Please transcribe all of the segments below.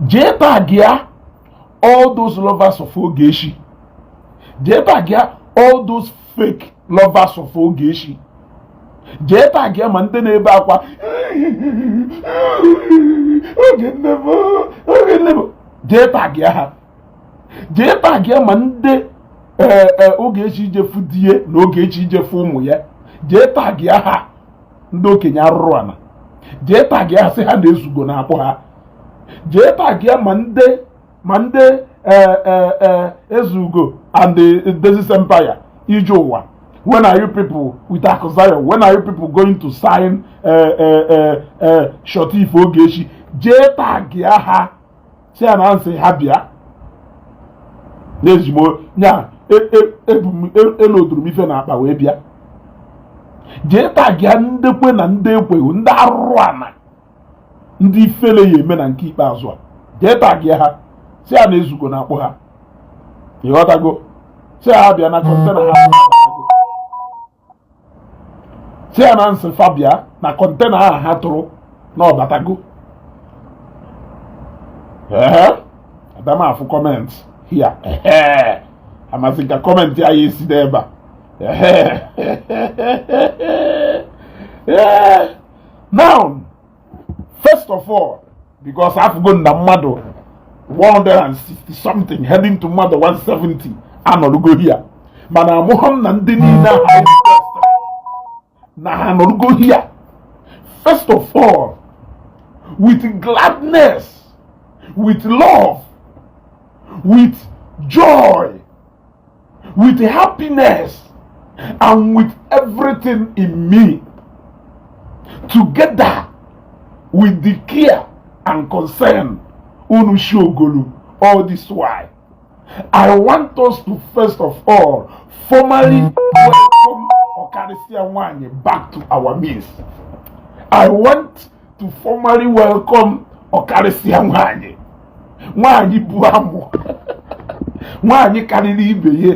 Jee tag ya all those lovers of Ogechi. Jee tag ya all those fake lovers of Ogechi. Jee tag ya ma ndị na-ebe akwa oge nne m, oge nne m. Jee tag ya ha. Jee tag ya ma ndị Ogechi ijefu die na Ogechi ijefu ụmụ ya. Jee tag ya ha, ndị okenye arụrụ ana. Jee tag ya ha, sị ha na-ezugo na-akpọ ha. Jee tag ya ma ndị Ezugo and the Dezis Empire ije ụwa. When are you people with Akuzayo, when are you people going to sign Shotif Ogechi? Jee tag ya ha, si ya na nsị ha bịa n'ezigbo nya eloduru m ife na akpa wee bịa. Jee tag ya ndị kwe na ndị ekweghị, ndị arụrụ ana, ndị ifele ya eme na nke ikpeazụ a. Jee tag ya ha, si ya na Ezugo na-akpọ ha. Ịghọtago? Si ha bịa na container ha. Si ya na nsị fa bịa na container ahụ ha tụrụ na ọbatago. Ee, adamafụ comment here. Ehe, amasị ka comment anyị esi n'ebe a. Ehe. Ee. Now, first of all, because afụgo na mmadụ 160 something heading to mmadụ 170 anọrụgo here, mana amụghọ m na ndị niile ahụ anyị na ha anọrụgo here. First of all, with gladness, with love, with joy, with happiness and with everything in me, together with the care and concern unu showgolu all this while, I want us to first of all formally welcome Ọkarịsịa Nwanyị back to our midst. I want to formally welcome Ọkarịsịa Nwanyị, nwanyị bụ amụ, nwanyị karịrị ibe ya,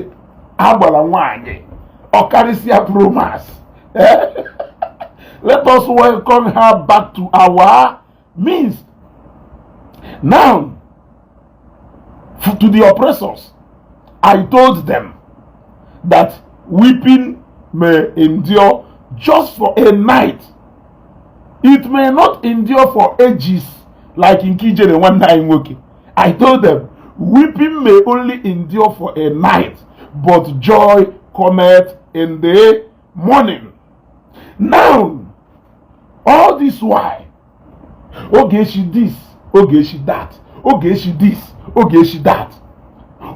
agbara nwanyị, Ọkarịsịa Promas. Let us welcome her back to our midst. Now, to the oppressors, I told them that weeping may endure just for a night. It may not endure for ages, like in Kijere nwanne anyị nwoke. I told them weeping may only endure for a night, but joy cometh in the morning. Now, all this while, Ogechi this, Ogechi that, Ogechi this, Ogechi that.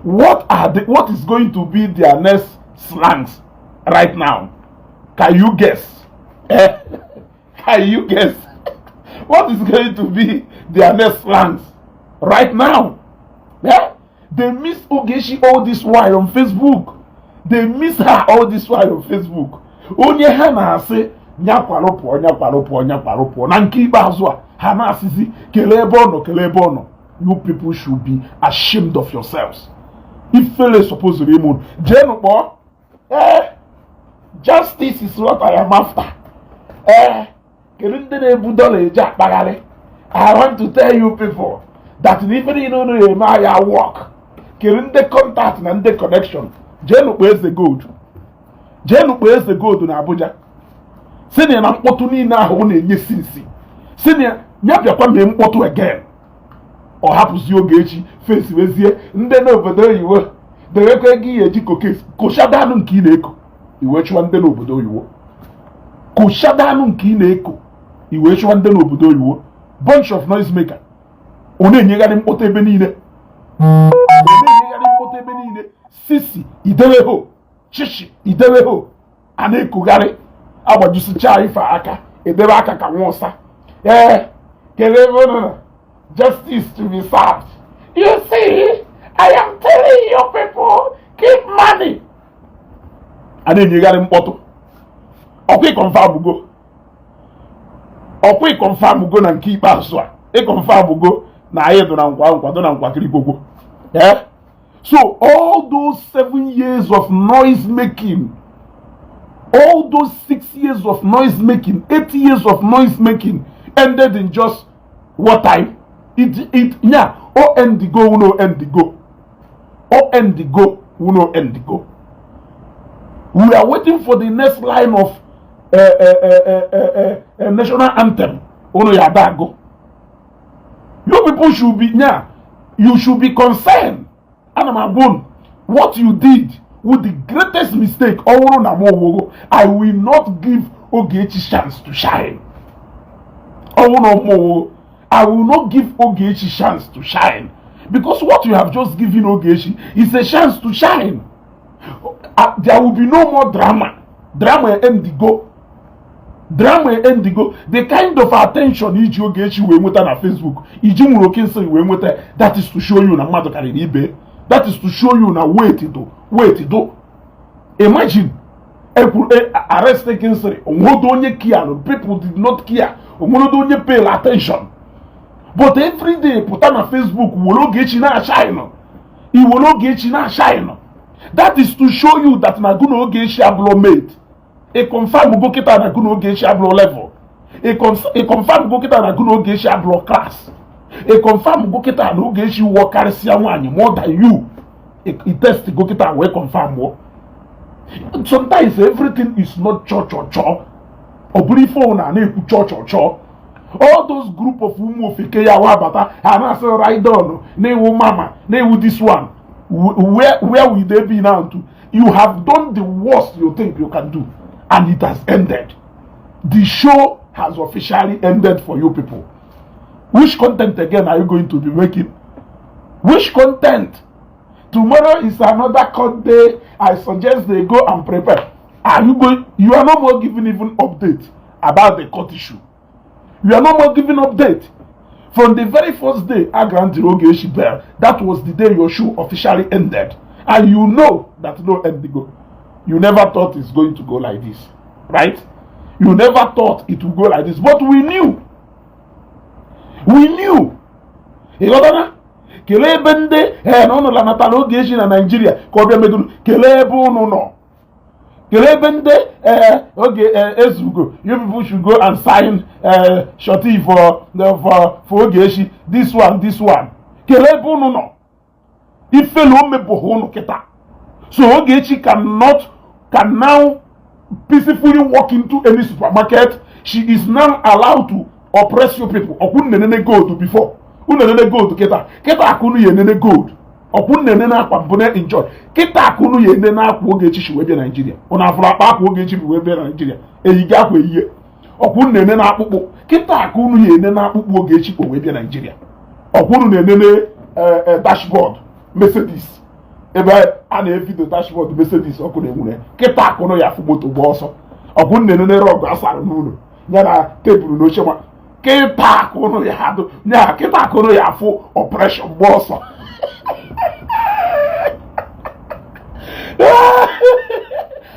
What is going to be their next slangs right now? Can you guess? Eh? Can you guess? What is going to be their next slangs right now? Yeah? They miss Ogechi all this while on Facebook. They miss her all this while on Facebook. Onye ha na-asị nyakwarụ pụọ, nyakwarụ pụọ, nyakwarụ pụọ, na nke ikpeazụ a ha na-asịzi kelee ebe ọ nọ, kelee ebe ọ nọ. You people should be ashamed of yourselves. Ifele supposed ịmụ jeenụ kpọọ. Ee, justice is what I am after. Ee, kedu ndị na-ebu dọla eji akpagharị? I want to tell you people that na ife niile unu na-eme aya work. Kedu ndị contact na ndị connection? Jeenụ kpọọ Eze Gold, jeenụ kpọọ Eze Gold na Abuja, si na mkpọtụ niile ahụ ọ na-enye sinsi, si na ya bịakwa mee mkpọtụ again. Ọ hapụzi Ogechi fesi wezie ndị n'obodo oyibo dewekwa ego ihe eji kokes koshadanụ nke ị na-eko iwee chụwa ndị n'obodo oyibo. Koshadanụ nke ị na-eko iwee chụwa ndị n'obodo oyibo. Bunch of noise maker. Ọ na-enyegharị mkpọtụ ebe niile, ọ na-enyegharị mkpọtụ ebe niile. Sisi idewe ho, chichi idewe ho, a na-ekogharị agbajusichaa ife aka edebe aka ka nwa ụsa. Ee, kelee ebe unu nọ. Justice to be served. You see, I am telling you people, keep money. A na-enyegharị mkpọtụ. Ọkwa ịconfirm go, ọkwa ịconfirm go na nke ikpeazụ a ịconfirm go na anyị dụ na nkwa nkwado na nkwakịrị gbogbo. Eh? So all those 7 years of noise making, all those 6 years of noise making, 8 years of noise making ended in just what time? It yeah, O end go, no end go. O end go, no end go. We are waiting for the next line of national anthem. Unu ya go. You people should be, yeah, you should be concerned. Ana m agwa unu, what you did with the greatest mistake. Ọ bụrụ na m owogo, I will not give Ogechi chance to shine. Ọ bụrụ na m owogo, I will not give Ogechi chance to shine, because what you have just given Ogechi is a chance to shine. There will be no more drama. Drama endigo, drama endigo. The kind of attention iji Ogechi wee nweta na Facebook, iji nwere oke nsị wee nweta, that is to show you na mmadụ karịrị ibe. That is to show you na wait do, wait do. Imagine, ekwuru arrest Kingsley, onwedo onye care. People did not care. Onwedo onye pay attention. But every day, pụta na Facebook, were Ogechi na-ashine, iwere Ogechi na-ashine. That is to show you that na gụ na Ogechi abụrụ mate. Ị confirm go kịta na gụ na Ogechi abụrụ level. Ị confirm go kịta na gụ na Ogechi abụrụ class. Ị confirm go kịta na Ogechi wụọ karịsịa nwaanyị more than you. Ị test go kịta wee confirm wụọ. Sometimes everything is not cho cho cho. Ọ bụrụ ife ọ na na-ekwu cho cho cho. All those group of ụmụ ofeke ya wa bata, ha na-asị ride on na-ewu mama na-ewu this one. Where will they be now? To you have done the worst you think you can do, and it has ended. The show has officially ended for you people. Which content again are you going to be making? Which content? Tomorrow is another court day. I suggest they go and prepare. Are you going? You are no more giving even update about the court issue. You are no more giving update. From the very first day I granted Ogechi bail, that was the day your show officially ended. And you know that no end go. You never thought it's going to go like this, right? You never thought it would go like this, but we knew. We knew. Ị ghọtara? Kelee ebe ndị ee na ụnụ lanatara Ogechi na Naijiria ka ọ bịa megoro. Kelee ebe ụnụ nọ. Kelee ebe ndị ee oge ezugo. You people should go and sign surety for Ogechi, this one, this one. Kelee ebe ụnụ nọ. Ifelu o mepụghị ụnụ kịta. So Ogechi cannot, can now peacefully walk into any supermarket. She is now allowed to oppress you people. Ọkwụ nenene gold before, unu enene gold kịta. Kịta aka unu ya enene gold. Ọkwụ nenene akwa mbụ na enjoy. Kịta aka unu ya enene akwa Ogechi si wee bịa Naijiria. Unu afụrụ akpa akwa Ogechi bi wee bịa Naijiria? Eyiga akwa eyiye. Ọkwụ nenene akpụkpụ. Kịta aka unu ya enene akpụkpụ Ogechi kpo wee bịa Naijiria. Ọkwụ unu na-enene dashboard Mercedes, ebe a na-evido dashboard Mercedes ọkụ na-enwure. Kịta aka unu ya afụ moto gba ọsọ. Ọkwụ nenene rug asara n'ụlọ ya na tebụl na oche ma. Kịta aka unu ya adụ ya. Kịta aka unu ya afụ operation gba ọsọ.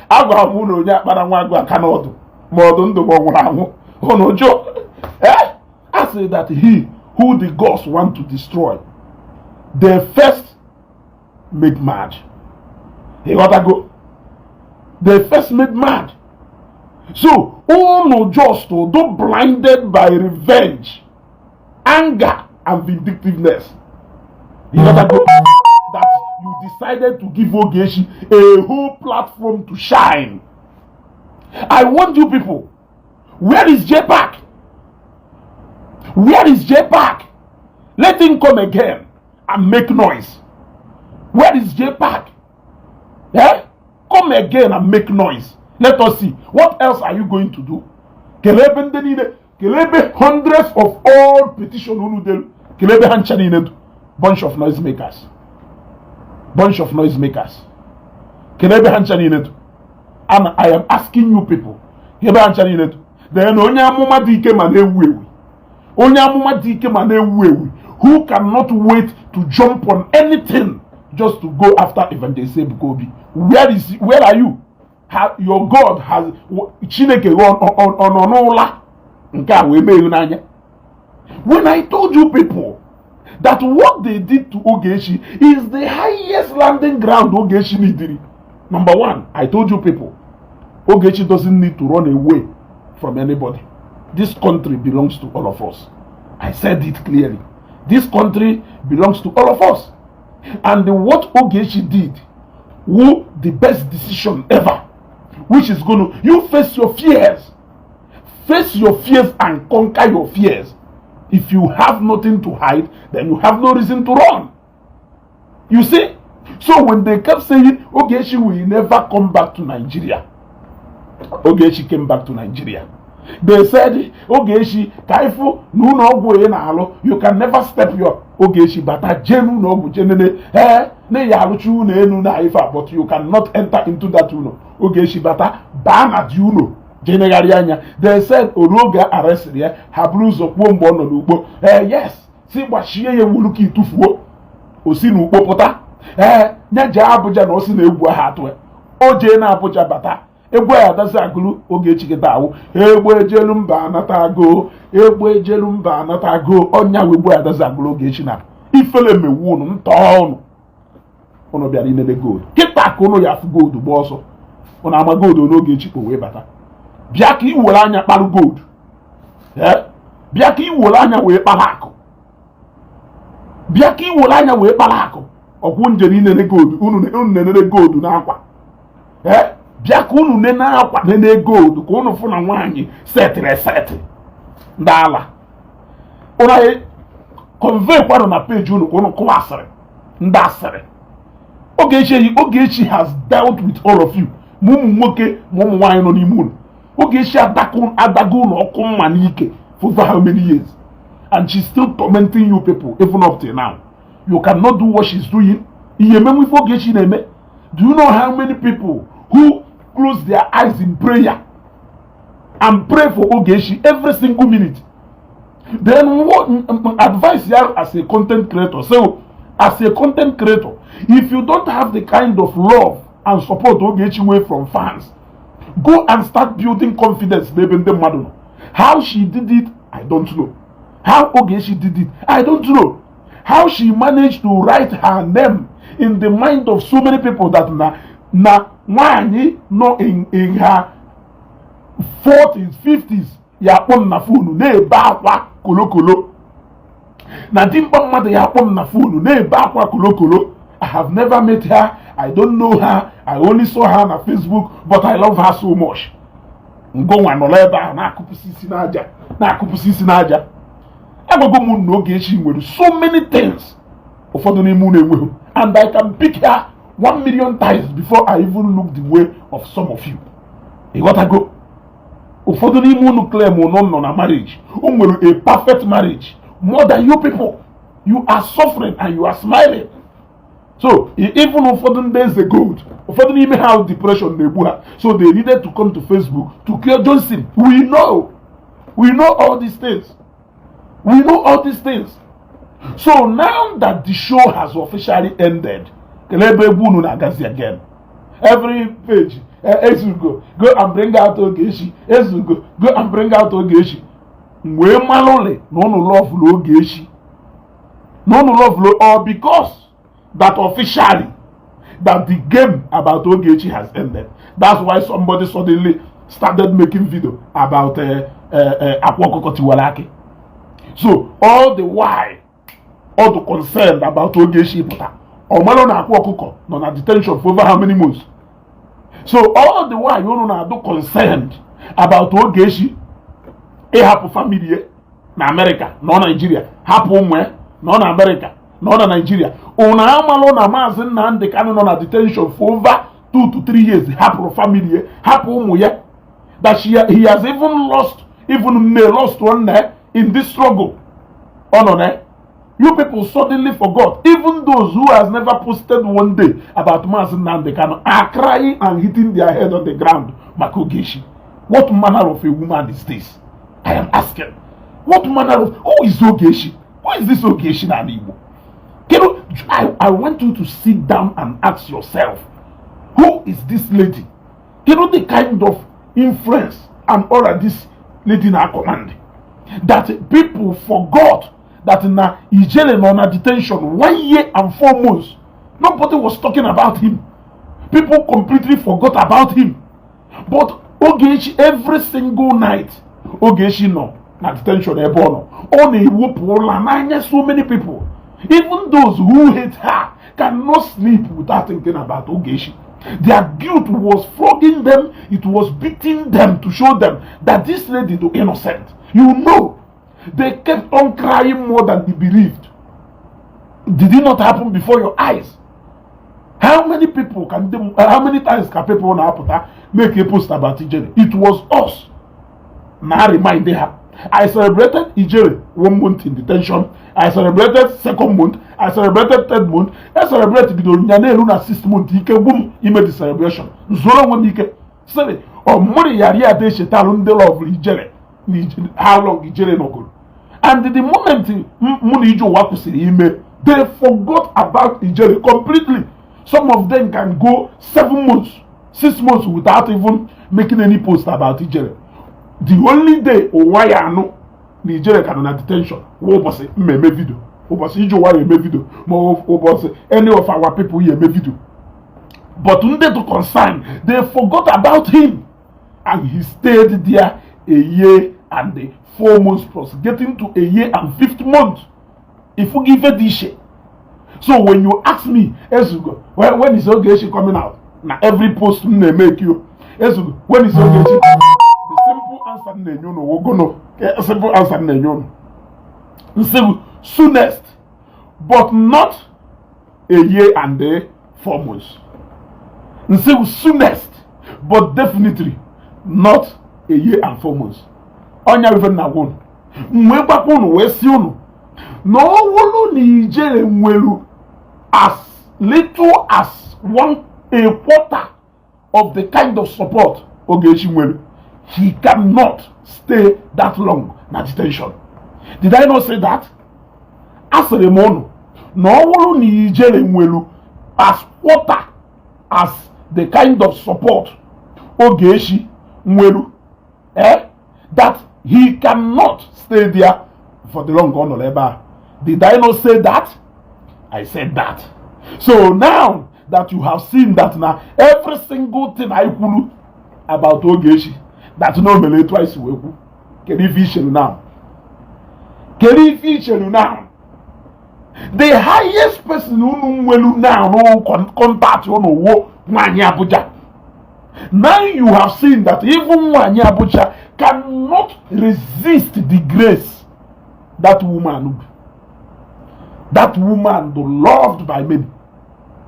Agwara m unu, onye akpara nwa agụ aka n'ọdụ, ma ọdụ ndụ ma ọ nwụrụ anwụ, unu jụọ. A sị that he who the gods want to destroy, they first make mad. Ịghọtago? They first made mad. So unu just do blinded by revenge, anger and vindictiveness. Ịghọtago that you decided to give Ogechi a whole platform to shine? I want you people, where is JPAC? Where is JPAC? Let him come again and make noise. Where is JPAC? Eh? Come again and make noise. Let us see. What else are you going to do? Kelee ebe ndị niile, kelee ebe hundreds of all petition unu delu, kelee ebe ha ncha niile du? Bunch of noise makers. Bunch of noise makers. Kelee ebe ha ncha niile du? And I am asking you people, ebe ha ncha niile du? Then onye amụma dị ike ma na-ewu ewu. Onye amụma dị ike ma na-ewu ewu, who cannot wait to jump on anything just to go after Evangelist Ebuka Obi. Where are you? Ha, your God has Chineke ọ nọ n'ụla nke a wee mee n'anya. When I told you people that what they did to Ogechi is the highest landing ground Ogechi needed. Number one, I told you people, Ogechi doesn't need to run away from anybody. This country belongs to all of us. I said it clearly. This country belongs to all of us. And what Ogechi did wụ the best decision ever, which is going to you face your fears. Face your fears and conquer your fears. If you have nothing to hide, then you have no reason to run. You see? So when they kept saying Ogechi will never come back to Nigeria, Ogechi came back to Nigeria. They said, "Ogechi, ka ifu na ụlọ ọgwụ ị na-alụ, you can never step your." Ogechi bata jee n'ụlọ ọgwụ jee nene ee na ya arụcha ụlọ elu na ife a, but you cannot enter into that ụlọ. Ogechi bata baa na di ụlọ jee negharị anya. They said oru oge arrestịrị ya, ha buru ụzọ kwuo mgbe ọ nọ n'ugbo ee yes si gbachie ya ewuru ka itufuo o si n'ukpo pụta ee nye jee Abuja na o si na egwu ahụ atụ ya. O jee na Abuja bata egwu ya adazi agụrụ Ogechi kịta awụ egbe ejelu mba anata agụ egbe ejelu mba anata agụ ọnya wee egwu ya adazi agụrụ Ogechi na ifele mewu unu ntọ unu unu bịara inene gold kịta ka unu ya afụ gold gba ọsọ unu ama gold n'Ogechi kpo wee bata bịa ka i were anya kparụ gold. Ee, bịa ka i were anya wee kpara akụ, bịa ka i were anya wee kpara akụ ọkwụ njem inene gold unu unu nenere gold n'akwa. Ee, bịa ka unu nene akwa nene gold ka unu fụ na nwaanyị setịrị esetị ndị ala unu anyị convey kwanụ na page unu ka unu kụwa asịrị ndị asịrị. Ogechi, Ogechi has dealt with all of you, ma ụmụ nwoke ma ụmụ nwaanyị nọ n'ime unu. Ogechi adago unu ọkụ mma n'ike for over how many years, and she's still tormenting you people even up till now. You cannot do what she's doing. Ihe emenwe ife Ogechi na-eme. Do you know how many people who close their eyes in prayer and pray for Ogechi every single minute? Then what advice here as a content creator? So as a content creator, if you don't have the kind of love and support Ogechi way from fans, go and start building confidence n'ebe ndị mmadụ nọ. How she did it, I don't know. How Ogechi did it, I don't know. How she managed to write her name in the mind of so many people that na nwanyị nọ in her 40s, 50s ya akpọ m na phone na-ebe akwa kolokolo na dimkpa mmadụ ya akpọ m na phone na-ebe akwa kolokolo. I have never met her, I don't know her, I only saw her na Facebook, but I love her so much. Ngụnwa nọrọ ebe ahụ na-akụpụsị isi n'aja na-akụpụsị isi n'aja. Agwago m na Ogechi nwere so many things ụfọdụ n'ime unu enweghị, and I can pick her 1 million times before I even look the way of some of you. Ịghọtago? Ụfọdụ n'ime unu claim unu nọ na marriage, o nwere a perfect marriage more than you people. You are suffering and you are smiling. So even ụfọdụ ndị eze gold, ụfọdụ n'ime ha depression na-egbu ha, so they needed to come to Facebook to cure Johnson. We know, we know all these things, we know all these things. So now that the show has officially ended, kelee ebe egwu unu na-agazi again? Every page, "Ezugo, go and bring out Ogechi. Ezugo, go and bring out Ogechi." Wee malụli na unu loveụlụ Ogechi, na unu loveụlụ all because that officially that the game about Ogechi has ended. That's why somebody suddenly started making video about Akwa Ọkụkọ Tiwara Akị. So all the while all the concerned about Ogechi pụta ọmalụ na Akwa Ọkụkọ nọ na detention for over how many months. So all the while unu na-adụ concerned about Ogechi ịhapụ family ya na Amerịka nọ Naijiria, hapụ ụmụ ya nọ na Amerịka nọ na Naijiria, unu amalụ na Maazị Nnamdi Kanu nọ na detention for over 2 to 3 years, hapụrụ family ya, hapụ ụmụ ya, that he has even lost, even nne, lost one nne in this struggle ọ nọ na. You people suddenly forgot. Even those who has never posted one day about Maazị Nnamdi Kanu are crying and hitting their head on the ground maka Ogechi. What manner of a woman is this? I am asking, what manner of, who is Ogechi? Who is this Ogechi n'ala Igbo? Kedu, I want you to sit down and ask yourself, who is this lady? Kedu the kind of influence and all that this lady na command that people forgot that na Ijele nọ na detention 1 year and 4 months? Nobody was talking about him. People completely forgot about him. But Ogechi, every single night Ogechi nọ Na detention ebe ọ nọ, ọ na-ewepụ ụla n'anya so many people. Even those who hate her cannot sleep without thinking about Ogechi. Their guilt was flogging them. It was beating them to show them that this lady is innocent. They kept on crying more than they believed. Did it not happen before your eyes? How many people can they, how many times can people na-apụta make a post about Ijele? It was us na remind her. I celebrated Ijele one month in detention. I celebrated second month. I celebrated third month. I celebrate bidoro nya na-eru na sixth month, ike gwụ m ime the celebration. Zoro onwe m ike sịrị ọ mụrụ ya ria ada echetalụ ndị love Ijele na how long Ijele nọgoro. And the moment mụ na ije ụwa kwụsịrị ime, they forgot about Ijele completely. Some of them can go 7 months, 6 months without even making any post about Ijele. The only day ụwa ya anụ na Ijele ka nọ na detention wụ ụbọchị mmemme video, ụbọchị ije ụwa ya eme video, ma ọ ụbọchị any of our people ya eme video. But ndị to concern, they forgot about him, and he stayed there a year and 4 months plus, getting to a year and fifth month. Ifugo ife dị iche. So when you ask me, "Ezugo, when is Ogechi coming out?" na every post m na-emeke you, "Ezugo, when is Ogechi?" the simple answer m na-enye unu wogono, simple answer m na-enye unu nsị bụ soonest, but not a year and 4 months. Nsị bụ soonest, but definitely not a year and 4 months. Ọnya ife m na-agwa unu, m wee gbakwa unu wee si unu na ọ bụrụ na Ijele nwere as little as one a quarter of the kind of support Ogechi nwere, he cannot stay that long na detention. Did I not say that? Asịrị m unu na ọ bụrụ na Ijele nwere as quarter as the kind of support Ogechi nwere, that he cannot stay there for the long ọ nọrọ ebe a. Did I not say that? I said that. So now that you have seen that na every single thing I kwuru about Ogechi, that no mere etu anyị si wee kwu, kedu ife ichelu now? Kedu ife ichelu now? The highest person unu nwelu now no contact unu wo nwaanyị Abuja. Now you have seen that even nwaanyị Abuja cannot resist the grace that woman, that woman though loved by many.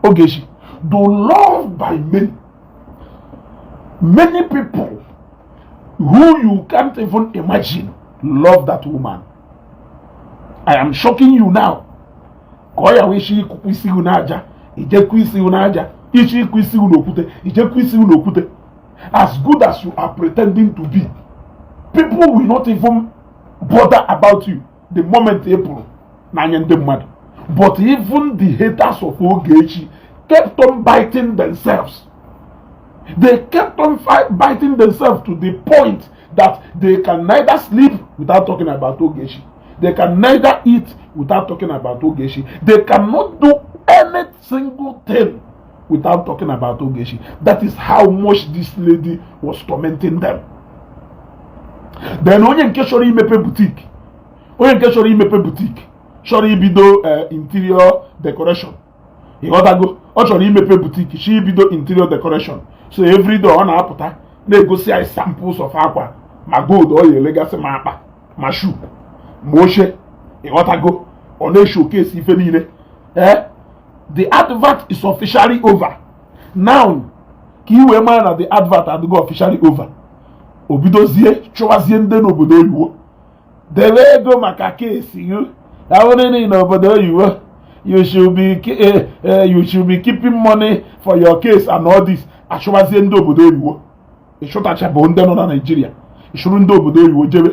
Ogechi though loved by many, many people who you can't even imagine love that woman. I am shocking you now. Ka ọ ya wee isi ịkụkụ isi gị n'aja, ijekwa isi gị n'aja, ichi ịkụ isi gị n'okwute, ijekwa isi gị n'okwute. As good as you are pretending to be, people will not even bother about you the moment ị pụrụ n'anya ndị mmadụ. But even the haters of Ogechi kept on biting themselves. They kept on biting themselves to the point that they can neither sleep without talking about Ogechi, they can neither eat without talking about Ogechi, they cannot do any single thing without talking about Ogechi. That is how much this lady was tormenting them. Then onye nke chọrọ imepe boutique, onye nke chọrọ imepe boutique, chọrọ ibido interior decoration, ịghọtago? Ọ chọrọ imepe boutique, chọ ibido interior decoration. So everyday ọ na-apụta na-egosi anyị samples of akwa, ma gold ọ ya elegasị, ma akpa, ma shoe, ma oche, ịghọtago? Ọ na-eshowcase ife niile. The advert is officially over now. Ka ị wee mara na the advert adịgo officially over, o bidozie chụwazie ndị n'obodo oyibo debe ego maka case you awụrịrị n'obodo oyibo. You should be keeping money for your case and all this. Achụwazie ndị obodo oyibo. Ịchụtachabụ ndị nọ na Naijiria, ịchụrụ ndị obodo oyibo jebe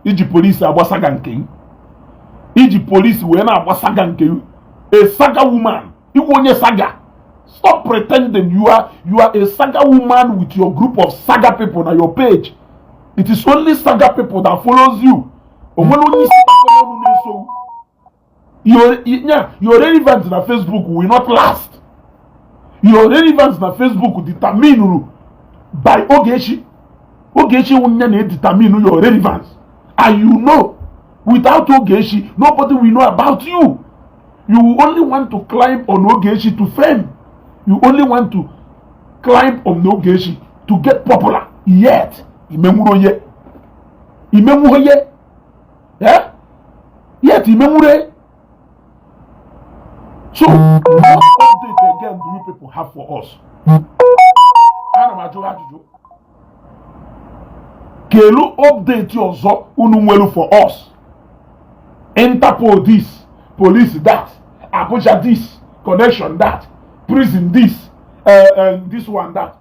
iji polisi agbasaga nke gị, iji polisi wee na-agbasaga nke gị. A saga woman, iwu onye saga. Stop pretending. You are a saga woman with your group of saga people na your page. It is only saga people that follows you. Onwere onye isi gbakọrọ ọnụ na-eso your relevance na Facebook will not last. Your relevance na Facebook determine by Ogechi. Ogechi wụ nya na-edetermine your relevance. And you know, without Ogechi, nobody will know about you. You will only want to climb on Ogechi to fame. You only want to climb on Ogechi to get popular. Yet, imenwuru onye. Imenwuru onye. Eh? Yet, imenwuru. So, what update again do you people have for us? Ana m ajụ ajụjụ. Kelu update ọzọ unu nwere for us? Interpol this, police that, Abuja this, connection that, prison this, this one that.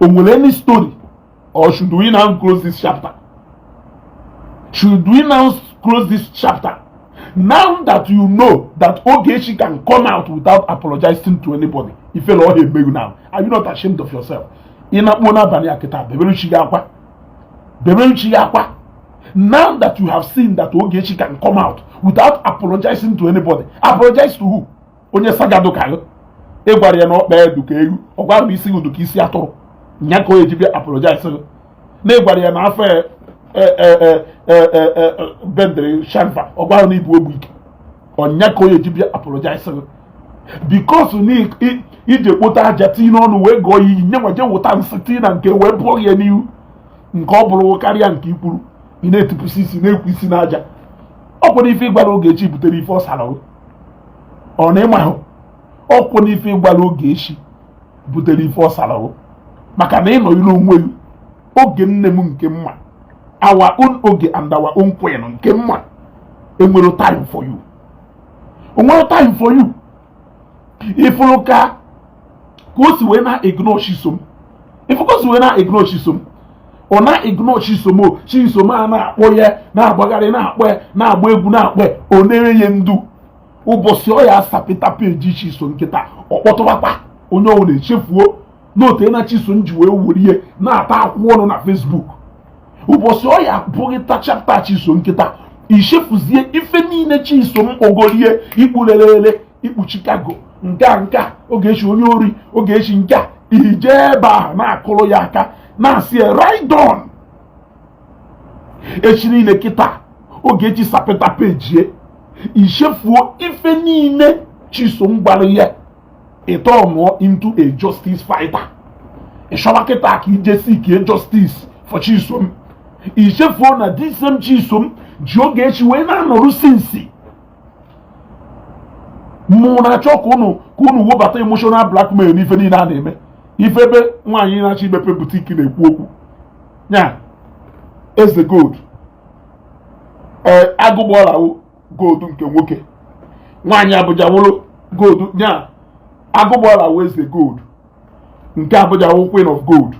O nwere any story, or should we now close this chapter? Should we now close this chapter? Now that you know that Ogechi can come out without apologizing to anybody, ifele ọ ha now, are you not ashamed of yourself? Ị na-akpọ n'abalị a kịta, bebere chi gị akwa. Bebere chi gị akwa. Now that you have seen that Ogechi can come out without apologizing to anybody, apologize to who? Onye sagado ka gị. Ị gwara ya na ọkpa edu ka ewu, ọ gwara na isi gị ka isi atụrụ. Nya ka o eji bịa apologize gị. Na ị gwara ya na afọ bendere shanfa, ọ gwara na ibu ogbu ike. Ọnya ka o eji bịa apologize gị. Because na ije kpota aja tii n'ọnụ wee gụọ iyi nye nwa je wụta nsị tii na nke wee bụọ ya n'ihu, nke ọ bụrụ karịa nke ikwuru, ị na-etipụsị isi na-ekwu isi n'aja. Ọ kwere ife ịgwara Ogechi butere ife ọ sara gị. Ọ na ịmahụ ọ kwụ n'ife ịgwara Ogechi butere ife ọ sara gị, maka na ị nọ ilu onwe gị. Oge nne m nke mma, our own oge and our own queen nke mma, enwere time for you, onwere time for you. Ifuru ka o si wee na ignore Chisom, ifu ka o si wee na ignore Chisom, ọ na ignore Chisom. O Chisom a na-akpọ ya, na-agbagharị, na-akpọ ya, na-agba egwu, na-akpọ ya, ọ na-enye ya ndu. Ụbọchị ọ ya asapịta peji Chisom nkịta, ọ kpọtụbakwa onye ọbụla echefuo n'otu na Chisom ji wee were ihe na-ata akwụ ọnụ na Facebook. Ụbọchị ọ ya bụghị tachapta Chisom nkịta, ichefuzie ife niile Chisom kpọgorie, ikpulelele ikpu Chicago, nke a, nke a, Ogechi onye ori, Ogechi nke a, ije ebe ahụ na-akụrụ ya aka, na-asị ya right on. Echi niile kịta Ogechi sapịta pejie, ichefuo ife niile Chisom gwara ya, ịtọnụọ into a justice fighter. Ịchọba kịta ka ije seek justice for Chisom, ichefuo na this same Chisom ji Ogechi wee na-anọrụ since. Mụ na-achọ ka unu webata emotional blackmail n'ife niile a na-eme. Ife ebe nwaanyị na-achọ imepe boutique na-ekwu okwu nya eze gold, ee, agụgbọlawo gold nke nwoke, nwaanyị Abuja wụrụ gold nya, agụgbọlawo eze gold nke Abuja wụ queen of gold.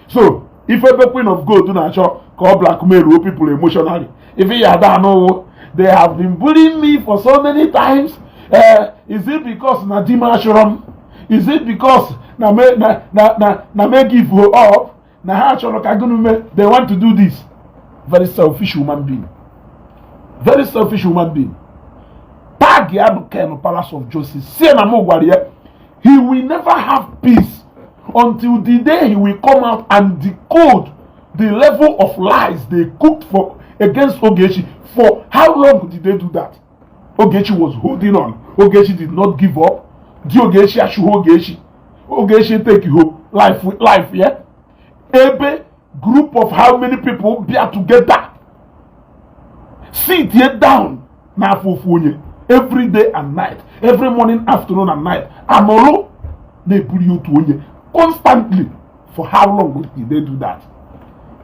So ife ebe queen of gold na-achọ ka ọ blackmail people emotionally, ife ya ada anụwụ, "They have been bullying me for so many times. Is it because na di m achọrọ m? Is it because na me na me give up na ha chọrọ ka gịnị mee?" They want to do this. Very selfish human being, very selfish human being. Tag ya bụ Ken Palace of Justice, sie na m gwara ya, he will never have peace until the day he will come out and decode the level of lies they cooked for against Ogechi. For how long did they do that? Ogechi was holding on. Ogechi did not give up. Di Ogechi achụghị Ogechi. Ogechi take ho life life yeah. Ebe group of how many people bịa together, sit here down n'afọ ofu onye every day and night, every morning, afternoon and night, anọrọ na-ebuli otu onye constantly. For how long did they do that?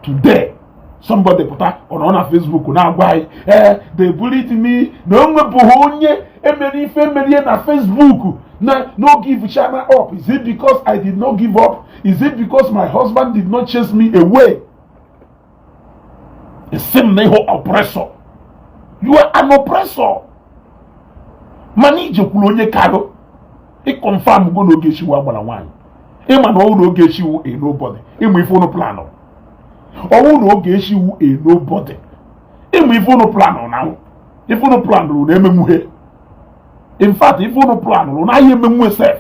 Today somebody pụta, ọ nọ na Facebook na-agwa anyị, ee, they bullied me, na o nwebụghị onye emere ife merie na Facebook na no give channel up. Is it because I did not give up? Is it because my husband did not chase me away? Esi m na ịhụ oppressor. You are an oppressor. Mana ijekwuru onye karụ ị confirm go na Ogechi wụ agbara nwaanyị. Ịma na ọwụ na Ogechi wụ a nobody. Ịma ife unu plan, ọwụ na Ogechi wụ a nobody. Ịma ife unu plan, na ife unu plan rụrụ na emenwuhe. In fact, ife unu plan rụrụ na ahịa emenwuhe sef.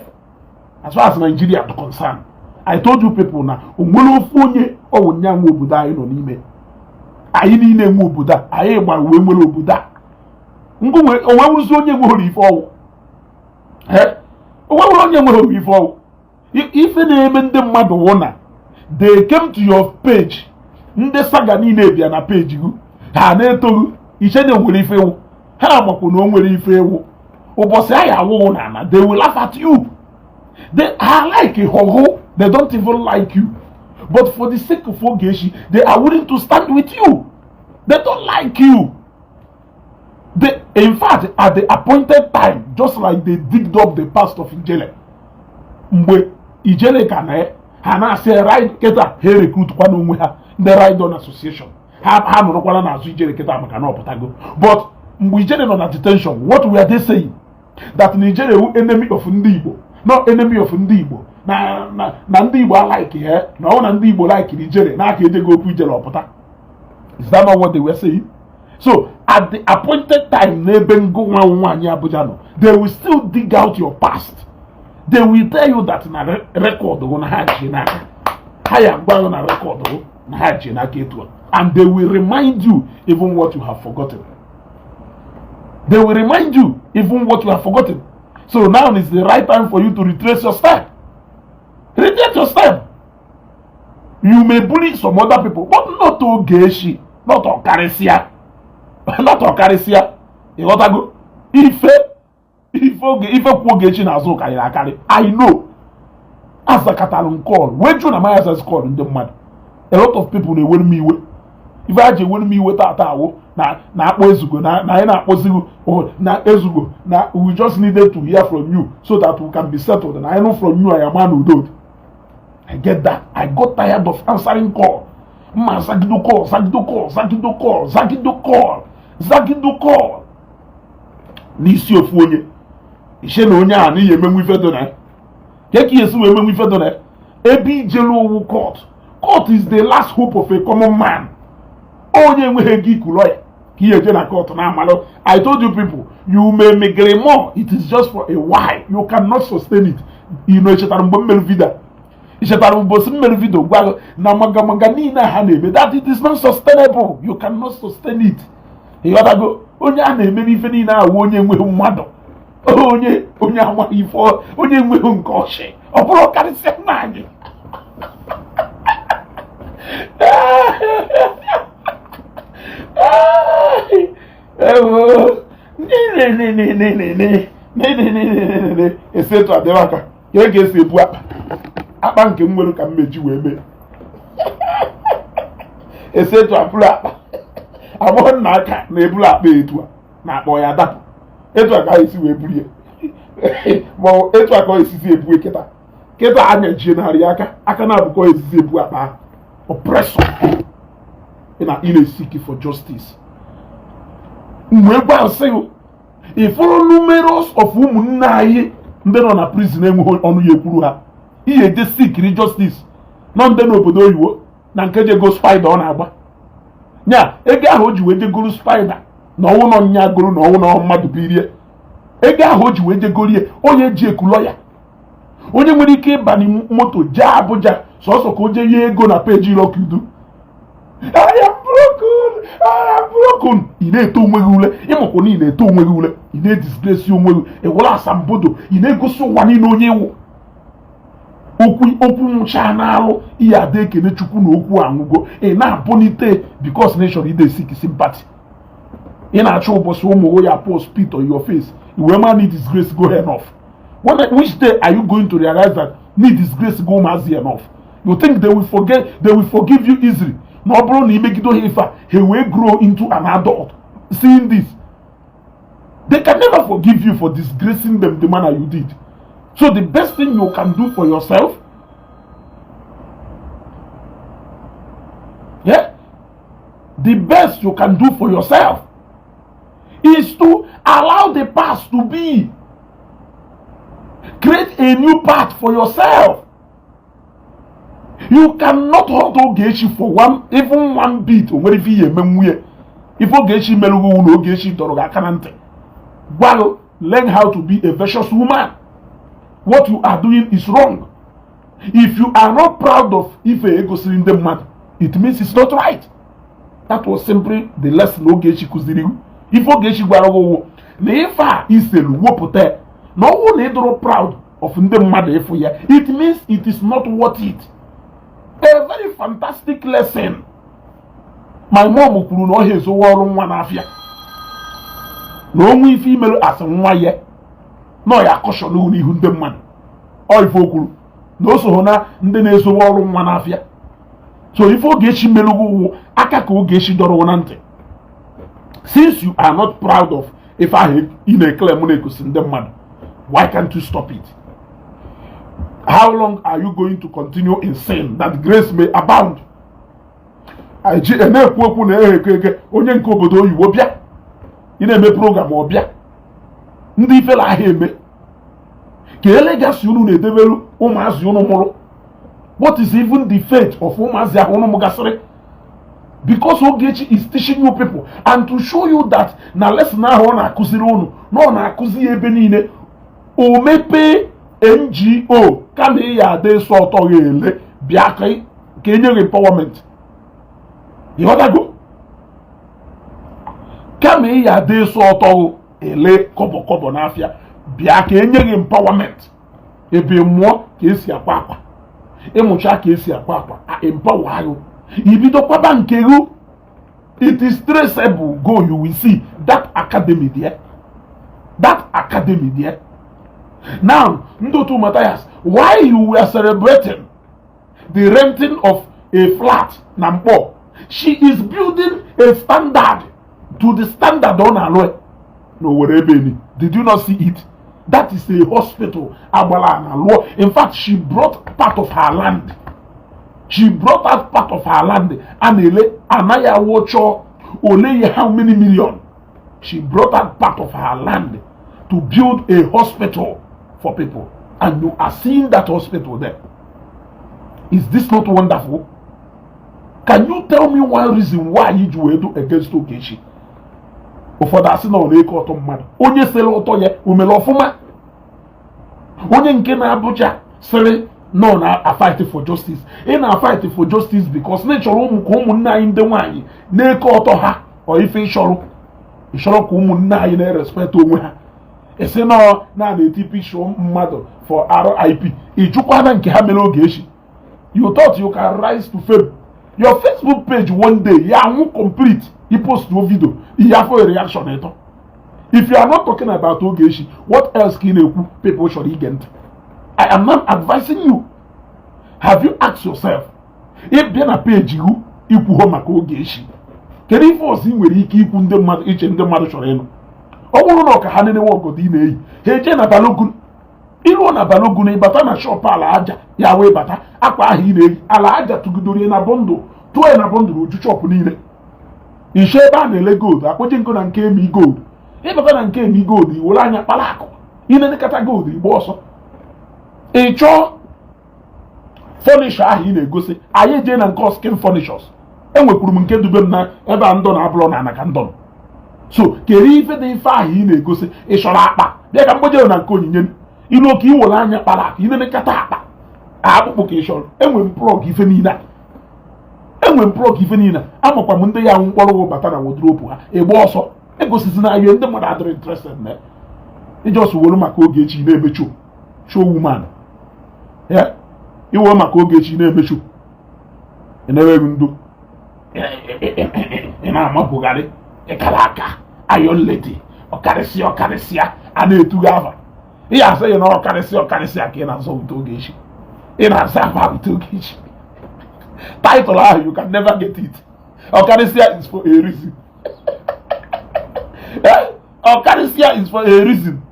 As far as Nigeria is concerned, I told you people na onwere ofu onye ọwụ nyanwụ obodo anyị nọ n'ime. Anyị niile nwe obodo a, anyị gbara wee nwere obodo a. Ngụ onwe wụrụzi onye nwere ife ọwụ, onwe wụrụ onye nwere ife ọwụ. Ife na-eme ndị mmadụ wụ na they came to your page, ndị saga niile bịa na page gị, ha na-etoghị iche na nwere ife ewu. Ha amakwu na o nwere ife ewu. Ụbọchị anyị awụghụ na ana, they will laugh at you. They are like hoho, they don't even like you, but for the sake of Ogechi, they are willing to stand with you. They don't like you. They, in fact, at the appointed time, just like they digged up the past of Ijele mgbe Ijele ka na ha na-asị ride, kịta ha recruit kwa n'onwe ha ndị Ride On Association. Ha nọrọkwara n'azụ Ijele kịta maka na ọpụtago. But mgbe Ijele nọ na detention, what were they saying? That Nigeria wu enemy of ndị Igbo, no enemy of ndị Igbo, na ndị Igbo alike ya, na ọ na ndị Igbo like Ijele n'aka ejego okwu Ijele ọpụta. Is that not what they were saying? So at the appointed time, n'ebe ngụ nwa nwaanyị Abuja nọ, they will still dig out your past. They will tell you that na record gụ na ha ji n'aka ha, ya gwa na record gụ na ha ji n'aka etu a, and they will remind you even what you have forgotten. They will remind you even what you have forgotten. So now is the right time for you to retrace your step. Retrace your step. You may bully some other people, but not Ogechi, not Ọkarịsịa, not Ọkarịsịa. Ịghọtago? Ife oge ife kwu Ogechi n'azụ karịrị akarị. I know. Azakatara m call wee jụ na my access call ndị mmadụ. A lot of people na-ewere m iwe. Ife a ji ewere m iwe tata awụ na na-akpọ Ezugo na anyị na-akpọzigo na Ezugo na we just needed to hear from you so that we can be settled, na anyị nụ from you, anyị ama na udo. I get that. I got tired of answering call. Mma zagido call, zagido call, zagido call, zagido call, zagido call n'isi ofu onye ishe na onye ahụ n'ihi emenwu ife dị na ya ka ka esi wee menwu ife dị na ya ebe ijelu owu. Court, court is the last hope of a common man. Onye enweghị ego iku lawyer ka ihe eje na court na-amalụ. I told you people, you may megre more, it is just for a while. You cannot sustain it. You know, echetara mgbe m mere video, ichetara ụbọchị m mere video gwa gị na magamaga niile ha na-eme, that it is not sustainable. You cannot sustain it. Ịghọtago? Onye a na-emere ife niile ahụ, onye enweghị mmadụ, onye amaghị ife, onye enweghị nke ọchị, ọ bụrụ karịsịa nna anyị. Ewo, esi etu adịrị aka ka e ga-esi ebu akpa akpa nke m nwere ka m meji wee mee esi etu abụrụ akpa agbọghọ nna aka na-eburu akpa etu a na akpọ ya dapụ etu a ka esi wee buru ya, ma etu a ka ọ esizi ebu. Kịta kịta a na-eji narị aka aka na-abụkọ esizi ebu akpa. Oppressor ị na ị na-seek for justice. Mgbe gwa nsị ịfụrụ numerous of ụmụnne anyị ndị nọ na prison enweghị ọnụ ya ekwuru ha, ihe eje seekiri justice nọ ndị n'obodo oyibo na nke jego spider ọ na-agba nya ego ahụ o ji wee jegoro spider na ọnwụ nọ nya goro na ọnwụ na mmadụ birie ego ahụ o ji wee jegorie. Onye ji eku lawyer, onye nwere ike ịba moto jee Abuja sọsọ ka o jee nye ego na peji Lucky Udu. I am broken, I am broken. Ị na-eto onwe gị ule, ịmakwa na ị na-eto onwe gị ule, ị na-edisgrace onwe gị, ịwụrụ asambodo, ị na-egosi ụwa niile onye ịwụ. Okwu okwu nwụcha n'alụ ihe ada ekene Chukwu na okwu anwụgo. Ị na-abụnite because na ịchọrọ ide seek sympathy. Ị na-achọ ụbọchị ụmụ ya post spit on your face iwee ma na disgrace go enough. Which day are you going to realize that need disgrace go ụmụazị enough? You think they will forget, they will forgive you easily? Na ọ bụrụ na imegide ha ife a, ha wee grow into an adult seeing this, they can never forgive you for disgracing them the manner you did. So the best thing you can do for yourself, yeah, the best you can do for yourself is to allow the past to be. Create a new path for yourself. You cannot hold Ogechi for one, even one bit. O nwere ife ihe eme nwunye ife Ogechi merụghị na Ogechi dọrọ gị aka na ntị, gwa learn how to be a virtuous woman. What you are doing is wrong. If you are not proud of ife egosiri ndị mmadụ, it means it's not right. That was simply the lesson Ogechi kụziri. Ife Ogechi gwara gị wụ na ife a iselu wepụta na ọnwụ na ịdụrụ proud of ndị mmadụ ịfụ ya, it means it is not worth it. A very fantastic lesson. My mom kwuru na ọ ha ezowe ọrụ nwa n'afịa, na onwe ife imerụ asị nwa ya na ọ ya akọshọn n'ihu ndị mmadụ. Ọ ife o kwuru na o so na ndị na-ezowe ọrụ nwa n'afịa. So ife Ogechi merụgo ụwụ aka ka Ogechi dọrọ na ntị. Since you are not proud of ife ahụ ị na-eclaim na-egosi ndị mmadụ, why can't you stop it? How long are you going to continue in sin that grace may abound? Ji na-ekwu okwu na ehe eke eke onye nke obodo oyibo bịa, ị na-eme program, ọ bịa ndị ifela ahịa eme ka elegasị unu na-edebelu ụmụazị unu mụrụ. What is even the fate of ụmụazị ahụ unu mụgasịrị? Because Ogechi is teaching you people and to show you that na lesson ahụ ọ na-akụziri unu na ọ na-akụzi ya ebe niile. O mepee NGO, kama ị ya ada eso ọtọ ya ele bịa ka enye gị empowerment. Ịghọtago? Kama ị ya ada eso ọtọ ele kọbọ kọbọ n'afịa, bịa ka enye gị empowerment. Ebe mụọ ka esi akwa akwa, ịmụcha ka esi akwa akwa, a empower ahụ, ibido kwaba nke gị. It is traceable. Go, you will see that academy there, that academy there. Now, ndị otu Matthias, why you were celebrating the renting of a flat na Mkpọ, she is building a standard to the standard ọ na-alụ na Owerri ebe ni. Did you not see it? That is a hospital agbala na lụọ. In fact, she brought part of her land, she brought out part of her land a na-ele anaghị awụ chọọ ole ya how many million. She brought out part of her land to build a hospital for people, and you are seeing that hospital there. Is this not wonderful? Can you tell me one reason why iji wee do against Ogechi? Ụfọdụ asị na ọ na-eke ọtọ mmadụ. Onye sịrị ụtọ ya o mere ọfụma? Onye nke na Abuja sịrị no na fight for justice, ị na fight for justice because na ị chọrọ ụmụ ka ụmụnne anyị ndị nwaanyị na-eke ọtọ ha. Ọ ife ịchọrọ, ịchọrọ ka ụmụnne anyị na-erespect onwe ha. Esi nọ na na-eti picture mmadụ for RIP, ịjụkwana nke ha mere Ogechi. You thought you can rise to fame. Your Facebook page one day ya anwụ complete. I post no video, ihe afọ reaction ịtọ. If you are not talking about Ogechi, what else ka ị na-ekwu people chọrọ ige ntị? I am not advising you. Have you asked yourself, ịbịa na page gị ikwuho maka Ogechi, kedu ife ọzọ ị nwere ike ikwu ndị mmadụ iche ndị mmadụ chọrọ ịnụ? Ọ bụrụ na ọ ka ha nenewe ọgọdọ ị na-eyi, ha eje na Balogun. Iruo na Balogun, ịbata na shop ala aja ya wee bata akwa ahụ ị na-eyi, ala aja tụgidoro ya na bundle, tụọ ya na bundle oju shop niile. Ishe ebe a na-ele gold, akpọje nkụ na nke emi gold. Ịbata na nke emi gold, iwere anya kpara akụ ịnenekata gold, igba ọsọ. Ị chọọ furniture ahụ ị na-egosi anyị, jee na nke Oskin Furnitures. Enwekwuru m nke dube m na ebe a ndọ na abụrọ na ana ka ndọ. So kedu ife dị ife ahụ ị na-egosi? Ị chọrọ akpa, bịa ka mgbojere na nke onyinye ilu oke iwere anya kpara akụ ịnenekata akpa akpụkpụ ka ị chọrọ. Enwe m plug ife niile a, enwe m plug ife niile a. Amakwa m ndị ya mkpọrọ bata na wardrobe ha ịgba ọsọ egosizi na ihe ndị mmadụ adịrị interested na ijos were maka Ogechi na-eme show, show woman ya iwe maka Ogechi na-eme show. Ị na-enweghị ndo, ị na-amapụgharị ịkara aka iron lady. Ọkarịsịa ọkarịsịa a na-etughị afa ị ya asị ya na ọkarịsịa ọkarịsịa ka ị na-azọ ute Ogechi, ị na-aza afa ute Ogechi. Title ahụ, you can never get it. Ọkarịsịa is for a reason. Ọkarịsịa is for a reason.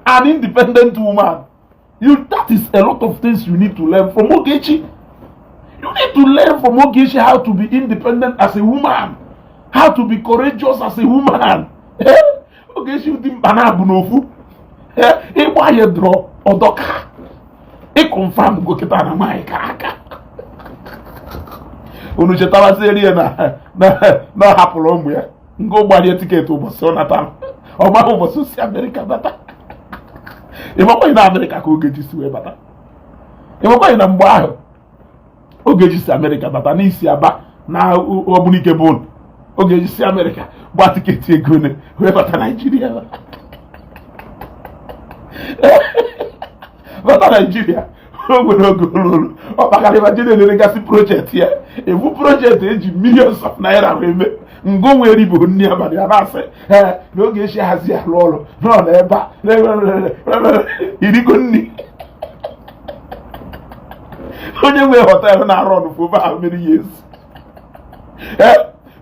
An independent woman, you, that is a lot of things you need to learn from Ogechi. You need to learn from Ogechi how to be independent as a woman, how to be courageous as a woman. Ogechi dị mkpa na-abụ n'ofu ịgba ya drọ ọdọka ịconfirm go kịta na nwaanyị ka aka unu chetawazieri ya na ọ hapụrụ ụmụ ya ngo gbarie ticket ụbọchị ọ natara. Ọ maghị ụbọchị o si Amerịka bata. Ịmakwaghị na Amerịka ka Ogechi si wee bata. Ịmakwaghị na mgbe ahụ Ogechi si Amerịka bata n'isi Aba na Ogbunike bụ Oge si Amerịka gba ticket ego ne wee bata Naijiria, bata Naijiria. O nwere oge olulu ọ kpakarịba je na-elegasị project ya, ebu project eji millions of naira wee mee. Ngo nwere ibo nri abalị a na-asị ee na oge esi hazi alụ ọrụ nọ n'ebe a irigo nri. Onye nwe hotel na-arụ ọrụ for over how many years?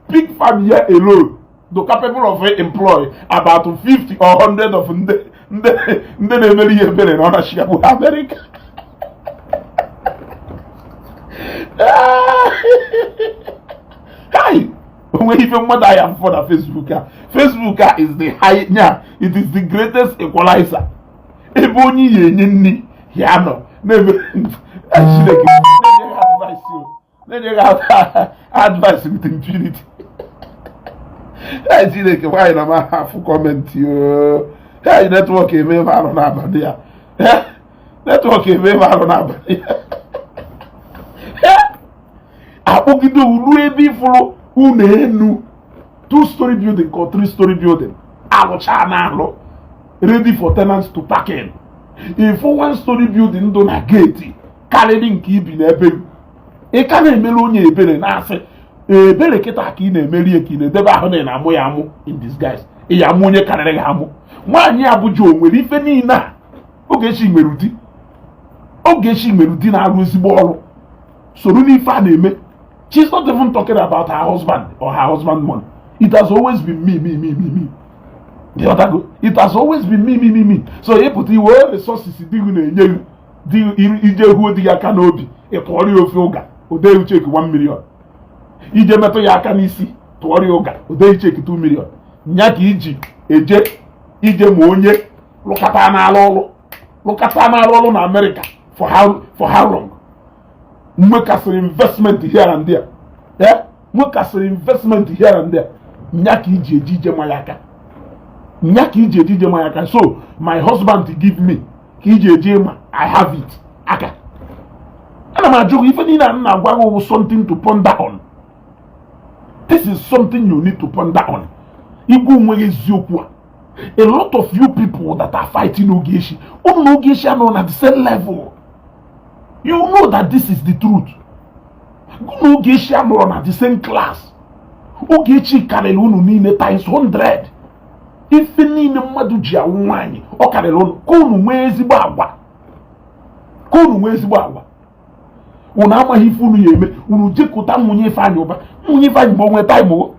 Pig farm here alone do capable of employ about 50 or 100 of ndị ndị ndị na-emere ihe ebere na ọ na-achị bụ America. Hi, onwe ife mmadụ ahịa mfọ na Facebook a. Facebook a is the high nya, it is the greatest equalizer. Ebe onye ya enye nri ya nọ na-eme Chineke na-enye ha advice o, na-enye ha advice with impunity. Ee, Chineke, nwaanyị na m afụ comment o. Ee, network eme m arụ n'abalị ya. Network eme m arụ n'abalị ya. Akpọgide uru ebe ifuru ụlọ enu 2-story building ka 3-story building alụcha na alụ, ready for tenants to park in. Ifu 1-story building dị na gate karịrị nke ibi n'ebe ị ka na-emere onye ebere, na-asị ebere kịta ka ị na-emeri ya, ka ị na-edebe ahụ na ị na-amụ ya amụ in disguise. Ị ya amụ onye karịrị gị amụ. Nwaanyị Abuja o nwere ife niile a. Ogechi nwere ụdị, Ogechi nwere ụdị na-arụ ezigbo ọrụ soro n'ife a na-eme. She's not even talking about her husband or her husband money. It has always been me, me, me, me, me. The other go. It has always been me, me, me, me. So ịpụta iwe resources di gị na-enye gị, ije huo di gị aka n'obi, ị tụọrọ ya ofe ụga, odeghị cheque 1 million. Ije metụ ya aka n'isi, tụọrọ ya ụga, odeghị cheque 2 million. Nya ka iji eje ije ma onye lụkata n'alụ ọrụ, lụkata n'alụ ọrụ na America for how long? Nwekasịrị investment here and there, nwekasịrị investment here and there. Nya ka iji eje ije ma ya aka, nya ka iji eje ije ma ya aka. So my husband give me ka iji eje ma I have it aka. Ana m ajụ gị ife niile a m na-agwa gị something to ponder on. This is something you need to ponder on. Igwe onwe gị eziokwu a. A lot of you people that are fighting Ogechi, unu na Ogechi anọ na the same level. You know that this is the truth. Unu Ogechi anọrọ na the same class. Ogechi karịrị unu niile times 100. Ife niile mmadụ ji awụ nwaanyị ọ karịrị unu. Ka unu nwee ezigbo agwa, ka unu nwee ezigbo agwa. Unu amaghị ife unu ya eme. Unu jekụta nwunye Ifeanyị Ụba, nwunye Ifeanyị bụ onwe time o.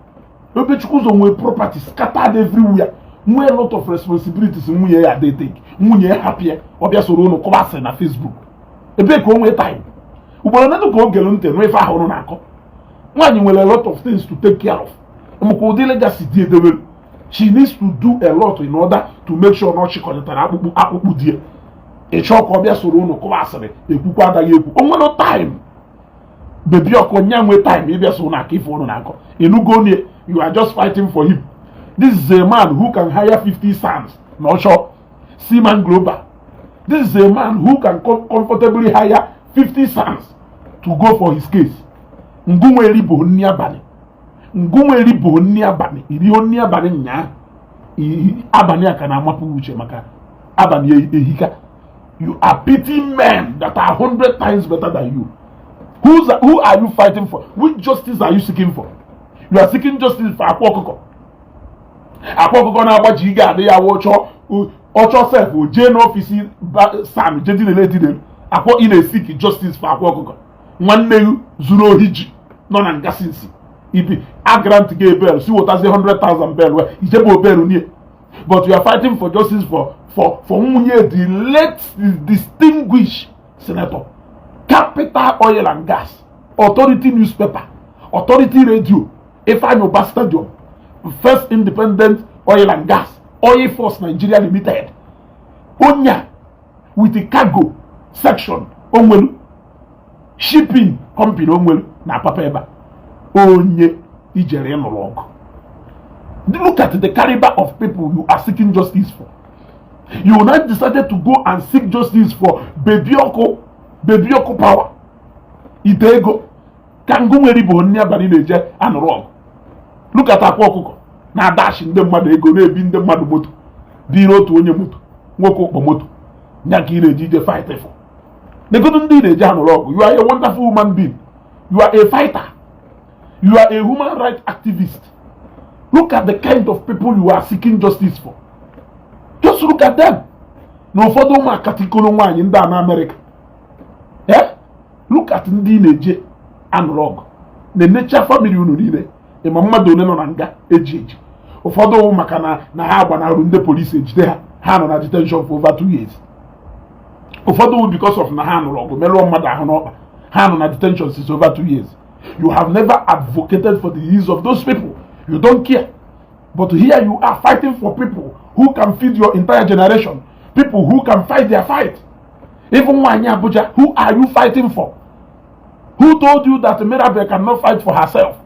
Ebechukwu ụzọ nwee property scattered everywhere, nwee lot of responsibilities. Nwunye ya dey take, nwunye ya hapụ ya, ọ bịa soro unu kọba asịrị na Facebook. Ebee ka o nwee time? Ugboro nedu ka o gelu ntị nụ ife ahụ unu na-akọ. Nwaanyị nwere a lot of things to take care of, maka ụdị legacy dị edebere. She needs to do a lot in order to make sure na ọ chịkọtara akpụkpụ akpụkpụ di ya. Ị chọọ ka ọ bịa soro unu kọba asịrị, ekwukwa adaghị ekwu. O nwere time bebi ọkụ nya nwee time ịbịa so unu aka ife unu na-akọ. Ịnụgo nie, you are just fighting for him. This is a man who can hire 50 sons na ọchọ Seaman Global. This is a man who can comfortably hire 50 sons to go for his case. Ngụnwa eribo nri abalị, ngụnwa eribo nri abalị, iriho nri abalị nyaa abalị a ka na-amapụ uche maka abalị ehika. You are pitying men that are 100 times better than you. Who are you fighting for? Which justice are you seeking for? You are seeking justice for akwa ọkụkọ. Akwa ọkụkọ na-agbaji ige adị ya ọchọ ọchọ sef o jee n'office sam jee dinele edinele akwa. Ị na-eseek justice for akwa ọkụkọ. Nwanne gị zuru ohi ji nọ na nga sinsi ibi a grant gị bail si wetazie 100,000 bail wee ijebe obelu nie, but you are fighting for justice for nwunye the late distinguished senator, Capital Oil and Gas Authority, newspaper Authority, radio Ifeanyi Uba Stadium, First Independent Oil and Gas, Oil Force Nigeria Limited, onya with the cargo section onwelu, shipping company onwelu na papa ebe a onye ijere ịnụrụ ọgụ. Look at the caliber of people you are seeking justice for. You now decided to go and seek justice for baby ọkụ, baby ọkụ power ite ego ka ngụ nwere ibo nri abalị na-eje anụrụ ọgụ. Look at Akwa Ọkụkọ na-adashi ndị mmadụ ego, na-ebi ndị mmadụ moto, biri otu onye moto, nwoke ụkpọ moto nya ka ị na-eji ije fight for. Negodu ndị ị na-eji anụrụ ọgụ. You are a wonderful human being. You are a fighter. You are a human rights activist. Look at the kind of people you are seeking justice for. Just look at them. Na ụfọdụ ụmụ akatikolo nwaanyị ndị a na Amerịka, eh, look at ndị ị na-eje anụrụ ọgụ na-enecha family unu niile. Ịma mmadụ one nọ na nga eji eji? Ụfọdụ maka na ha gbanahụrụ ndị polisi ejide ha, ha nọ na detention for over 2 years. Ụfọdụ because of na ha nụrụ ọgụ, merụọ mmadụ ahụ n'ọkpa, ha nọ na detention since over 2 years. You have never advocated for the use of those people. You don't care. But here you are fighting for people who can feed your entire generation, people who can fight their fight. Even nwaanyị Abuja, who are you fighting for? Who told you that Mirabel cannot fight for herself?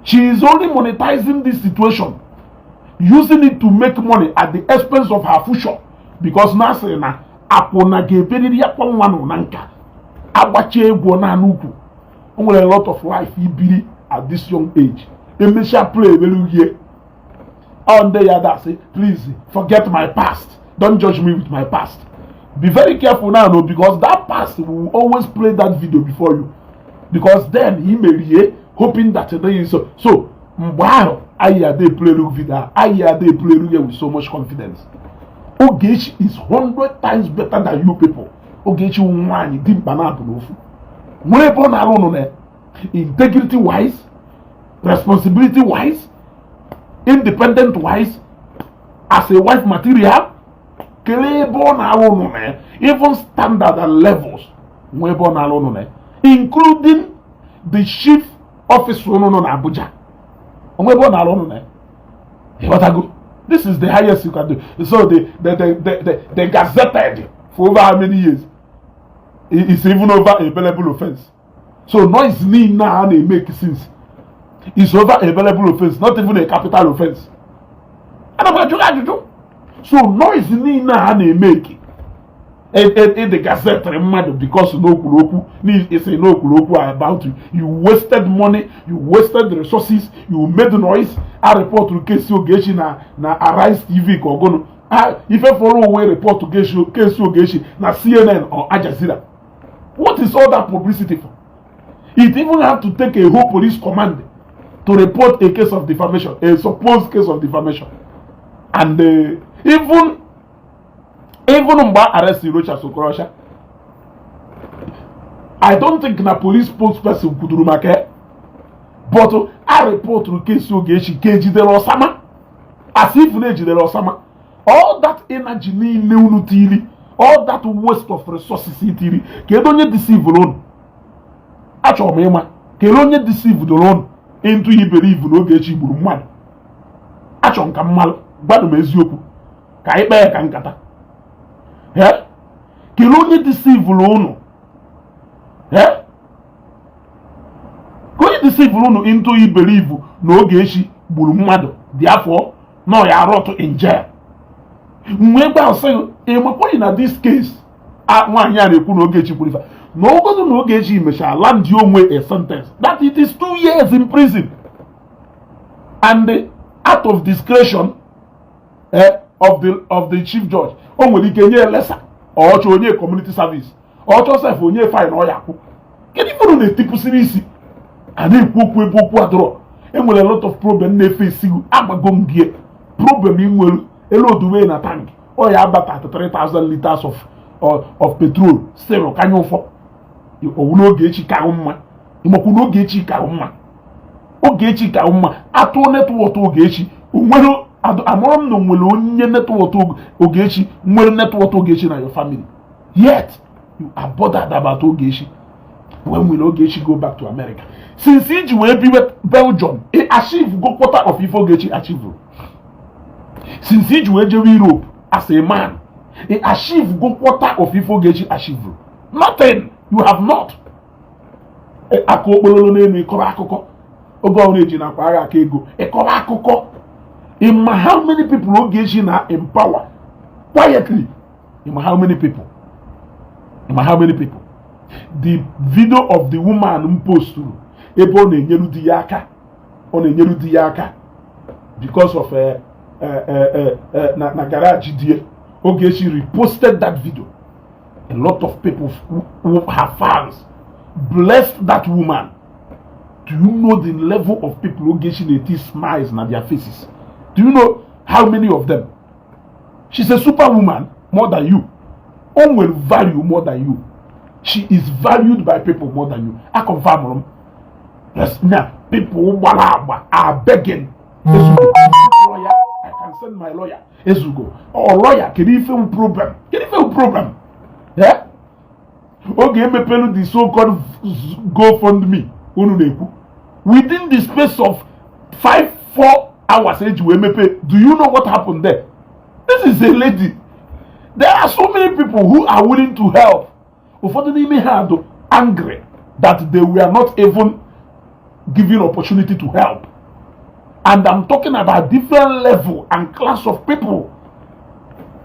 She is only monetizing this situation, using it to make money at the expense of her future, because na asịrị na akwụna ga-eberiri akwa nwa nọ na nka agbacha egwu na ukwu. O nwere a lot of life ibiri at this young age. Emechaa play ebere uhie ọ ndị ya da sị, "Please forget my past. Don't judge me with my past." Be very careful now, no, because that past will always play that video before you, because then he merie hoping that so mgbe ahụ anyị ada play video, anyị ada play with so much confidence. Ogechi is 100 times better than you people. Ogechi nwaanyị dị mkpa na-abụ n'ofu nwere ebe ọ na-arụ ụnụ na integrity wise, responsibility wise, independent wise, as a wife material. Kelee ebe ọ na-arụ ụnụ na ya. Even standard and levels nwee ebe ọ na-arụ ụnụ na ya, including the chief officer ụnụ nọ na Abuja, onwe ebe ọ na-arụ ụnụ na ya. Ịghọtago? This is the highest you can do. So the gazetted for over how many years is even over a bailable offense. So noise niile a na-emeke since is over a bailable offense, not even a capital offense. Ana m ajụ gị ajụjụ. So noise niile a na-emeke, ịdị gazetịrị mmadụ because na okwuru okwu, isi na okwuru okwu about you, you wasted money, you wasted resources, you made noise. A reportụrụ case Ogechi na Arise TV ka ọgụnụ ife fọrọ onwe report case Ogechi na CNN or Al Jazeera. What is all that publicity for? It even have to take a whole police command to report a case of defamation, a supposed case of defamation. And even mgbe a arrest Rochas Okorocha, I don't think na police spokesperson kwuduru maka ya, but a reportụrụ case Ogechi ka ejidere Osama, as if na ejidere Osama. All that energy niile unu tiri, all that waste of resources itiri, kedu onye deceive unu? Achọrọ m ịma kedu onye deceive unu into iberibe na Ogechi gburu mmadụ. Achọrọ m ka mmalụ. Gwadụ m eziokwu ka anyị kpee ya ka nkata. Kedu onye deceive unu? Ka onye deceive unu into iberibe na Ogechi gburu mmadụ dị afọ na ya rot in jail? Mgbe gba sị ịmakwaghị na this case, nwaanyị a na-ekwu na Ogechi kwuru ife na ogodo na Ogechi mechara land onwe a sentence that it is 2 years in prison and out of discretion of the chief judge, o nwere ike nye lesser, ọchọ onye community service, ọchọ sef onye fine ọ ya akwụ. Kedu ife unu na-etipụsiri isi a na-ekwu okwu ebe okwu adọrọ? Enwere a lot of problem na-efe esi. Agbago m gị problem ị nwere elu oduwe na tank ọ ya aba 33,000 liters of petrol still kanya ụfọ owu n'Ogechi ka mma. Ịmakwu n'Ogechi ka mma, Ogechi ka mma. Atụ network Ogechi onwere amụrụ m na onwere onye network Ogechi nwere network Ogechi na your family, yet you are bothered about Ogechi. When will Ogechi go back to America? Since iji wee biwe Belgium, ị achieve go quarter of ife Ogechi achieve. Since iji wee jewe Europe as a man, ị achieve go quarter of ife Ogechi achieve. Nothing. You have not. Aka okporolo n'elu ịkọrọ akụkọ oge ọbụla eji nakwa agha aka ego ịkọrọ akụkọ. Ịma how many people Ogechi na empower quietly? Ịma how many people? Ịma how many people? The video of the woman m posturu ebe ọ na-enyelu di ya aka. Ọ na-enyere di ya aka because of na garage die. Ogechi reposted that video. A lot of people who her fans blessed that woman. Do you know the level of people Ogechi na-eti smiles na their faces? Do you know how many of them? She's a superwoman more than you. O nwere value more than you. She is valued by people more than you. I confirm m. Yes, now people gbara agba are begging, "Ezugo, lawyer, I can send my lawyer." Ezugo or lawyer, kedu ife wu problem? Kedu ife wu problem? Yeah? Oge emepelu the so called GoFundMe unu na-ekwu, within the space of 5, 4 hours eji wee mepe, do you know what happened there? This is a lady. There are so many people who are willing to help. Ụfọdụ n'ime ha do angry that they were not even given opportunity to help, and I'm talking about different level and class of people.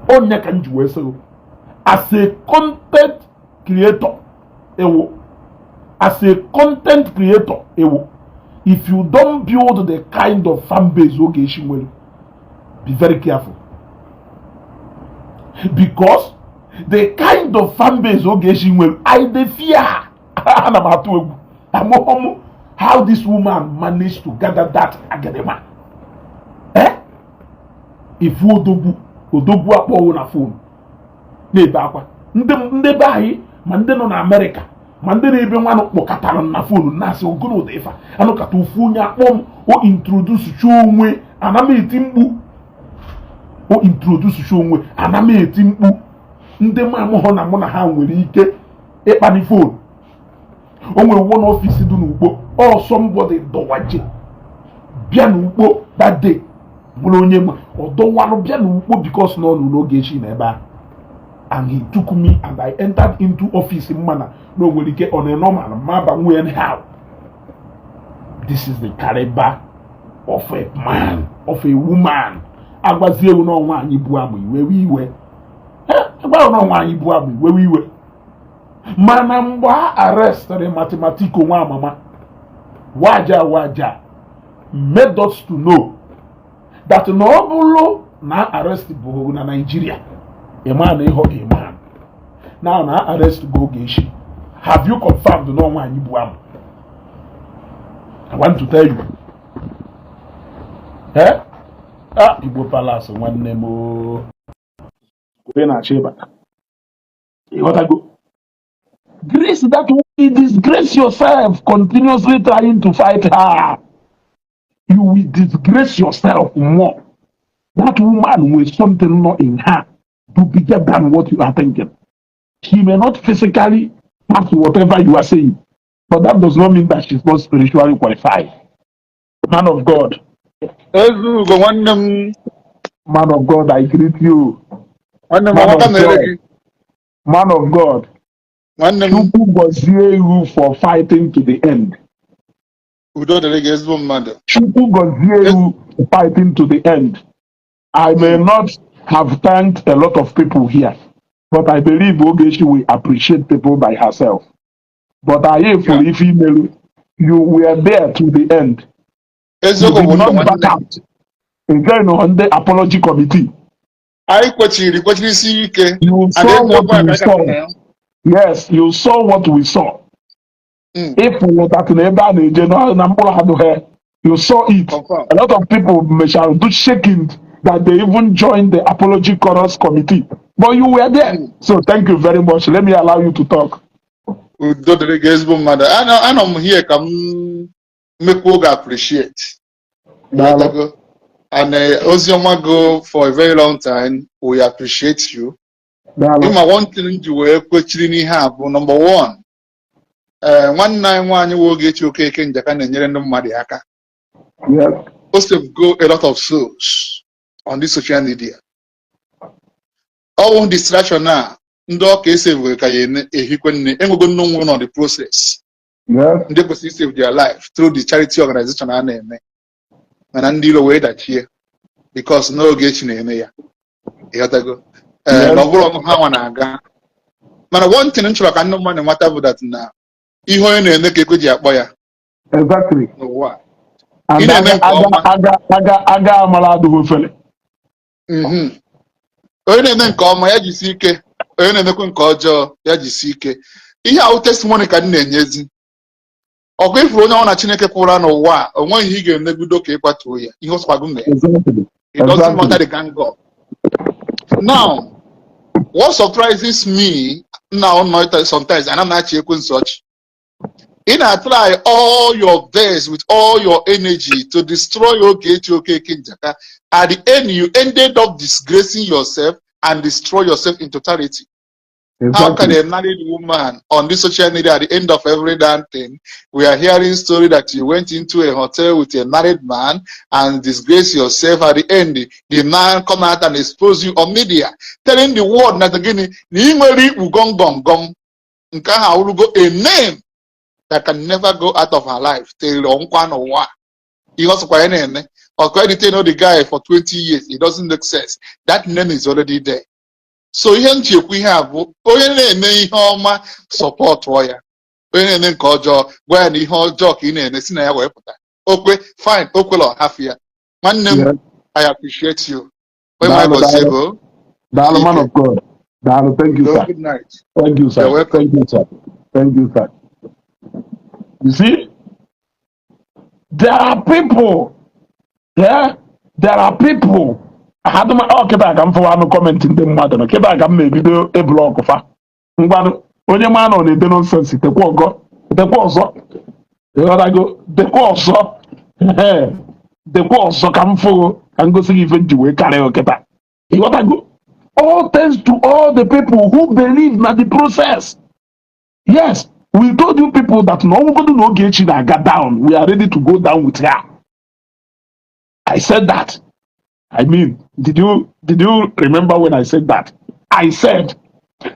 Onye ka m ji wee sị, as a content creator ewo, as a content creator ewo, if you don't build the kind of fan base Ogechi nwere, be very careful, because the kind of fan base Ogechi nwere, I dey fear. Ana m atụ egwu. Amụghọ m how this woman managed to gather that agadema. Eh, ifu odogwu, odogwu akpọwo na phone na-ebe akwa. Ndị ndị be anyị, ma ndị nọ na Amerịka, ma ndị na-ebe nwanụ, kpọkọtara m na phone na-asị ogolo ụda ife anụkata. Ofu onye akpọ m, o introduce chuo onwe, ana m eti mkpu. O introduce chuo onwe, ana m eti mkpu. Ndị ma amụghọ na mụ na ha nwere ike ịkpani phone. O nwere one office dị n'Ugbo, ọ somebody dọwaje bịa n'Ugbo that day, bụrụ onye ma ọ dọwalụ bịa n'Ugbo because na ọ nọ n'Ogechi na ebe ahụ, and he took me and I entered into office. Mmana na o nwere ike on a normal ma banwe anyhow. This is the caliber of a man, of a woman. Agwazie ewu n'ọnwa anyị bụ amụ iwewe iwe. Agwa n'ọnwa anyị bụ amụ iwewe iwe. Mana mgbe a arrestịrị Mathematico nwa amama waja waja, made us to know that na ọ bụrụ na arrest bụ na Nigeria, ịma na ịghọ a man. Now na arrest go Ogechi, have you confirmed na ọnwa anyị bụ amụ? I want to tell you, eh, ah, Igbo Palace, nwanne m ooo, ị na-achọ ịbata, ịghọtago? Grace that will disgrace yourself continuously trying to fight her. You will disgrace yourself more. That woman with something not in her to bigger than what you are thinking. She may not physically pass whatever you are saying, but that does not mean that she's not spiritually qualified. Man of God. Ezugo, nwanne m. Man of God, I greet you. Nwanne m. Man Amaka of mere God. gị. Man of God. Nwanne m. Chukwu gọzie you for fighting to the end. Udo dịrị gị, ezigbo mmadụ. Chukwu gọzie you for fighting to the end. I may not have thanked a lot of people here, but I believe Ogechi will appreciate people by herself. But I hear for if email, you were there to the end. You Eziokwu did bụ ndụ, not nwanne. back out. Again, on the apology committee. Anyị kwechiri isi ike. You And saw what eziokwu a we ka anyị saw. ka na ya. Yes, you saw what we saw. If that na ebe a na-eje na mkpụrụ adụghị, you saw it. Confirm. A lot of people mechara do shaking that they even joined the apology chorus committee. But you were there. So thank you very much. Let me allow you to talk. Udo dịrị gị, ezigbo mmadụ. Anọ m here ka m mekwuo gị appreciate. Daalụ. Ịghọtago? And oziọma go for a very long time, we appreciate you. Daalụ. Ịma one thing m ji wee kwechiri n'ihe a bụ number one, ee, nwanne anyị nwaanyị nwe Ogechi Okeke Njaka na-enyere ndị mmadụ aka. O save go a lot of souls on this social media. Ọwụ distraction a ndị ọka esevere ka ya ehikwe nne enwego nne nwụrụ nọ the process. Ndị kwesịrị save their life through the charity organization a na-eme, mana ndị iro wee dachie because n'Ogechi na-eme ya, ịghọtago? Ee. Yes. Na ọ bụrụ ọnụ ha nwa na-aga, mana one thing m chọrọ ka ndị mmadụ mata bụ that na ihe onye na-eme ka ekwe ji akpọ ya n'ụwa a. Ị And na-eme aga nke aga ọma. Aga aga aga amara adịghị ofele. Onye na-eme nke ọma, ya jisi ike. Onye na-emekwa nke ọjọọ, ya jisi ike. Ihe ahụ testimony ka m na-enyezi. Ọkwa ifuru onye ọ na Chineke kwụra n'ụwa a, o nweghị ihe ị ga-emegido ka ịkwatuo ya. Ihe ọsọkwago mee. It doesn't matter the gang up. Now, what surprises me now not sometimes, and I'm not ekwensu ọchị. Ị na-try all your best with all your energy to destroy Ogechi Okeke Njaka. At the end, you ended up disgracing yourself and destroy yourself in totality. How can a married woman on this social media, at the end of every damn thing, we are hearing story that you went into a hotel with a married man and disgrace yourself? At the end, the man come out and expose you on media, telling the world that again, na ị nwere ikpu gom gom gom. Nke ahụ awụrụgo a name that can never go out of her life till ọnkwa n'ụwa. Ihe ọ sọkwa ya na-eme, ọkwa detain the guy for 20 years, it doesn't make sense. That name is already there. So ihe m ji ekwu ihe a bụ, onye na-eme ihe ọma, supportụọ ya. Onye na-eme nke ọjọọ, gwa ya na ihe ọjọọ ka ị na-eme, si na ya wee pụta. Okwe fine, okwela, ọhafụ ya. Nwanne m, I appreciate you. Onye nwe Daalụ, gọzie daalụ. gị. Daalụ, man of God. Daalụ, thank you, sir. Good night. Thank you, sir. You're welcome. Thank you, sir. Thank you, sir. You see, there are people, yeah, there are people. Adụma ọ kịta ka m fụwa anụ comment ndị mmadụ nọ kịta ka m na-ebido ịblock fa. Ngwanụ, onye ma nọ na-ede nonsense, tekwa ọgọ, tekwa ọzọ, ịghọtago, dekwa ọzọ. Ee, dekwa ọzọ ka m fụgo, ka m gosi gị ife m ji wee karịa kịta, ịghọtago. All thanks to all the people who believe na the process. Yes, we told you people that na ọnwụgodu na Ogechi na-aga down, we are ready to go down with her. I said that. I mean, did you remember when I said that? I said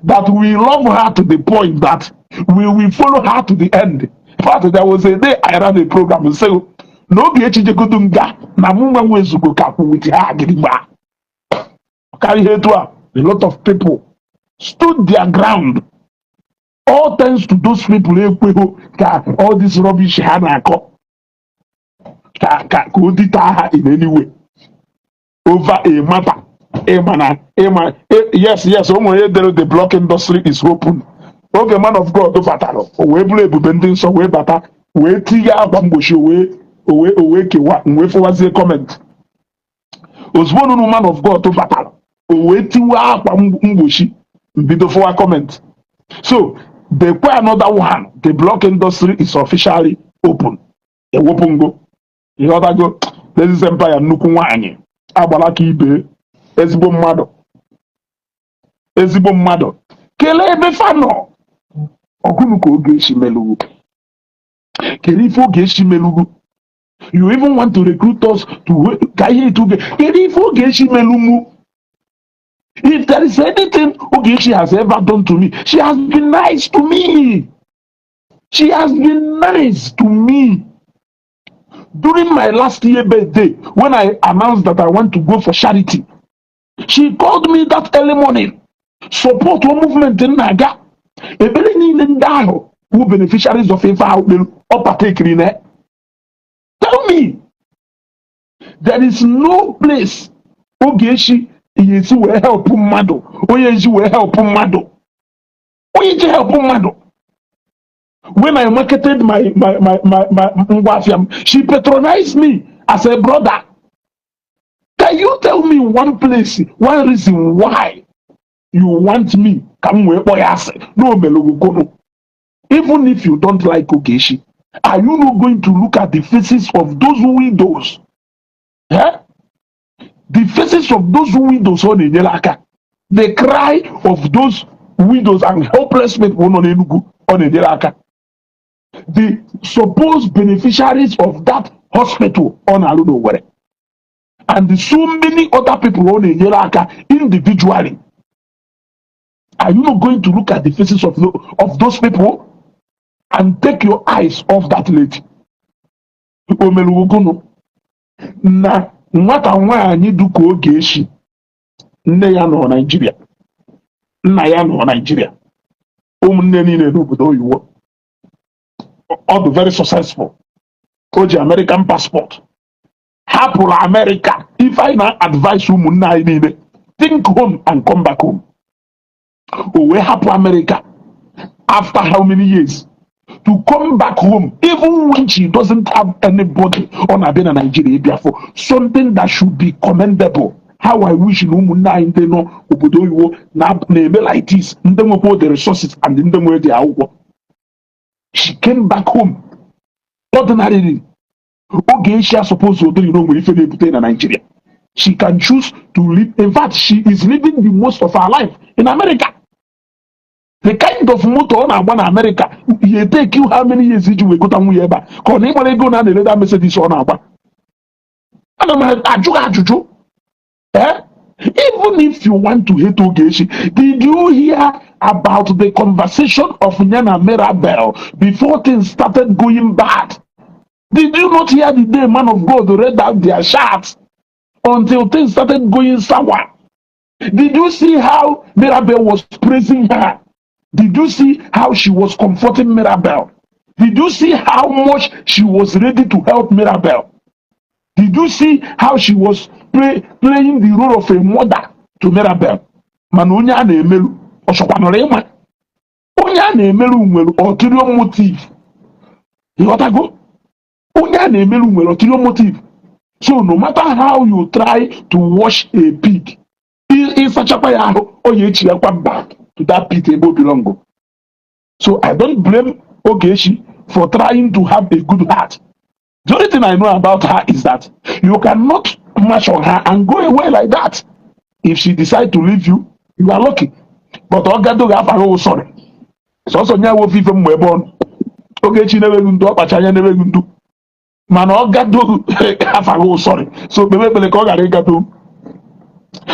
that we love her to the point that we will follow her to the end. In fact, there was a day I ran a program and say, na Ogechi jegodu nga na mụ nwa nwezugo ka kwụ with her gidigba. Karịa ihe etu a, a lot of people stood their ground. All thanks to those people ekweghị ka all this rubbish ha na-akọ ka o dite ha in any way over a matter. Ịma na ịma yes, o nwere ihe dere, "The block industry is open." Oge man of God batara, o wee bụrụ ebube ndị nsọ wee bata, wee tinye akwa mgbochi, o wee kewa, wee fụwazie comment. Ozugbo nụnụ man of God batara, o wee tiwe akwa mgbochi, mbido fụwa comment. So dekwe another one, "The block industry is officially open." Ewepụ ngo, ịghọtago. Ladies Empire, nnukwu nwanyị agbara aka ibe, ezigbo mmadụ, ezigbo mmadụ. Kelee ebe fa nọ ọgụnụ ka Ogechi melugwu. Kedu ife Ogechi melugwu? You even want to recruit us to ka ihe etu oge. Kedu ife Ogechi melugwu? If there is anything Ogechi has ever done to me, she has been nice to me. She has been nice to me. During my last year birthday, when I announced that I want to go for charity, she called me that early morning, support one movement in na-aga. Ekpere niile ndị ahụ wụ beneficiaries of ife ahụ kpere, ọ partakiri na. Tell me, there is no place Ogechi esi wee help mmadụ, onye ji wee help mmadụ, onye ji help mmadụ. When I marketed my ngwa afịa m, she patronized me as a brother. Can you tell me one place, one reason why you want me ka m wee kpọọ ya asị na omelogokonu? Even if you don't like Ogechi, are you not going to look at the faces of those widows, eh? The faces of those widows ọ na-enyere aka, the cry of those widows and helpless people nọ n'Enugu ọ na-enyere aka, the supposed beneficiaries of that hospital ọ na-alụ n'Owerri, and so many other people ọ na-enyere aka individually. Are you not going to look at the faces of those people and take your eyes off that lady? Omelugonu na nwata nwaanyị dịka Ogechi, nne ya nọ Naijiria, nna ya nọ Naijiria, ụmụnne niile n'obodo oyibo, ọ dị very successful. O ji American passport, hapụrụ America. Ife anyị na-advise ụmụnne anyị niile, think home and come back home. O wee hapụ America after how many years to come back home, even when she doesn't have anybody. Ọ na-abịa na Nigeria ịbịa for something that should be commendable. How I wish na ụmụnne anyị ndị nọ obodo oyibo na-eme like this, ndị nwekwa the resources and ndị nwere the akwụkwọ. She came back home. Ordinarily, Ogechi suppose odori na o nwere ife na-ebute na Nigeria. She can choose to live. In fact, she is living the most of her life in America. The kind of moto ọ na-agba na America ya take you how many years iji wee gota nwunye ebe a, ka ọ na ịgbara ego na na-ereda Mercedes ọ na-agba? Ana m ajụ gị ajụjụ. Eh? Even if you want to hate Ogechi, did you hear about the conversation of Nyana Mirabel before things started going bad? Did you not hear the day man of God read out their chats until things started going sour? Did you see how Mirabel was praising her? Did you see how she was comforting Mirabel? Did you see how much she was ready to help Mirabel? Did you see how she was playing the role of a mother to Mirabel? Mana onye a na-emerụ, ọ chọkwanụrụ ịma onye a na-emerụ nwere ulterior motive. Ịghọtago? Onye a na-emerụ nwere ulterior motive. So no matter how you try to wash a pig, ịsachakwa ya ahụ, ọ ya echighakwa back to that pit ebe o belong. So I don't blame Ogechi for trying to have a good heart. The only thing I know about her is that you cannot march on her and go away like that. If she decide to leave you, you are lucky. But ọ gado ga-afa gị, sorry. Sọsọ nye wofe ife mmụ ebe ọnụ. Ogechi na-enweghị ndụ, ọkpacha anya na-enweghị ndụ. Mana ọ gado afa gị, sorry. So kpebe ekpere ka ọ ghara ịgado.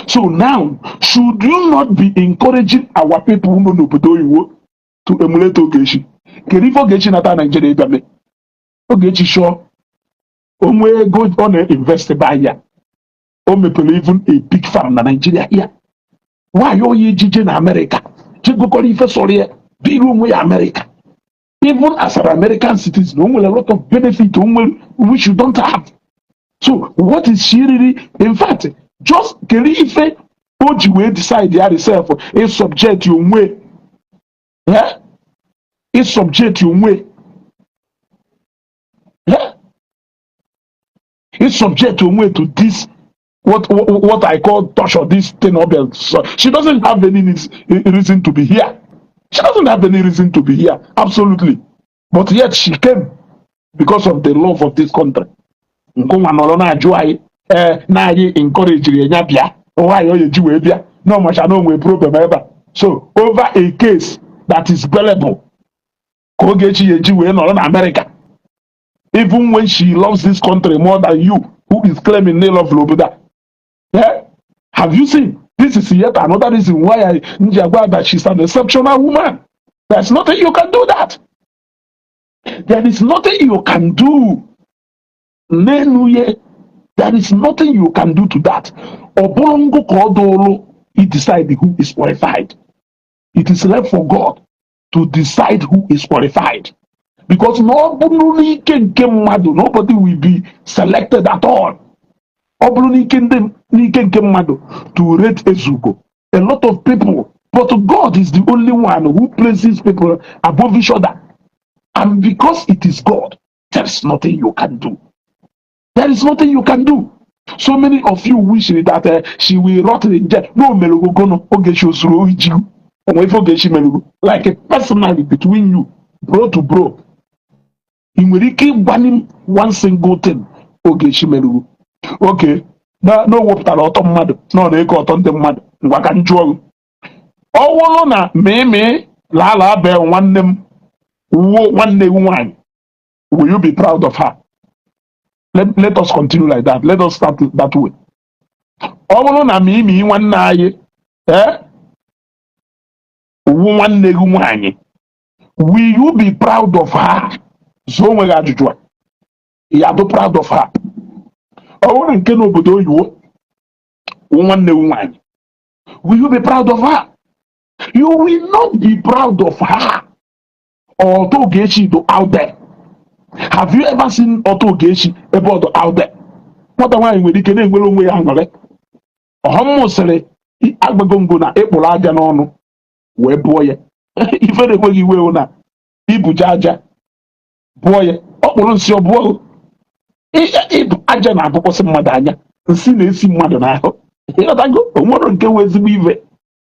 So now, should you not be encouraging our people nọ n'obodo oyibo to emulate Ogechi? Kedu ife Ogechi nata Nigeria ịbịa mee? Ogechi chọọ onwe ego ọ na-invest by ya. O mepere even a big farm na Nigeria here. Nwaanyị onye ejije na America chegokọrọ ife sọrọ ya biri onwe ya America. Even as an American citizen, o nwere a lot of benefit o nwere which you don't have. So what is she really, in fact, just kedu ife o ji wee decide ya herself ị subject onwe, eh? Ị subject onwe, eh? Ị subject onwe to this what I call torture, this thing up there. So she doesn't have any reason to be here. She doesn't have any reason to be here, absolutely. But yet she came because of the love of this country. Nkunwa nọrọ na-ajụ anyị, ee, na anyị encourage ya bịa. Nwaanyị ọ ga-eji wee bịa na ọmacha na onwe problem ebe a. So over a case that is bearable ka Ogechi ya eji wee nọrọ na America, even when she loves this country more than you who is claiming na love obodo a. Yeah? Have you seen? This is yet another reason why I nji agwa that she's an exceptional woman. There's nothing you can do that. There is nothing you can do. N'enu ye, there is nothing you can do to that. Ọ bụrụ ngụ ka ọ dụrụ, he decide who is qualified. It is left for God to decide who is qualified. Because na ọ bụrụ n'ike nke mmadụ, nobody will be selected at all. Ọ bụrụ n'ike ndị n'ike nke mmadụ to rate Ezugo, a lot of people, but God is the only one who places people above each other. And because it is God, there is nothing you can do. There is nothing you can do. So many of you wish that she will rot in jail. No, melugo gono Ogechi osuru oji onwe ife Ogechi melugo. Like personally, between you, bro to bro, ị nwere ike ịgwani m one single thing Ogechi melugo? Okay, na o wepụtara ọtọ mmadụ na ọ na-eke ọtọ ndị mmadụ. Ngwa, ka m jụọ gị, ọ wụrụ na mịmị lala be nwanne m wuo nwanne gị nwaanyị, will you be proud of her? Let us continue like that. Let us start that way. Ọ bụrụ na mịmị nwanne anyị, eh, wu nwanne gị nwaanyị, will you be proud of her? Zụọ onwe gị ajụjụ a. Ya dị proud of her? Ọ bụrụ na nke n'obodo oyibo wụ nwanne gị nwaanyị, will you be proud of her? You will not be proud of her. Although Ogechi do out there, Have you ever seen ọtọ Ogechi ebe ọdụ out there? Nwata nwaanyị nwere ike na-enwere onwe ya aṅụrị. Ọghọm sịrị agbago ngo na ịkpụrụ aja n'ọnụ wee bụọ ya. Ife na-enweghị iwe wụ na ibuja aja bụọ ya, ọ kpụrụ nsị ọ bụọ. Ịbụ aja na-abụkwasị mmadụ anya, nsị na-esi mmadụ n'ahụ. Ịghọtago? O nwere nke wụ ezigbo ife.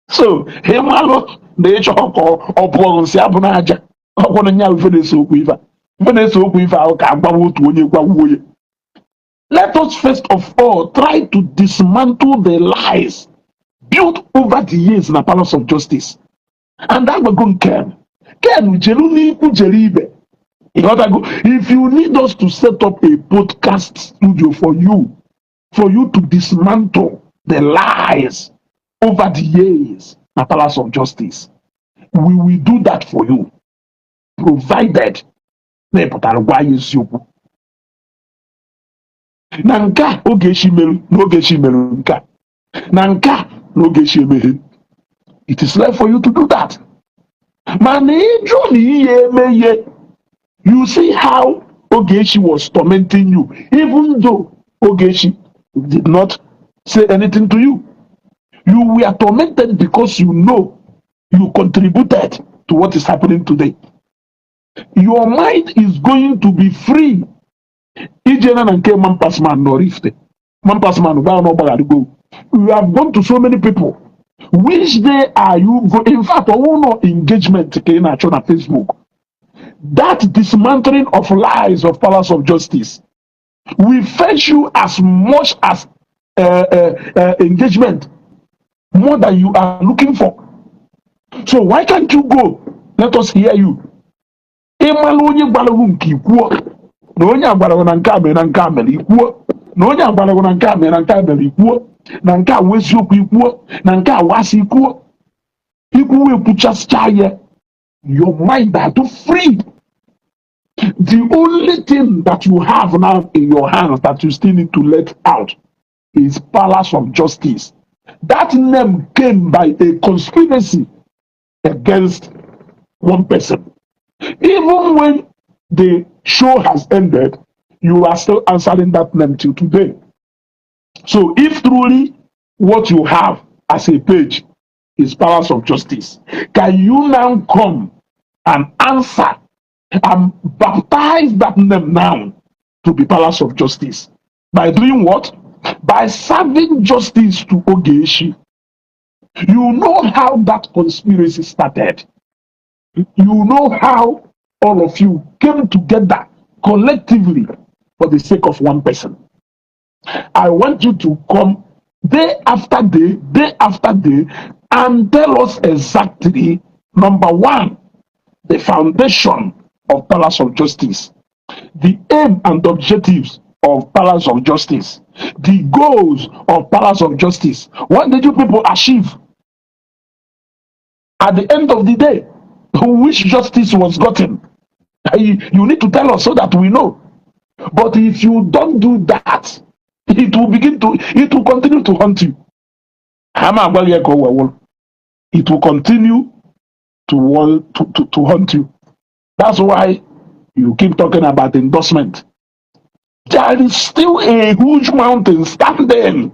So ịmalụ na ịchọ ka ọ bụọ nsị abụ na aja ọkwụrụ nya. Ife na-ese okwu, ife a, ife na-ese okwu, ife ahụ ka agbawa otu onye gwawuo ya. Let us first of all try to dismantle the lies built over the years na Palace of Justice. And agbago Ken, Ken jelu n'ikwu jere ibe. Ịghọtago? If you need us to set up a podcast studio for you to dismantle the lies over the years na Palace of Justice, we will do that for you, provided na ị pụtara gwa anyị eziokwu na nke a Ogechi merụ, na Ogechi merụ nke a, na nke a na Ogechi emeghe. It is left for you to do that. Mana ịjụ na ihe eme ihe, you see how Ogechi was tormenting you, even though Ogechi did not say anything to you. You were tormented because you know you contributed to what is happening today. Your mind is going to be free. Ijena na nke Mampasman nọ Rifte, Mampasman gwa na ọgbagharịgo. You have gone to so many people. Which day are you go? In fact, ọwụ nọ engagement ka ị na-achọ na Facebook. That dismantling of lies of Palace of Justice will fetch you as much as engagement, more than you are looking for. So why can't you go? Let us hear you. Ịmalụ onye gwara gị nke, ikwuo na onye a gwara gị na nke a mere, na nke a mere, ikwuo na onye a gwara gị na nke a mere, na nke a mere, ikwuo na nke a wụ eziokwu, ikwuo na nke a wasị, ikwuo, ikwuo, ekwuchasịcha ya. Your mind are too free. The only thing that you have now in your hands that you still need to let out is Palace of Justice. That name came by a conspiracy against one person. Even when the show has ended, you are still answering that name till today. So if truly what you have as a page is Palace of Justice, can you now come and answer and baptize that name now to be Palace of Justice? By doing what? By serving justice to Ogechi. You know how that conspiracy started. You know how all of you came together collectively for the sake of one person. I want you to come day after day, day after day, and tell us exactly, number one, the foundation of Palace of Justice, the aim and objectives of Palace of Justice, the goals of Palace of Justice. What did you people achieve? At the end of the day, which justice was gotten? You need to tell us so that we know. But if you don't do that, it will continue to haunt you. Ama agwa gị ka o wee wụrụ. It will continue to haunt you. That's why you keep talking about endorsement. There is still a huge mountain standing.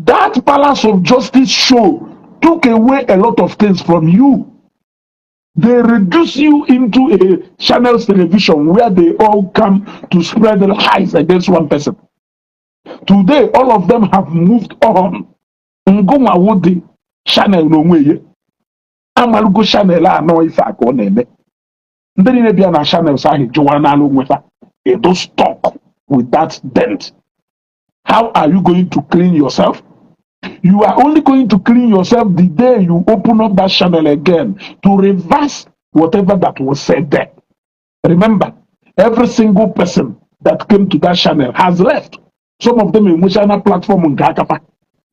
That Palace of Justice show took away a lot of things from you. They reduce you into a channels television where they all come to spread lies against one person. Today, all of them have moved on. Ngụnwa wụ the channel n'onwe ya. Amalugo channel a anọ ife a ka ọ na-eme. Ndị niile bịa na channels ahụ jụwara n'ala onwe fa. Edo stuck with that dent. How are you going to clean yourself? You are only going to clean yourself the day you open up that channel again to reverse whatever that was said there. Remember, every single person that came to that channel has left. Some of them enwechana platform nke aka fa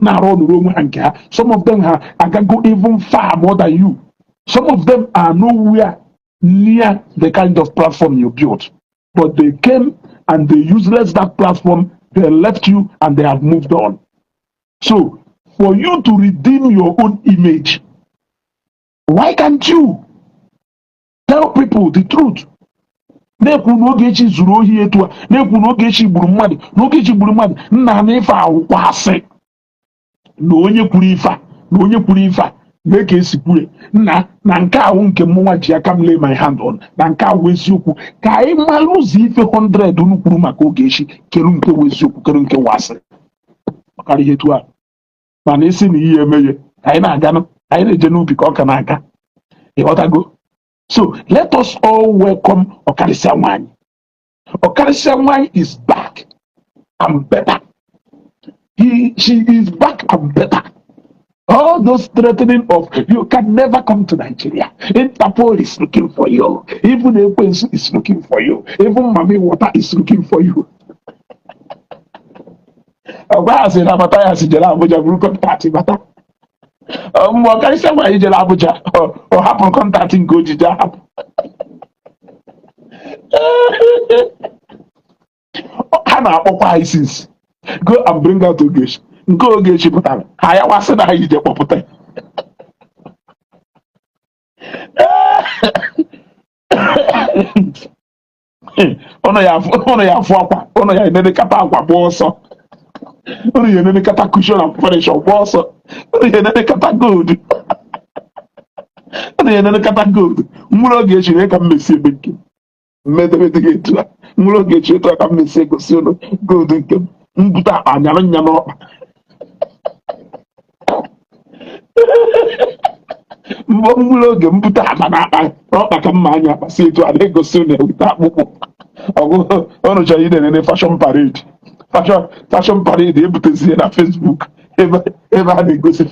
na-arụ ọnụrụ onwe ha nke ha. Some of them ha agago even far more than you. Some of them are nowhere near the kind of platform you built. But they came and they useless that platform, they left you and they have moved on. So, for you to redeem your own image, why can't you tell people the truth? Na-ekwu na Ogechi zuru ohi etu a, na-ekwu na Ogechi gburu mmadụ, na Ogechi gburu mmadụ. Nna, na ife awụkwa asị na onye kwuru ife a, na onye kwuru ife a mee ka esi kwue nna na nke awụ nke mụnwa ji aka m lay my hand on na nke awụ eziokwu. Ka anyị mara ụzọ ife 100 unu kwuru maka Ogechi, kedu nke wụ eziokwu, kedu nke wụ asị. Ọkara ihe etu a, mana isi na ihe emeghe ka anyị na-aganụ, anyị na-eje n'ubi ka ọ ka na-aga. Ịghọtago? So let us all welcome Ọkarịsịa Nwanyị. Ọkarịsịa Nwanyị is back and better. He she is back and better. All those threatening of "You can never come to Nigeria. Interpol is looking for you. Even Ekwensu is looking for you. Even Mami Water is looking for you." Ọgwa ha sị na Mathias jere Abuja buru contact bata. Mgbe Ọkarịsịa Nwaanyị jere Abuja, ọ hapụrụ contact nke ojiji ahapụ. Ha na-akpọkwa ISIS. "Go and bring out Ogechi." Nke Ogechi pụtara, ha ya wasị na ha ije kpọpụta ya. Ụnụ ya afụ akwa, ụnụ ya enenekata akwa gba ọsọ, ụnụ ya enenekata cushion and furniture gba ọsọ, ụnụ ya enenekata gold, ụnụ ya enenekata gold. Nwere Ogechi na ka m mesi ebe nke mmedemede gị etu a, nwere Ogechi etu a ka m mesi egosi ụnụ gold nke m mbute akpa anyara nya n'ọkpa. Mbọ nwere oge mbute akpa na akpa n'ọkpa ka mma anya akpa si etu a na-egosi ụnụ ewute akpụkpọ ọgụ. Ụnụ chọrọ ị na-enene fashion parade, fashion parade ebutezie na Facebook ebe a na-egosi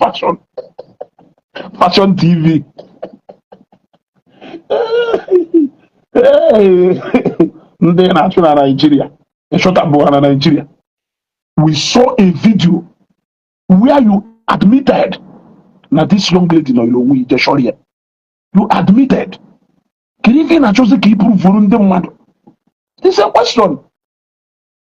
fashion TV. Ndị na-achụ na Naịjirịa ịchụta ha na Naịjirịa. We saw a video where you admitted na this young lady nọ onwe ije chọrọ ya. You admitted. Kedu ife ị na-achọzi ka ị prove ndị mmadụ? It's a question.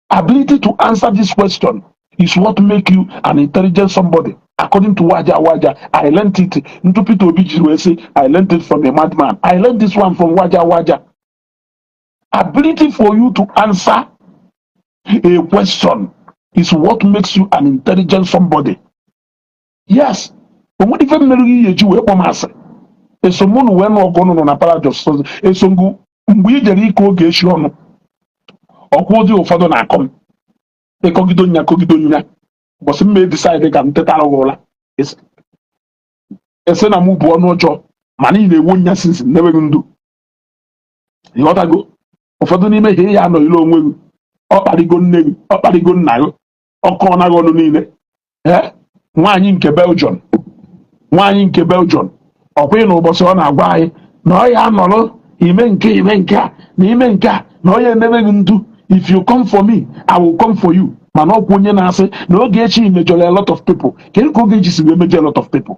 Ability to answer this question is what make you an intelligent somebody. According to Waja Waja, I learned it. Ntu Peter Obi jiri wee sị, "I learned it from a madman." I learned this one from Waja Waja. Ability for you to answer a question is what makes you an intelligent somebody. Yes. O nwere ife mere gị ihe eji wee kpọọ m asị. Eso mụ na wee nụ ọgụ nụnụ na Paradise. Eso ngụ mgbe i jere ike oge echi ọnụ. Ọkwa ụdị ụfọdụ na-akọ m. Ịkọgido nya kọgido nya. Ụbọchị m mee decide ka m tetara gị ụra. Ese na mụ bụ ọnụ ọjọọ mana ị na-ewu nya sinsi nneweghị ndụ. Ịghọtago? Ụfọdụ n'ime ihe ya anọghịla onwe gị. Ọ kparịgo nne gị, ọ kparịgo nna gị, ọkọ naghị ọnụ niile. Ee, nwaanyị nke Belgium, nwaanyị nke Belgium, ọkwa ị na ụbọchị ọ na-agwa anyị na ọ ya anọrọ ime nke a na ime nke a na ọ ya emebeghị ndu. "If you come for me, I will come for you." Mana ọkwa onye na-asị na Ogechi mejọrọ a lot of people. Kedu ka Ogechi si wee mejọ a lot of people?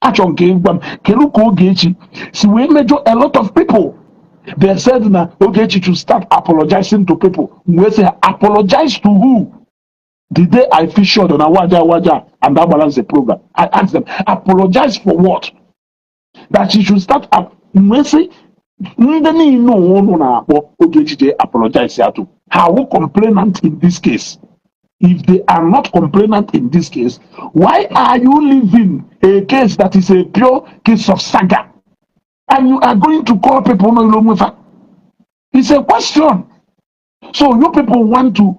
Achọ nke ịgwa m, kedu ka Ogechi si wee mejọ a lot of people? They said na Ogechi should start apologizing to people. Wee sị, apologize to who? The day I featured on Waja Waja and Agbalanze program, I asked them, apologize for what? That she should start up. Wee sị, ndị niile unu na-akpọ Ogechi jee apologize ya to, ha wụ complainant in this case? If they are not complainant in this case, why are you leaving a case that is a pure case of saga and you are going to call people no onwe? It's a question. So you people want to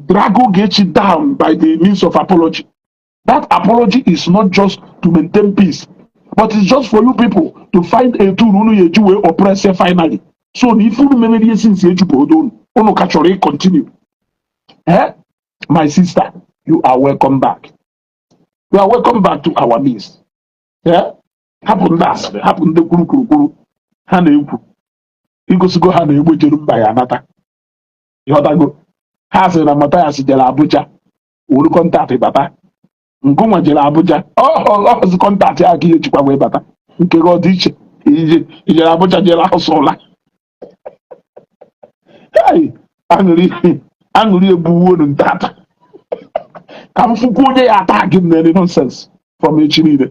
drag Ogechi down by the means of apology. That apology is not just to maintain peace, but it's just for you people to find a tool unu ya eji wee oppress ya finally. So na ife unu mere ihe since ejubodo unu, unu ka chọrọ ị continue. Eh? My sister, you are welcome back. You are welcome back to our midst. Eh? Hapụ ndị asịrị, hapụ ndị kwuru kwuru kwuru ha na-ekwu. Igosigo ha na-egbe jere mba ya anata. Ịghọtago? Ha sị na Mathias jere Abuja wuru contact bata. Ngụnwa jere Abuja ọzi contact ya ka ihe jikwa wee bata. Nke gị ọ dị iche. Ije ijere Abuja jere asụ ụla. Hey, aṅụrị aṅụrị egbuwo unu ntata. Ka m fụkwa onye ya ata gị m na nonsense from echi niile.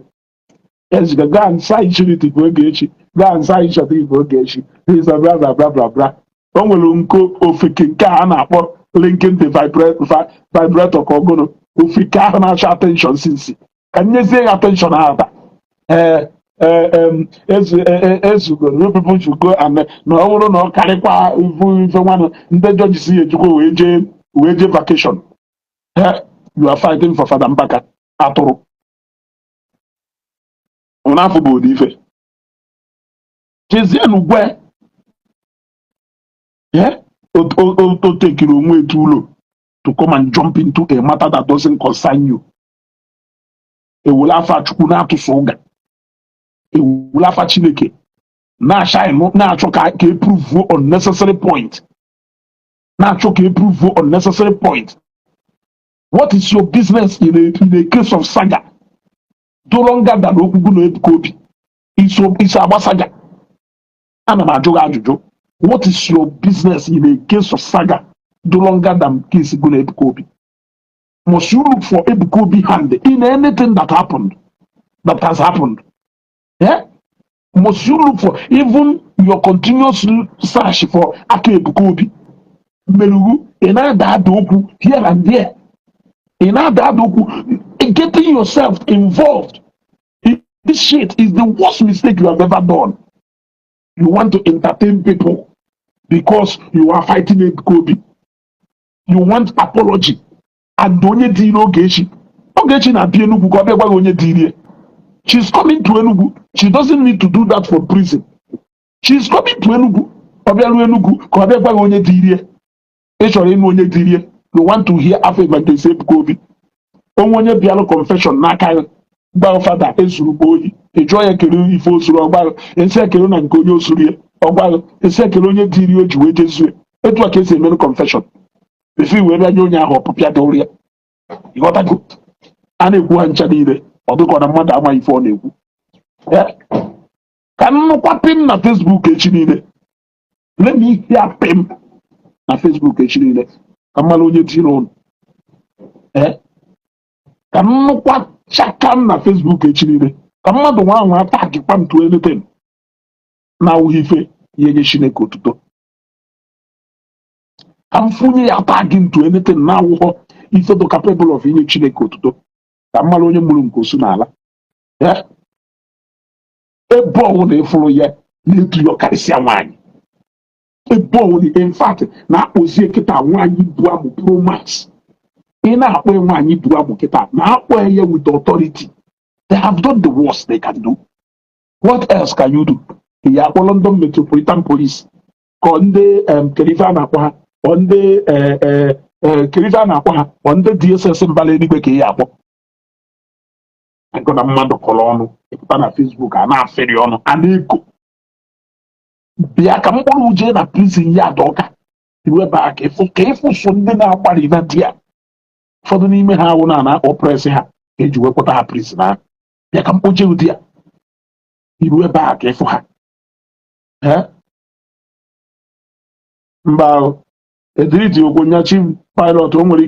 Eziga, go and sign Trinity for Ogechi. Go and sign Shati for Ogechi. This blah blah blah blah blah. O nwere nko ofeke nke a na-akpọ linking the vibrator ka ọgụnụ ofeke ahụ na-achọ attention since ka nyezie ya attention ahụ taa. Ee ee, ezu ezugo. You people should go and na ọ bụrụ na ọ karịkwa ifu ife nwanụ ndị judges ya ejikwa wee jee vacation. You are fighting for Fada Mbaka atụrụ n'afọ bụ ụdị ife jezienụ gwe o tekiri onwe etu ụlọ to come and jump into a matter that doesn't concern you. Ewere afa Chukwu na-atụsụ ụga, ewere afa Chineke na-acha, na-achọ ka e prove unnecessary point, na-achọ ka e prove unnecessary point. What is your business in a case of saga do longer than okwukwu na Ebuka Obi iso agba saga? Ana m ajụ gị ajụjụ. What is your business in a case of saga do longer than case go na Ebuka Obi? Must you look for Ebuka Obi hand in anything that happened, that has happened? Yeah? Must you look for even your continuous search for aka Ebuka Obi merugwu? Ị na-ada ada okwu here and there, ị na-ada ada okwu, getting yourself involved in this shit is the worst mistake you have ever done. You want to entertain people because you are fighting Ebuka Obi. You want apology and onye dị ire. Ogechi, Ogechi na-abịa Enugu ka ọ bịa gwa gị onye dị ire. She's coming to Enugu. She doesn't need to do that for prison. She's coming to Enugu. Ọ bịaruo Enugu ka ọ bịa gwa gị onye dị ire. Ị chọrọ ịnụ onye dị ire. You want to hear afọ Evangelist Ebuka Obi. Onwe onye bịalụ confession n'aka gị gba, "Fada, ezuru m ohi." Ị jụọ ya kere ife o zuru, ọgbaghị esi ekele na nke onye o zuru ya, ọgbaghị esi ekele onye dịrị o ji wee jezue. Etu a ka esi emerụ confession efi wee bịa nye onye ahụ ọpụpịa dụrụ ya. Ịghọtago? A na-ekwu ha ncha niile, ọ dịka na mmadụ amaghị ife ọ na-ekwu. Ka nnukwa pim na Facebook echi niile. Let me hear pim na Facebook echi niile ka mmadụ onye tiri ụnụ. Ka nnukwa chakam na Facebook echi niile ka mmadụ nwa ahụ atagikwa m to anything na-awụghị ife ihe nye Chineke otuto, ka m fụnye ya tag into anything na-awụghọ ife dị capable of inye Chineke otuto, ka mmadụ onye mụrụ nke osu n'ala. Ebe ọwụ na ịfụrụ ya na-etu ya karịsịa nwaanyị, ebe ọwụ na in fact na-akpọzie kịta nwaanyị bu amụ Pro Max. Ị na-akpọ ya nwaanyị bu amụ kịta, na-akpọ ya with authority. They have done the worst they can do. What else can you do? Ya akpọ London Metropolitan Police ka ọ ndị kedu ife a na-akpọ ha, ọ ndị kedu ife a na-akpọ ha, ọ ndị DSS mbala eluigwe ka ị ya akpọ agụ na mmadụ kọrọ ọnụ. Ịpụta na Facebook a na-afịrị ọnụ, a na-eko. Bịa ka mkpụrụ jee na prison ya dị ọka iru ebe a ka ịfụ so ndị na-agbari na di ya. Ụfọdụ n'ime ha awụ na na-akpọ press ha ka eji wepụta ha prison ahụ. Bịa ka mkpoje ụdị ya iru ebe a ka ịfụ ha. Eh? Mba ahụ ediriti okwu nyachi pilot. O nwere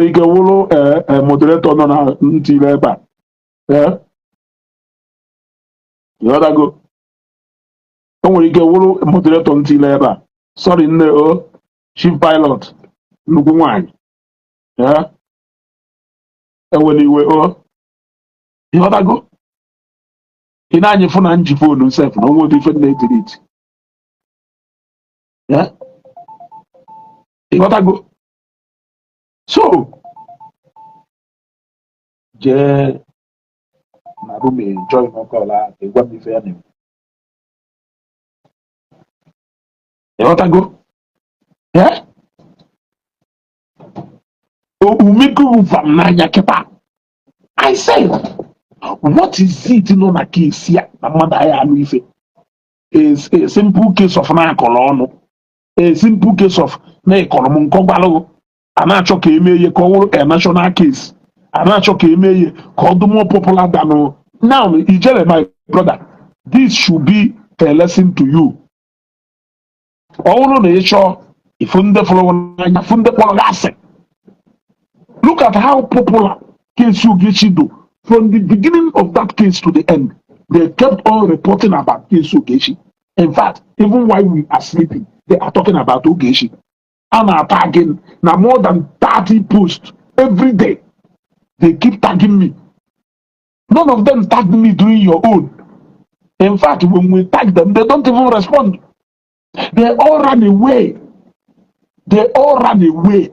ike wụrụ ee moderator nọ na ntị ebe a. Ee, ịghọtago? O nwere ike wụrụ moderator ntị ebe a. Sorry nne o, chief pilot, nnukwu nwanyị. Ee, ewela iwe o. Ịghọtago? Ị na-anya fụ na nji phone sef na onwe ụdị ife na-ediriti. Ee, ịghọtago? So jee na room join call ahụ ka ị gwa m ife ya na-ekwu. Ịghọtago? Ee, umego vam n'anya kịta. I said, what is it nọ na case ya na mmadụ agha anụ ife? A simple case of na-akọrọ ọnụ, a simple case of na ịkọrọ m nkọ gwalụgụ. A na-achọ ka emee ihe ka ọ wụrụ a national case, a na-achọ ka emee ihe ka ọ dị more popular than now. Ijele, my brother, this should be a lesson to you. Ọ bụrụ na ị chọọ ifu ndị fụrụ gị n'anya, fụ ndị kpọrọ gị asị. Look at how popular case Ogechi do. From the beginning of that case to the end, they kept on reporting about case Ogechi. In fact, even while we are sleeping, they are talking about Ogechi. A na-tagging na more than 30 posts every day. They keep tagging me. None of them tagged me during your own. In fact, when we tag them, they don't even respond. They all ran away. They all ran away.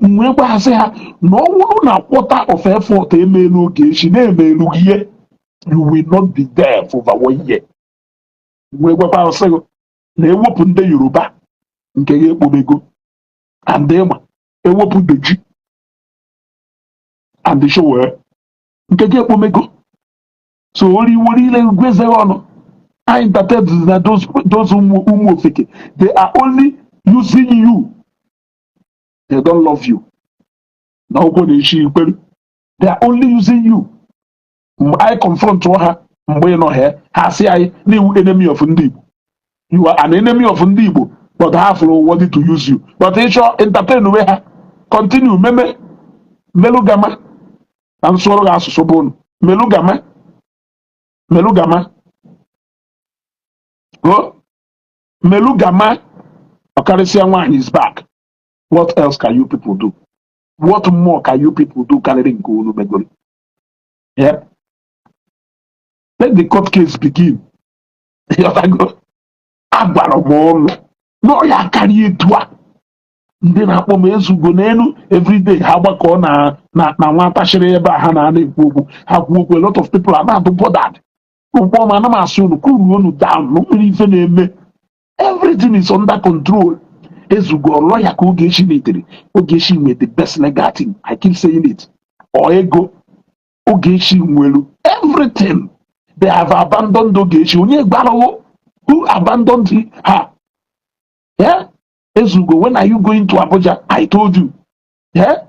Mgbe gbasị ha na ọ bụrụ na quarter of effort emeelu Ogechi na-emelu ihe, you will not be there for over one year. Mgbe gwakwa sị gị na ewepụ ndị Yoruba nke ya ekpomego and ịma ewepụ Deji and Sowore nke gị ekpomego, so oriwo niile gwezeghị ọnụ. I entertain na those ụmụ ofeke, they are only using you. They don't love you. Na ụkwụ na-echi ikpere, they are only using you. Mgbe anyị confront ha, mgbe ị nọ ha, ha sị anyị na-ewu enemy of ndị Igbo. You are an enemy of ndị Igbo, but ha fụrụ worthy to use you. But ịchọ entertain we ha, continue meme melugama na nsụọrụ gị asụsụ bụ unu melugama melugama go melugama. Ọkarịsịa nwaanyị is back. What else can you people do? What more can you people do karịrị nke unu megoro? Yeah. Let the court case begin. Ịghọtago? Agwara m ụnụ na ọ ya karịa etu a ndị na-akpọ m ezugo n'elu everyday. Ha gbakọ na nwa tachịrị ebe a ha na-ana ekwu okwu, ha kwuo okwu. A lot of people are na-adụ bothered. Ụkpọ ma ana m asị unu cool unu down na nwere ife na-eme. Everything is under control. Ezugo lawyer ka Ogechi netere. Ogechi nwere the best legal team. I keep saying it. Ọ ego Ogechi nwere everything. They have abandoned Ogechi. Onye gbarawo? Who abandoned her? Yeah, Ezugo, when are you going to Abuja? I told you, yeah,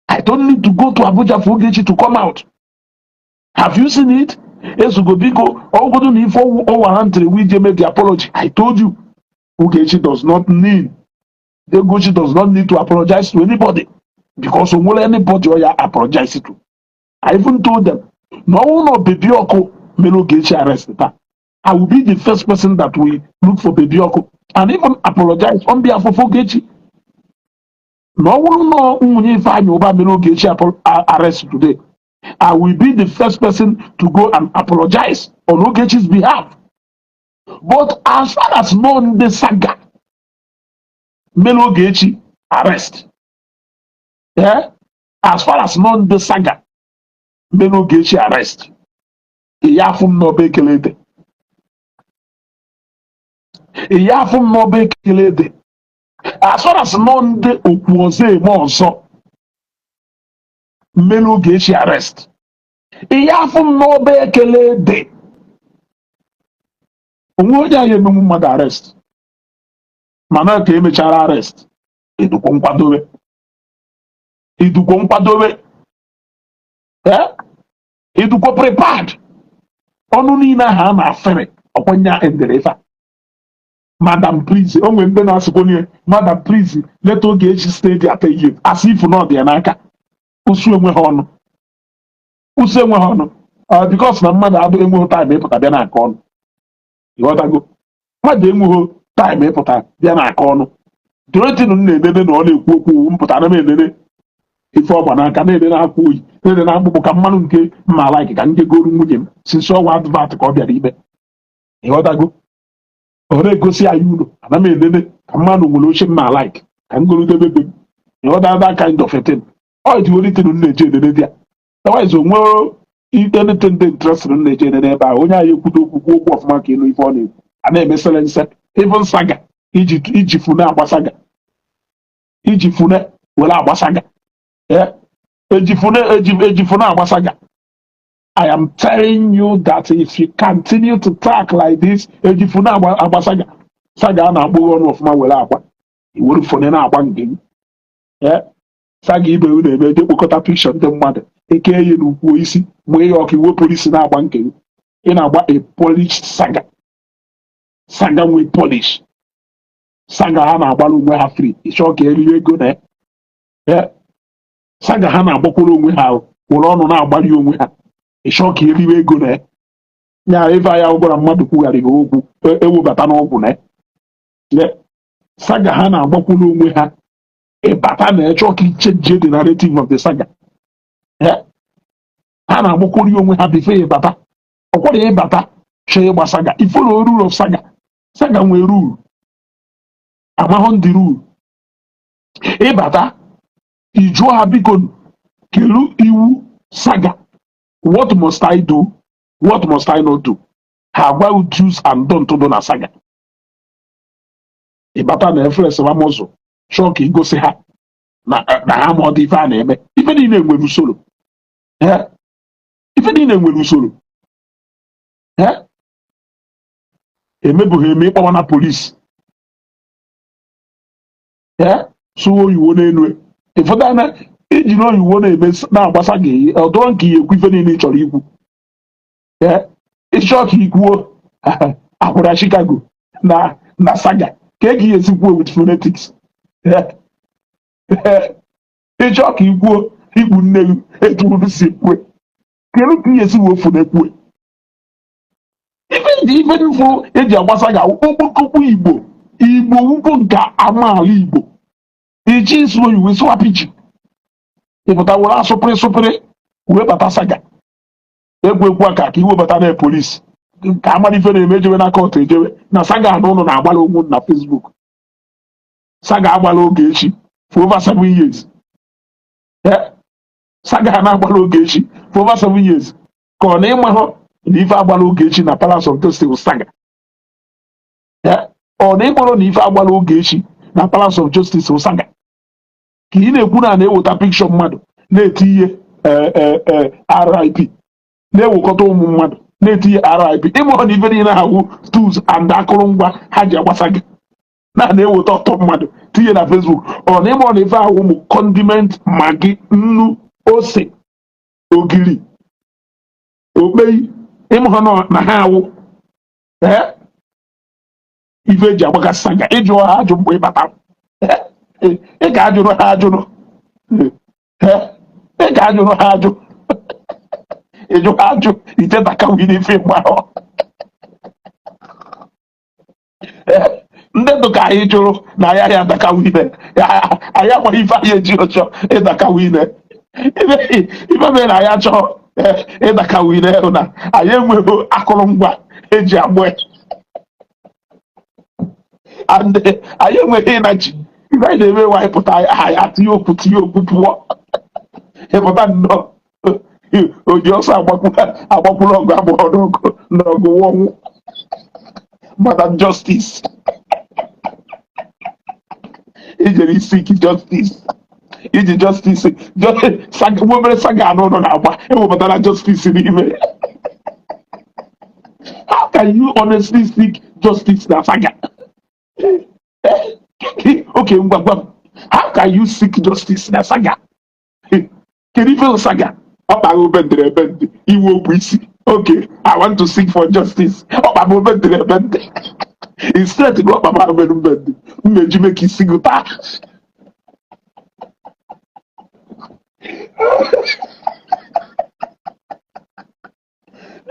I don't need to go to Abuja for Ogechi to come out. Have you seen it? Ezugo, biko, ọgụdụ na ife ọwara ntịrị wije make the apology. I told you Ogechi does not need, Ogechi does not need to apologize to anybody because o nwere anybody ọ ya apologize to. I even told them na ọnwụ na Baby Ọkụ mere Ogechi arrest taa, I will be the first person that will look for Baby Ọkụ and even apologize on behalf of Ogechi. Na ọ bụrụ na nwunye Ifeanyị Ụba mere Ogechi arrest today, I will be the first person to go and apologize on Ogechi's behalf. But as far as no ndị saga mere Ogechi arrest, yeah? As far as no ndị saga mere Ogechi arrest, ya afụ m n'ọba ekele dị, ya afụ m n'ọba ekele dị. As far as nọ ndị okwu ọzọ eme ọzọ mere Ogechi arrest, ihe afụ m n'ọba ekele dị. Onwe onye anyị emenwu mmadụ arrest, mana ka emechara arrest, idukwo nkwadobe, idukwo nkwadobe, eh? Idukwo prepared. Ọnụ niile ahụ a na-afere ọkwanye endere ife a. Madam, please, o nwere ndị na-asịkwa, "Madam, please, let Ogechi stay there 10 years," as if na ọ dị ya n'aka. Usu enweghị ọnụ, usu enweghị ọnụ. Because na mmadụ abụ enweghị time ịpụta bịa na-akọ ọnụ. Ịghọtago? Mmadụ enweghị time ịpụta bịa na-akọ ọnụ. The m na-enene na ọ na-ekwu okwu mpụta na m enene ife ọgba n'aka, na-enene akwa oyi, na-enene akpụkpọ ka mmanụ nke mma like ka njegoro nwunye m since ọwa advert ka ọ bịara ime. Ịghọtago? Ọ na-egosi anyị ụlọ, ana m enene ka mmadụ nwere oche mma like ka m goludebe be m. Ịghọta? That kind of a thing, ọ dị only thing m na-eji enene dị ya. Otherwise, onwe anything dị interesting m na-eji enene ebe ahụ. Onye anyị ekwudo okwu, kwuo okwu ọfụma ka ịnụ ife ọ na-ekwu. A na-emesịrị nse even saga iji fune agba saga, iji fune were agba saga. Eh, eji fune eji fune agba saga. I am telling you that if you continue to talk like this, eji fune agba saga. Saga a na-akpụ ọnụ ọfụma were agba iwere fune na-agba nke gị. Eh, saga ibe unu na-eme eje kpokọta pikshọ ndị mmadụ eke ya n'ukwu isi mụọ ya ọkụ iwepụrụ isi na-agba nke gị. Ị na-agba a polished saga, saga nwee polish, saga ha na-agbara onwe ha free. Ịchọ ka erie ego na ya. Eh, saga ha na-agbakwara onwe ha were ọnụ na-agbari onwe ha. Ịchọ ka eriwe ego na ya. Nya ife anya gwara mmadụ kwugharịghị okwu ewebata n'ọgwụ na saga ha na-agbakwuru onwe ha. Ịbata na ịchọ ka ichange the narrative of the saga. Ha na-agbakwuru onwe ha before ịbata. Ọkwara ịbata chọọ ịgba saga, ifollow rule of saga. Saga nwere rule, amahụ ndị rule. Ịbata, ịjụọ ha, "Biko, kelu iwu saga? What must I do? What must I not do?" Ha agwa you do's and don't do na saga. Ịbata na efres mamụzụ chọọ ka igosi ha na ha ma ọ dị ife a na-eme. Ife niile nwere usoro. Ife niile nwere usoro. Emebughị eme ịkpọwa na polisi, sụwa oyiwo n'elu. Ịfụta na ijiri oyiwo na-eme na-agbasa gị ọdụrọ nke ihe ekwu ife niile ị chọrọ ikwu. Ịchọ ka ikwuo akwụra Chicago na saga ka e ga esi kwuo with phonetics. Ịchọ ka ikwuo ikpu nne gị etu unu si ekwe, kedu ka ihe esi wee fụ na-ekwue ife ndị ife mfụ eji agbasa ga okpokokwu Igbo? Igbo wugo nke amaala Igbo. Iji ịsụ oyibo, sụwa pidgin, ịpụta were asụpịrị sụpịrị wee bata saga egwu ekwu aka ka iwebata na polisi ka amara ife na-eme, ejewe na court, ejewe na saga na ụnụ na-agbara onwe na Facebook. Saga agbala Ogechi for over 7 years. Saga na-agbala Ogechi for over 7 years, ka ọ na ịmahụ na ife agbala Ogechi na Palace of Justice saga? Ọ na ịkpọrọ na ife agbala Ogechi na Palace of Justice saga ka ị na-ekwu na na-eweta pikshọ mmadụ na-eti ihe RIP, na-ewekọta ụmụ mmadụ na-etinye RIP? Ịmụọ na ife niile ha wụ tools and akụrụngwa ha ji agbasa gị na na-eweta ọtọ mmadụ tinye na Facebook. Ọ na ịmụọ na ife ahụ ụmụ condiment, Maggi, nnu, ose, ogiri, okpei, ịmụọ na ha awụ ife eji agbakasị saga? Ịjụọ ha ajụ mgbe ịbata, ị ga-ajụrụ ha ajụrụ. Ị ga-ajụrụ ha ajụ, ịjụ ha ajụ, ichetaka wee n'ife ịgba. Ndị ndụ ka anyị jụrụ na ya ya adakawa ime anyị amaghị ife anyị eji ọchọ ịdakawa ime. Ife mere na anyị achọ ịdakawa ime bụ na anyị enweghị akụrụngwa eji agbụ ya and anyị enweghị ịnachi ife anyị na-eme. Nwa anyị pụta, anyị atinye okwu, tinye okwu, pụọ. Ịpụta nnọọ, oji ọsọ agbakwuru ọgụ agbụghọ n'ọgụ ọnwụ. Madam Justice, ijere isi ike justice, iji justice saga, obere saga anụ ụlọ na-agba ewepụtara justice n'ime. How can you honestly seek justice na saga? Okay, ngwa gwa m, how can you seek justice na saga? Kedu ife saga? Ọ kpara obendere ebe ndị iwe okwu isi. Okay, I want to seek for justice. Ọ kpara obendere ebe ndị instead na ọ kpara obere mbendị mmeji mee ka isi gị taa.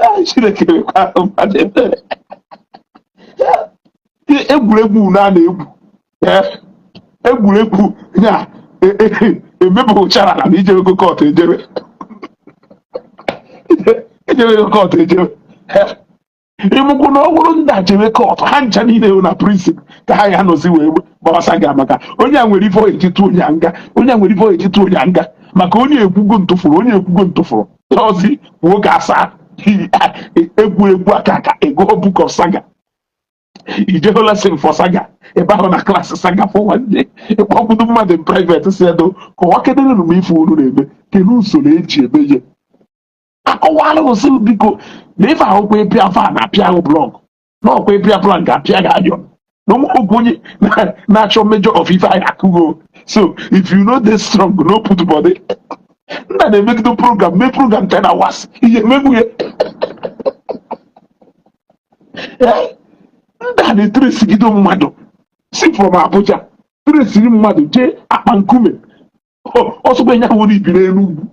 Ah, Chineke mekwa mmadụ ebere. Egwuregwu unu a na-egwu, egwuregwu ya emebụchara na ijewego court, ejebe ejewego court, ejebe ịmụkwụ na ọ bụrụ ndị a jebe court, ha ncha niile na prison ka ha ya nọzi wee gbawasa gị, maka onye a nwere ife ọ eji tụọ onye a nga, onye a nwere ife ọ eji tụọ onye a nga, maka onye ekwugo ntụfụrụ, onye ekwugo ntụfụrụ ọzi nwoke asaa. Egwu aka ego book of saga, ijego lesson for saga ebe ahụ na class saga for one day, ịkpọkwudo mmadụ in private si edo kọwa kedere m ife unu na-eme, kedu usoro eji eme ihe akọwala. Osi biko na ife ahụkwa ịpịa fan apịa ahụ block na ọkwa ịpịa plan ga-apịa gị ayọ na ụmụ onye na-achọ major of ife anyị akụgo. So if you no dey strong, no put body. Nna na-emegide program, mee program 10 hours, ihe emegbu ya. Ndị a na-etresigido mmadụ si from Abuja tresiri mmadụ jee akpa nkume ọsọkwa ya nwere ibi n'Enugwu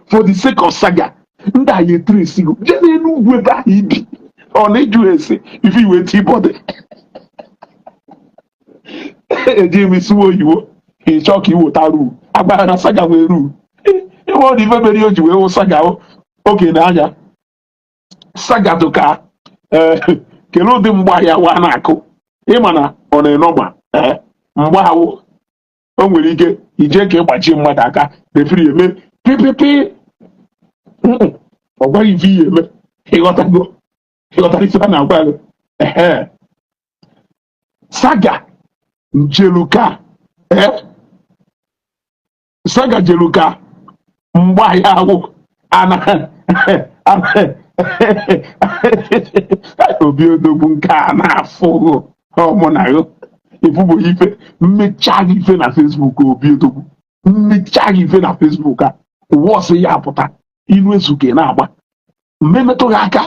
for the sake of saga. Ndị a ya etresigo jee n'Enugwu ebe ahụ ibi. Ọ na ịjụ ese ife iwe ti body. Eji m isi oyibo ịchọ ka iweta rule agbara na saga wee rule. Ịnwe ọdụ ife mere o ji wee wụ saga oge na-anya saga dị ka kelee ụdị mgba ya wa na-akụ. Ịma na ọ na-enọgba mgba ahụ o nwere ike ije ka ịgbachie mmadụ aka, referee eme pịpịpị, ọ gwaghị ife ihe eme. Ịghọtago? Ịghọtara ife a na-agwa gị? Ehe, saga njeluka, ee, saga jeluka mgba ya ahụ ana obi odogwu nke a na-afụ ọmụ na gị ịfụbụ ife mmechaa gị ife na Facebook. Obi odogwu mmechaa gị ife na Facebook a, ụwa ọsọ ya apụta ilu ezuke na-agba mmemetụ gị aka,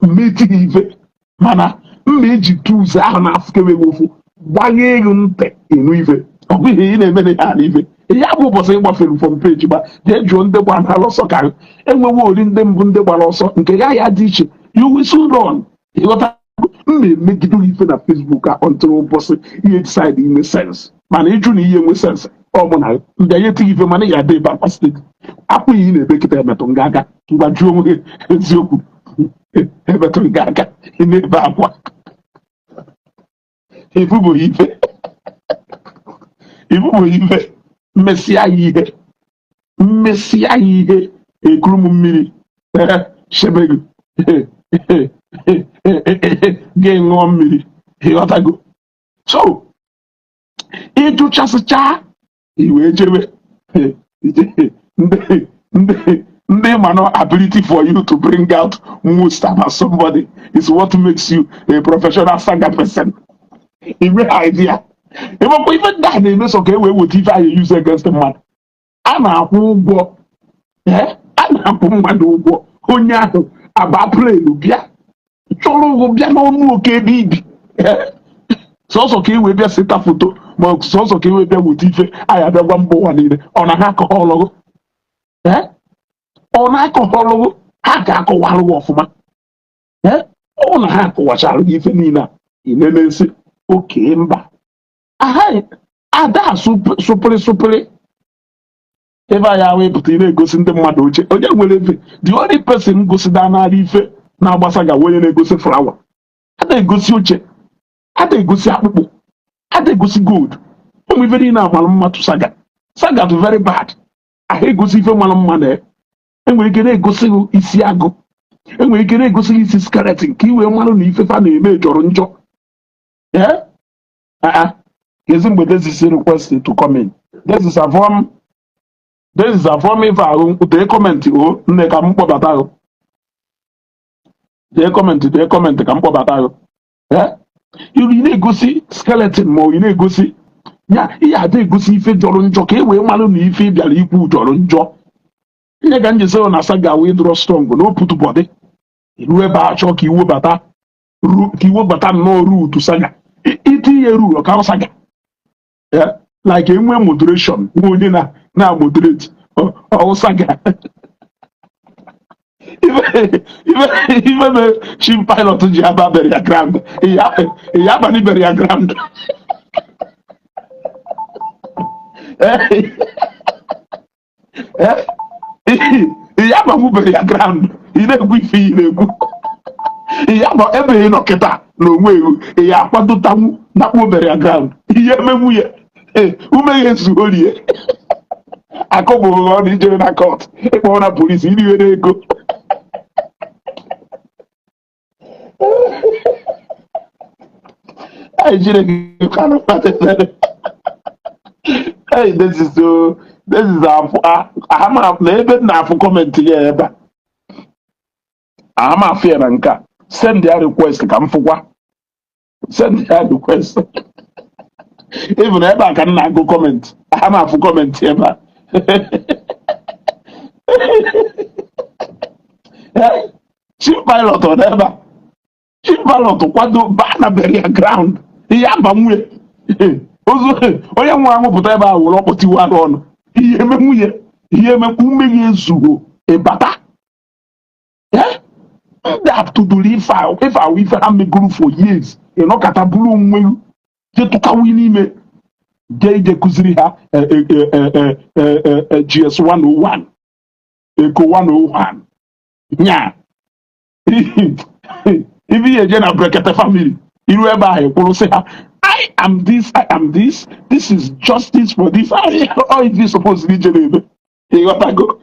mmeti gị ife, mana mma eji tools ahụ na-afụkewe gị ụfụ gbaghee gị ntị ịnụ ife. Ọ bụ ihe ị na-eme na ya na ife ya bụ ụbọchị ị gbafere from page gba jee jụọ ndị gbara ọsọ ka enwewe ori ndị mbụ ndị gbara ọsọ nke ya ya dị iche. You will soon run. Ịghọta? Mma emegide gị ife na Facebook a until ụbọchị ihe decide inwe sense, mana ịjụ na ihe nwe sense ọ bụ na mbịa ya etighị ife, mana ya dị ebe akwa steeti akwụ ya ị na-ebe kịta emetụ nga aka. Ngwa, jụọ onwe gị eziokwu, emetụ nga aka ị na-ebe akwa. Ịfụbụghị ife, ịfụbụghị ife. Mmesịa ya ihe, mmesịa ya ihe, ekuru m mmiri shebe gị gị ṅụọ mmiri. Ịghọtago? So ịjụchasịcha i wee jebe ndị ma no ability for you to bring out most about somebody is what makes you a professional saga person. Inwe idea ịmakwa ife ndị a na-eme so ka e wee weta ife anyị use against mmadụ a na-akwụ ụgwọ. A na-akwụ mmadụ ụgwọ, onye ahụ aba plane bịa chọrọ ụgwọ bịa n'ọnụ oke ebe ibi sọsọ ka e wee bịa seta foto, ma ọ sọsọ ka e wee bịa weta ife anyị abịa gwa mba ụwa niile. Ọ na ha akọghọlụgụ? Ọ na-akọghọlụgụ? Ha ga-akọwalụ gị ọfụma. Ọ na ha akọwachara gị ife niile a ị na-emesi oke mba aha ada sụpịrị sụpịrị ebe anyị ahụ ịpụta ị na-egosi ndị mmadụ oche onye nwere efe. The only person gosida n'ala ife na-agbasa ga onye na-egosi flower, a na-egosi oche, a na-egosi akpụkpọ, a na-egosi gold. Ụmụ ife niile amara mma tụ saga. Saga dị very bad. Ahụ egosi ife mara mma na enwere ike na-egosi gị isi agụ, enwere ike na-egosi gị isi skeleton ka i wee marụ na ife fa na-eme jọrọ njọ. Ee, aa ezi mgbe this request to come in, this is a form, this is a form. Ife ahụ dee comment o nne ka m kpọbata gị. Dee comment, dee comment ka m kpọbata gị. Ee, ị na-egosi skeleton ma ọ ị na-egosi ya ihe ada egosi ife jọrọ njọ ka e wee marụ na ife ị bịara ikwu jọrọ njọ. Ihe ka njesi na saga wee draw strong na put body iru ebe a chọọ ka iwebata ka iwebata nnọọ root saga itinye rule ọka saga. Like enwe moderation, nwe onye na na moderate ọwụ saga. Ife mere chief pilot ji aba burial ground, ya abalị burial ground, ya abanwu burial ground. Ị na-ekwu ife ị na-ekwu ya ma ebe ị nọ kịta na onwe ewu ya akwadotanwu nakpuo burial ground. Ihe emenwu ya ume ya ezuorie akụ bụ ọ na ijere na court ịkpọ na polisi iriwe n'ego. Anyị Chineke kwanụ kpatara. Hey, this is so this is afụ ama na ebe m na-afụ comment ya ebe a ama afụ ya na nke a. Send ya request ka m fụkwa. Send ya request. Even ebe a ka m na-agụ comment, ama afụ comment ebe a. Chief pilot ọ ebe a? Chief pilot kwado baa na burial ground ihe aba nwunye ozu onye nwụrụ anwụ pụta ebe a were ọkpọ tiwa arụ ọnụ. Ihe eme nwunye, ihe eme ume gị ezugo ịbata. Ndị atụdoro ife ife ahụ, ife ha megoro for years, ịnọkọta bụrụ onwe je tụkawi n'ime, jee ije kụziri ha GS 101, Eco 101 nya. Ife ihe eje na Brekete family, iru ebe ahụ ekwuru sị ha, "I am this, I am this, this is justice for this." All ife suppose ije na-eme, ịghọtago?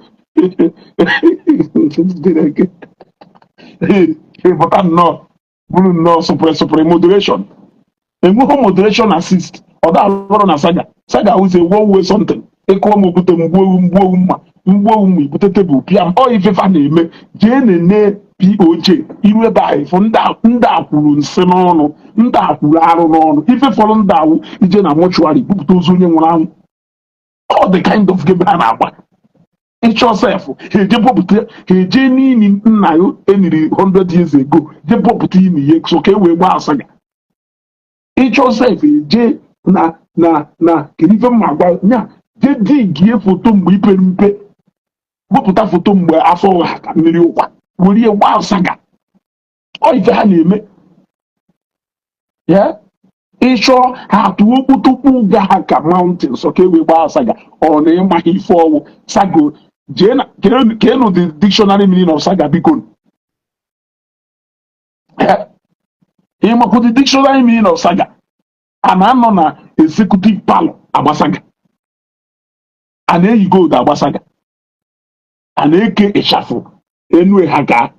Chineke. Ịpụta nnọọ bụrụ nnọọ sụpụrụ sụpụrụ moderation, enweghị moderation assist. Ọ da alụrụ na saga. Saga wụzi one way something. Ịkụọ m okwute, mgbuowu mgbuowu mma, mgbuowu mma, ibute tebụl pịa m. Ọ ifefa na-eme. Jee nene POJ, iru ebe ahụ ịfụ ndị a kwuru nsị n'ọnụ, ndị a kwuru arụ n'ọnụ. Ife fọrọ ndị awụ ije na mortuary bupụta ozu onye nwụrụ anwụ. All the kind of game ha na-agba, ịchọ sef, ha eje bọpụta, ha eje n'ili nna ya eniri 100 years ago, je bọpụta ili ya so ka e wee gbaa asaga. Ịchọ sef, eje na kedu ife mma gwa nya, je digie foto mgbe ipere mpe, wepụta foto mgbe afọ ha ka mmiri ụkwa, were ihe gbaa saga. Ọ ife ha na-eme ya. Ịchọ, ha atụọ okpotokpo ga ha ka mountain so ka e wee gbaa saga. Ọ na ịmaghị ife ọwụ sago? Jee na keenụ the dictionary meaning of saga, biko. Ịmakwu the dictionary meaning of saga? A na-anọ na executive parlour agba saga, a na-eyi gold agba saga, a na-eke ịchafụ enu ha ka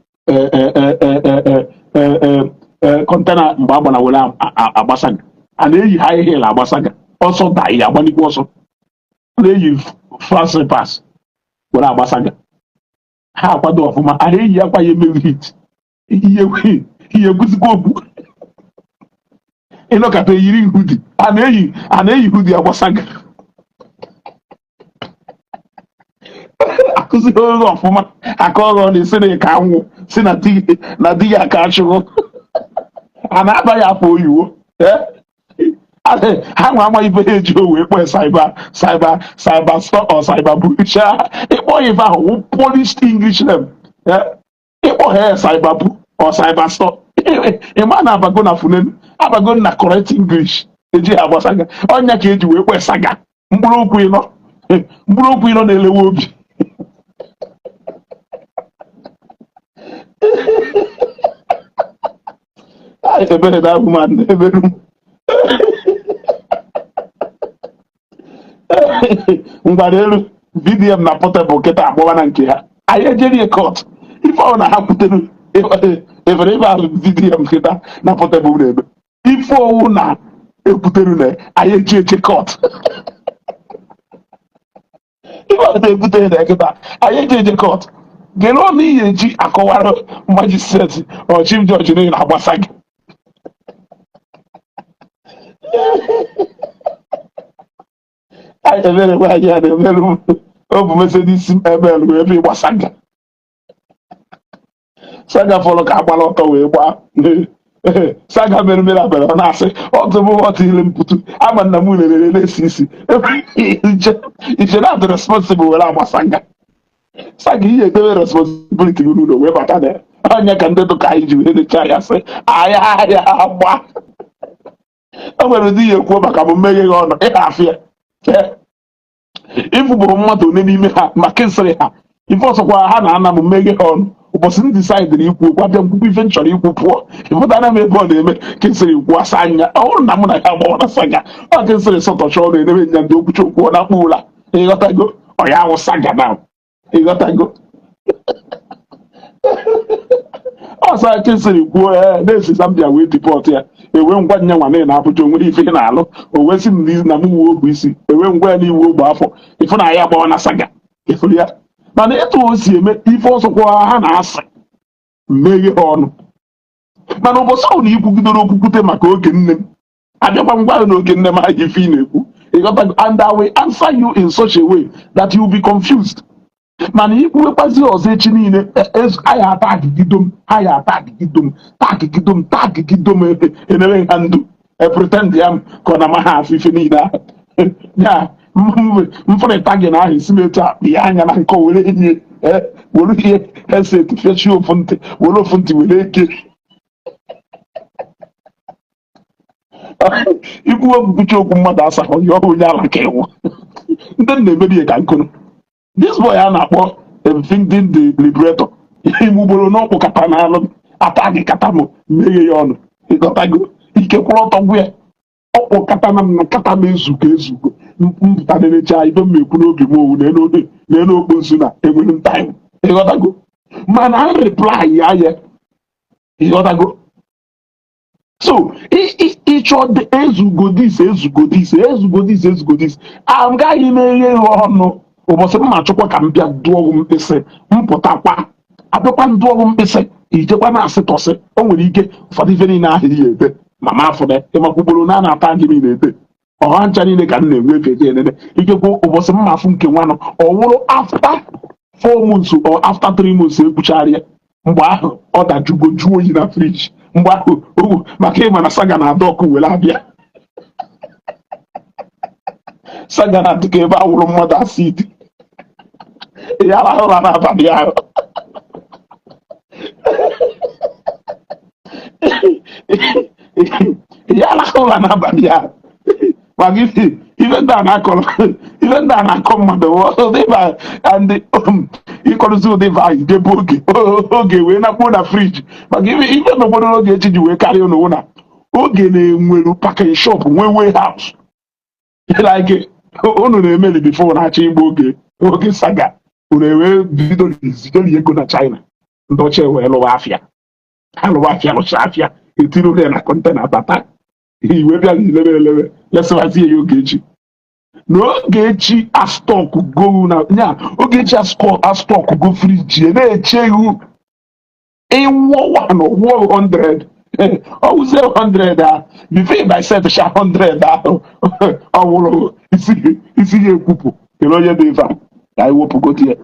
container mgbe a gbara were agba saga, a na-eyi high heel agba saga, ọsọ da ya agbanikwa ọsọ, a na-eyi flat slippers were agba saga. Ha akwado ọfụma, a na-eyi akwa ya emeghị hit ihe ihe ekwuzikwa okwu. Ịnọkọta eyiri hoodie, a na-eyi hoodie agba saga. Akụziri oge ọfụma, aka ọrụ na-esi na ka anwụ si na di na di ya aka achụrụ, a na-aba ya afọ oyiwo. Ha nwe amaghị ife ha eji o wee kpọọ cyber cyber cyber store or cyber bucha. Ịkpọ ya ife ahụ wụ polished English name. Ịkpọ ha cyber bu or cyber store, ịma na abago na funenu, abago na correct English eji ha agba saga. Ọnya ka eji wee kpọọ saga. Mkpụrụ okwu ịnọ, mkpụrụ okwu ịnọ na-elewe obi. Ai, ebere na ahụ ma na-emerụ m. Ngwara elu VDM na Portable kịta agbọwa na nke ha, anyị ejerie court. Ife ọ na ha kwutere efere ebe ahụ VDM kịta na Portable na-eme ife owu na ekwutere na anyị eji eje court. Ife ọ na-ekwutere na kịta anyị eji eje court gere ọnụ ihe eji akọwara magistrate or chief judge na ị na-agbasa gị. Anyị ebere nwaanyị a na-emerụ m o bụ Mercedes ML wee ebe ịgba saga. Saga fọrọ ka agbara ọtọ wee gbaa saga. Mere mere abịara, ọ na-asị ọtụ bụ ọtụ ile mputu ama nna m lelere na-esi isi iche na adị responsible were agba saga. Saga ihe edebe responsibility gị n'ụlọ wee bata na anya ka ndị dụka anyị ji wee nechaa ya sị ahịa ahịa agba. O nwere ụdị ihe kwuo maka m mmeghe gị ọnụ ịha afịa ịfụbụrụ mmadụ one n'ime ha ma kesịrị ha ife ọsọkwa ha na-ana m mmeghe ha ọnụ. Ụbọchị m disaidịrị ikwu okwu, abịa nkwukwu ife m chọrọ ikwu pụọ, ịfụtara m ebe ọ na-eme kesịrị ikwu asa anya. Ọ bụrụ na mụ na ya gbawara saga, ọ kesịrị sọtọcha ọnụ edebe nya ndị okwuchi okwu ọ na-akpụ ụla. Ịghọtago? Ọ ya awụ saga na, ịghọtago? Ọsọ kesịrị kwuo ee na-esi Zambia wee deport ya, ewe ngwa nya nwa na Abuja onwere ife ị na-alụ. O wee sị m na m wuo ogbe isi, ewe ngwa ya n'iwu ogbe afọ ịfụ na ya agbawa na saga ịfụrụ ya. Mana etu o si eme ife ọsọkwa ha na-asị mmeghe ha ọnụ. Mana ụbọchị ahụ na ikwugidere okwukwute maka oge nne m abịakwa ngwa na oge nne m ahụ ife ị na-ekwu, ịghọtago? And I will answer you in such a way that you will be confused. Mana ikwuwekwazi ọzọ echi niile, anyị ata agịgidom, anyị ata agịgidom, tagigidom tagigidom enere ha ndụ pretend ya m ka ọ na amaghị afụ ife niile ahụ ya mfụrịta gị na ahụ isi m etu a kpịa anya na nke were nye Were ihe headset fechie ofu ntị, were ofu ntị were eke ikwu okwukwuchi okwu mmadụ asaghị ya ọhụ onye ala ka ịwụ ndị na-emeri ihe ka nkụrụ. This boy a na-akpọ Thinking the Liberator, ime ugboro n'ọkpụ kata na alụ ata gị kata m meghe ya ọnụ, ịghọtago? Ike kwụrụ ọtọ gwụ ya ọkpụ kata na m kata m ezugo ezugo mpụta na-emecha ibe m ekwu n'obi m owu na-enu okpo nsu na enwere m time, ịghọtago? Mana m reply ya ya, ịghọtago? So ịchọ ezugo this, ezugo this, ezugo this, ezugo this, agaghị m eghe ya ọnụ. Ụbọchị m ma-achọkwa ka m bịa dụọ mkpịsị mpụtakwa abịakwa ndụọ mkpịsị ijekwa na-asị tọsị. O nwere ike ụfọdụ ife niile ahụ ihe ebe mama afọ na ịmakwa ugboro na a na-ata gị niile ebe ọha ncha niile ka m na-enwe efe eje enene. Ikekwe ụbọchị m ma-afụ nke nwanụ ọ wụrụ after 4 months or after 3 months ekwucharịa, mgbe ahụ ọ dajugo juo oyi na fridge. Mgbe ahụ owu maka ịma na saga na-adọ ọkụ were abịa, saga na-adị ka ebe awụrụ mmadụ acid ya rahụ ụra n'abalị ahụ, ya rahụ ụra n'abalị ahụ. Maka ife ife ndị a na-akọrọ, ife ndị a na-akọ mmadụ ụdị ịba and ịkọrụzi ụdị ịba ahụ idebe oge oge wee nakpuo na fridge. Maka ife ife mekwara oge echi ji wee karịa ụnụ na oge na-enweru packing shop nwee warehouse like unu na-emeli before na-achọ igba oge oge saga unu ewee bido zidori ego na China, ndị ọcha wee lụwa afịa, ha lụwa afịa, lụcha afịa, etiri ụlọ ya na container bata, iwe bịa elewe elewe lesịwazie ya. Ogechi na Ogechi a-stock go na nya Ogechi a-stock go fridge na-eche ihu ịwụọ one wụọ 100 ọwụzie 100 a before by set sha 100 ahụ ọ wụrụ isi isi ya ekwupụ. Kere onye dị ife a ka anyị wepụgodi ya.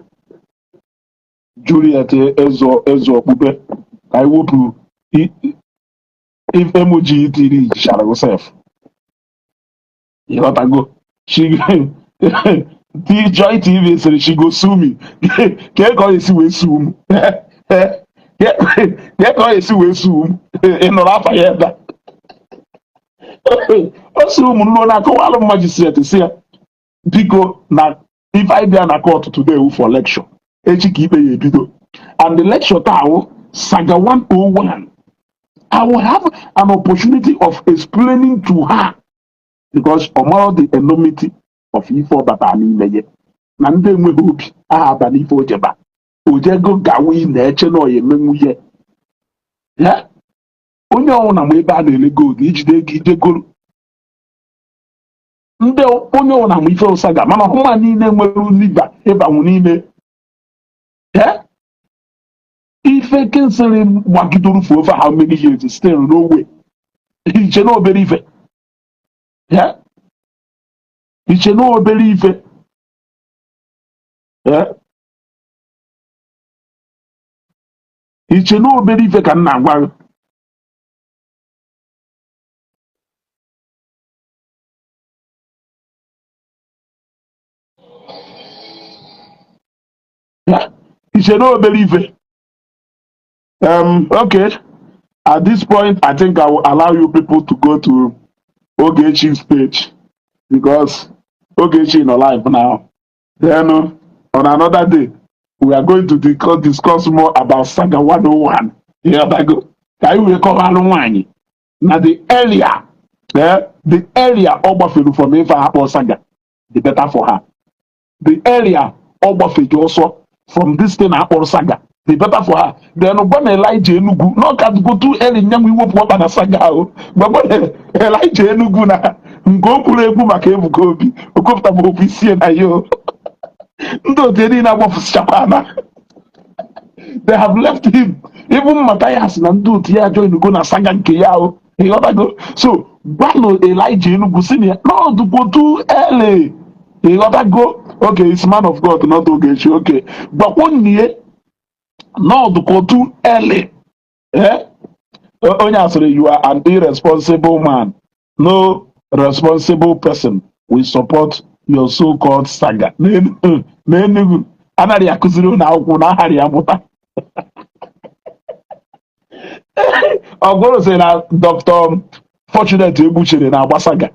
Juliet ezo ezo okpukpe ka anyị wepụ ife emoji tiri jichara sef, ịghọtago? She Joy TV sịrị she go sue me. Ka ka ọ esi wee sue m? Ka ka ọ esi wee sue m? Ị nụrụ afa ya ebe a? O si ụmụ nruo na-akọwalụ magistrate si ya biko na ife anyị bịa na court today wụ for lecture, echi ka ikpe ya ebido, and the lecture taa wụ saga 101. I will have an opportunity of explaining to her because ọ mara the enormity of ife ọbata n'ime ya na ndị enweghị obi aha aba n'ife ojeba ojego gawa ị na-eche na ọ ya emenwu ya ya onye ọbụla ma ebe a na-ele gold ijide ego ijegoro ndị onye ọbụla ma ife ụsaga mana ọhụma niile nwere liva ịbanwu n'ime ya ife kensịrị gbagidoro for over how many years, still no way. Iche na obere ife ya, iche na obere ife ya, iche na obere ife ka m na-agwa gị. Ya iche na obere ife. Okay, at this point I think I will allow you people to go to Ogechi's page because Ogechi is alive now. Then on another day we are going to discuss more about Saga 101. Yeah, that go. Ka anyị wee kọwalụ nwaanyị na the earlier, the earlier ọ gbafere from ife a akpọ saga, the better for her. The earlier ọ gbafeji ọsọ from this thing akpọrọ saga, the better for her. Then gwa na Elijah Enugu na ọ ka go too early nyanwụ iwepụ ọkpa na saga ahụ. Gwagwa na Elijah Enugu na nke o kwuru ekwu maka Ebuka Obi okopụta ma okwu isie na ya o. Ndị otu ya niile agbafụsichakwa na they have left him. Even Matthias na ndị otu ya join go na saga nke ya o, ịghọtago? So gwanụ Elijah Enugu si na ya n'ọdụkwo too early, ịghọtago? Okay, it's man of God, not Ogechi. Okay, gwakwo nnie n'ọdụkwo too early. Eh? Onye asịrị you are an irresponsible man. No responsible person will support your so-called saga. N'Enugu Anaghị akụziri ụlọ akwụkwọ na aghara ya mụta. Ọgwụrụ sị na Dr. Fortunate Egbuchere na-agba saga.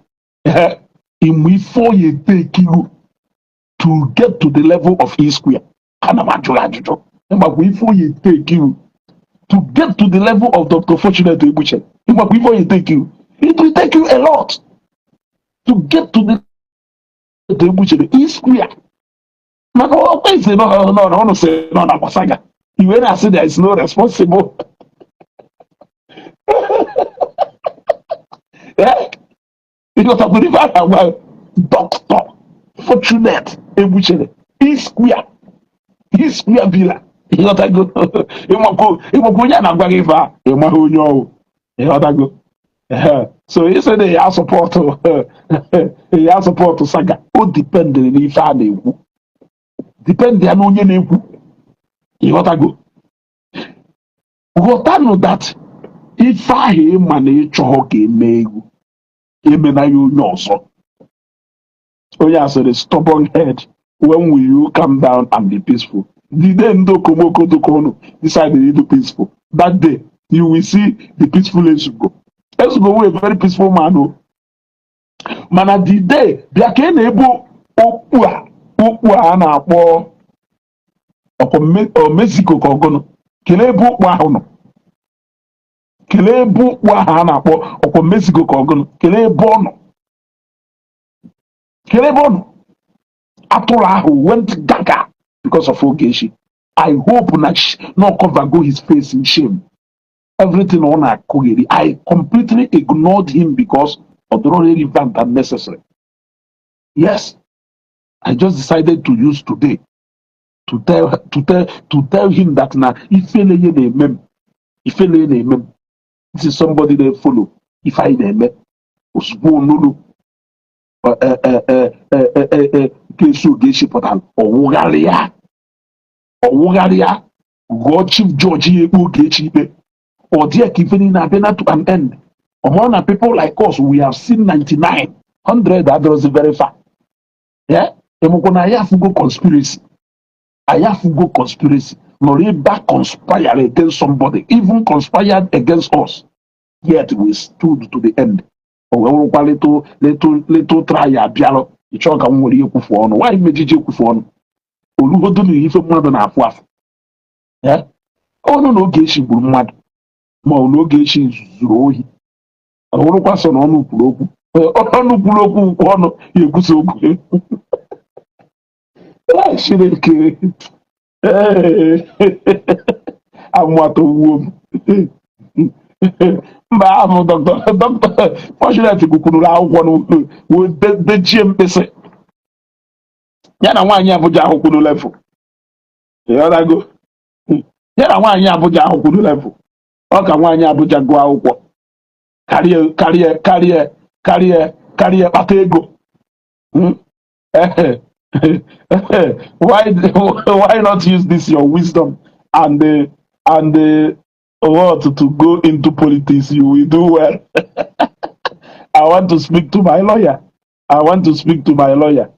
Ịmụ ife oyi take you to get to the level of E square. Ana m ajụ ajụjụ, ịgbakwa ife oyi take you to get to the level of Dr. Fortunate Egbuchere? Ịgbakwa ife oyi take you? It will take you a lot to get to the Egbuchere, E square. Mana ọkwa ise nọ ọnụ sị nọ na gbasaga, iwe na-asị there is no responsible. Ịghọtakwara ife a na-agwa Dr. Fortunate Egbuchere, E square, E square bila? Ịghọtago? Ịmakwa onye a na-agwa gị ife a, ịmaghị onye ọwụ. Ịghọtago? So isi na ya support, ya support saga, o dependịrị n'ife a na-ekwu, depend ya na onye na-ekwu. Ịghọtago? Ghọtanụ that ife ahụ ịma na ịchọghọ ka eme egwu, emena ya onye ọzọ. Onye asịrị stubborn head, when will you calm down and be peaceful? The day ndị okomoko dụka unu decide to do peaceful, that day you will see the peaceful Ezugo. Ezugo wụ a very peaceful man o. Mana the day bịa ka ị na-ebu okpu a, okpu a a na-akpọ ọkwa ọ Mexico ka ọgụnụ. Kelee ebe okpu ahụ nọ, kelee ebe okpu ahụ a na-akpọ ọkwa Mexico ka ọgụnụ, kelee ebe ọ nọ, kelee ebe ọ nọ. Atụrụ ahụ went gaga because of Ogechi. I hope na no cover go his face in shame. Everything ọ na-akụgheri, I completely ignored him because ọ dịrọ relevant and necessary. Yes, I just decided to use today to tell him that na ifele ihe na-eme m, ifele na-eme m. This is somebody dey follow ife anyị na-eme ozugbo onunu ga-esi Ogechi pụtara, ọwụgharịa, ọwụgharịa gụọ chief judge ya ekpe Ogechi ikpe. Ọ dị ka ife niile abịa na to an end. Ọ bụrụ na people like us, we have seen 99 100 adịrọzi very far. Yeah, emekwa na anyị afụgo conspiracy, anyị afụgo conspiracy nọrọ ebe a, conspire against somebody, even conspired against us, yet we stood to the end. O wee wụrụkwa little little little trial bịalụ, ịchọọ ka m nwere ihe kwufu ọnụ nwaanyị mejiji ekwufu ọnụ olugodo na ife mmadụ na-afụ afụ. Yeah? Ọnụ na Ogechi gburu mmadụ, ma ọ na Ogechi zuru ohi, ọ bụrụkwa sọ na ọnụ kwuru okwu, ọnụ kwuru okwu okwu ọnụ ya ekwusa okwu. Ee, Chineke. Ee, amụmatowuo m mba ahụ. Dr. Fortunate gụkwuru akwụkwọ wee dechie mkpịsị ya na nwaanyị Abuja ahụ kwuru level. Ịghọtago? Ya na nwaanyị Abuja ahụ kwuru level. Ọ ka nwaanyị Abuja gụọ akwụkwọ karịa, karịa, karịa, karịa, karịa kpata ego. Why not use this your wisdom and the what to go into politics? You will do well. I want to speak to my lawyer. I want to speak to my lawyer,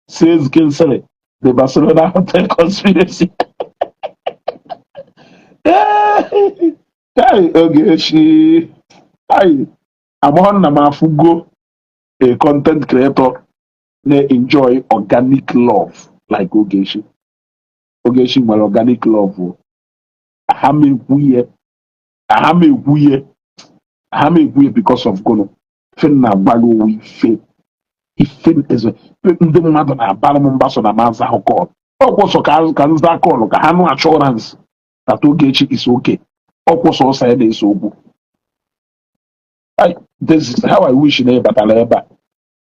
says Kinsley, the Barcelona Hotel conspiracy. Hey, Ogechi, hey, amụọ nna m afụgo a content creator na-enjoy organic love like Ogechi. Ogechi nwere organic love o. Ha m ekwu ihe, ha m ekwu ihe, ha m ekwu ihe because of gụnụ? Ife m na-agwa gị owu ife ife eze ndị mmadụ na-abara m mba so na maza ahụ call. Ọkwụ sọ ka nza call ka ha nụ assurance that Ogechi is okay. Ọkwụ sọsọ ya na-ese okwu. This is how I wish na ị batara ebe a.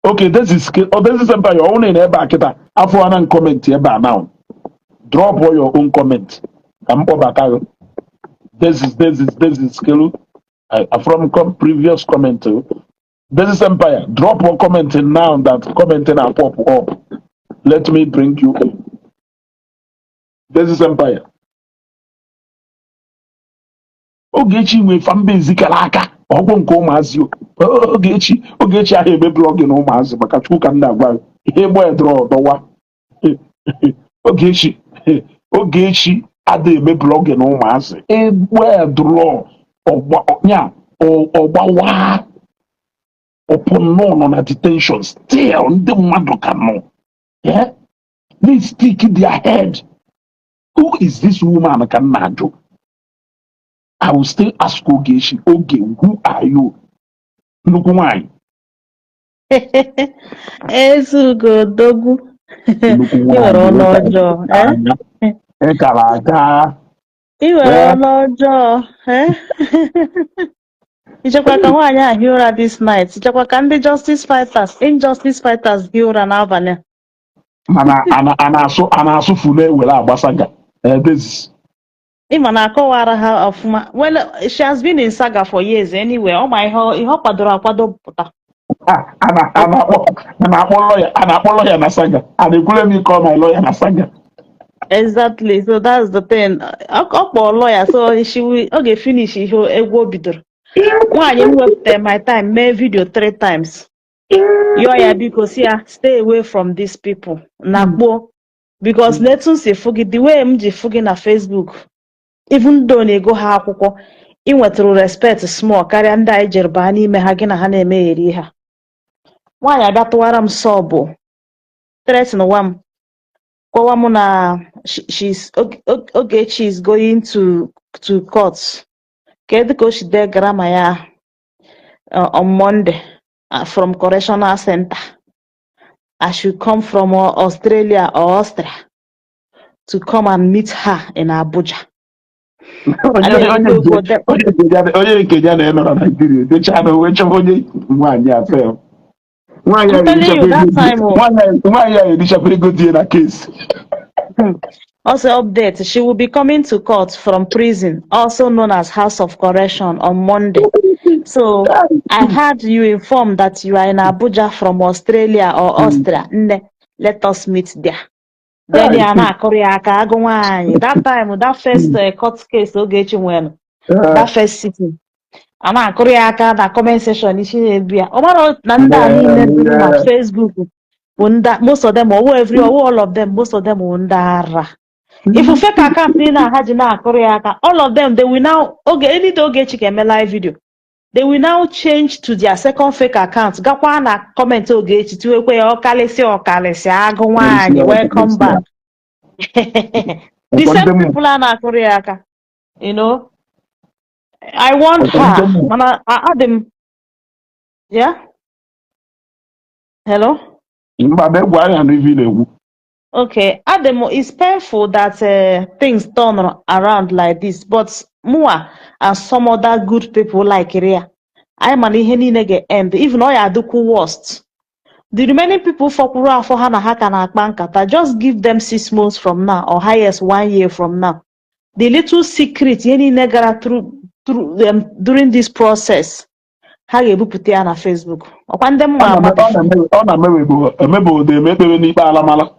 Okay, this is, oh, this is Empire. Ọ na ebe a kịta afọ ana comment ebe a now. Drop all your own comment ka m kpọbata gị. This is Kelu from previous comment oh. This is Empire, drop your comment now that commenting are pop up. Let me bring you in. This is Empire. Ogechi nwe fanbase kara aka ọgwụ nke ụmụazị o. Ogechi, Ogechi ahụ eme blogging ụmụazị maka Chukwu ka m na-agwa gị. Ihe gba edrọ dọwa Ogechi. Ogechi ada eme blogging ụmụazị egbe drọ ọgba ya ọgbawa upon nọ na detention, still ndị mmadụ ka nọ, yeah? They stick their head. Who is this woman ka m na-ajụ? I will still ask Ogechi, Oge, who are you? Nnukwu nwanyị. Ezugo odogwu. Nnukwu Ị nwere nwanyị. Ọnụ ọjọọ, eh? Anya ị kara aka. Ị nwere Eh? Ọnụ ọjọọ, eh? Ichekwa ka nwaanyị a hie ụra this night? Ichekwa ka ndị justice fighters, injustice fighters hie ụra n'abalị a? Mana a na-asụ funu ewere agbasaga ebezi. Ịma na akọwara ha ọfụma. Well, she has been in saga for years anyway. Ọ ma ihe ọ kwadoro akwado pụta. A na-akpọ lawyer, a na-akpọ lawyer na saga, a na-ekwere m ịkọ my lawyer na saga. Exactly. So that's the thing. Ọ kpọọ lawyer, so she will, ọ ga-efinish ihe egwu o bidoro. Nwaanyị m wepụtara my time mee video three times. Yọọ ya, biko, si ya stay away from these people. Na gboo. Because n'etu m si fụ gị, the way m ji fụ gị na Facebook, even though na-ego ha akwụkwọ, ị nwetụrụ respect small karịa ndị anyị jere baa n'ime ha gị na ha na-emegheri ha. Nwaanyị abịa tụwara m sọbụ, threaten wa m, gwawa m na she's Ogechi is going to court. Kedu ka o si dee grammar ya, on Monday from correctional center. I should come from Australia or Austria to come and meet her in Abuja. Onye onye nke onye nke ya na-enọ na Naijiria dechaa na wee chọba onye nwaanyị a sef. Nwaanyị a I'm telling you, that time, oh, nwaanyị a erichapụ ego die na case. Also update, she will be coming to court from prison, also known as House of Correction, on Monday. So I heard you informed that you are in Abuja from Australia or Austria. Nne, let us meet there. Then ya na-akụrụ ya aka agụ nwaanyị. That time, that first court case Ogechi nwere, that first sitting. A na-akụrụ ya aka na comment section, isi na-ebu ya. Ọ mara na ndị a niile dị na Facebook bụ ndị, most of them, ọwụ every, ọwụ all of them, most of them bụ ndị ara. Ifufe ka account niile a ha ji na-akụrụ ya aka, all of them, they will now, oge any day Ogechi ga-eme live video, they will now change to their second fake account, gakwa na comment Ogechi, tiwekwe ya ọkalịsị ọkalịsị agụ nwaanyị, welcome back. The same people a na-akụrụ ya aka. I want her, mana adị m, yeah, hello? Mba, na-egwu anya na ife ị na-ekwu. Okay, Ademo, it's painful that things turn around like this, but mụa and some other good people like Ria, anyị ma na ihe niile ga-end, even ọ ya adịkwu worst. The remaining people fọkwuru afọ ha na ha ka na-akpa nkata, just give them 6 months from now or highest one year from now. The little secret ihe niile gara through them during this process, ha ga-ebupụta ya na Facebook. Ọkwa ndị mma Ọ ama. Na-emebe emekpere n'ikpe alamala.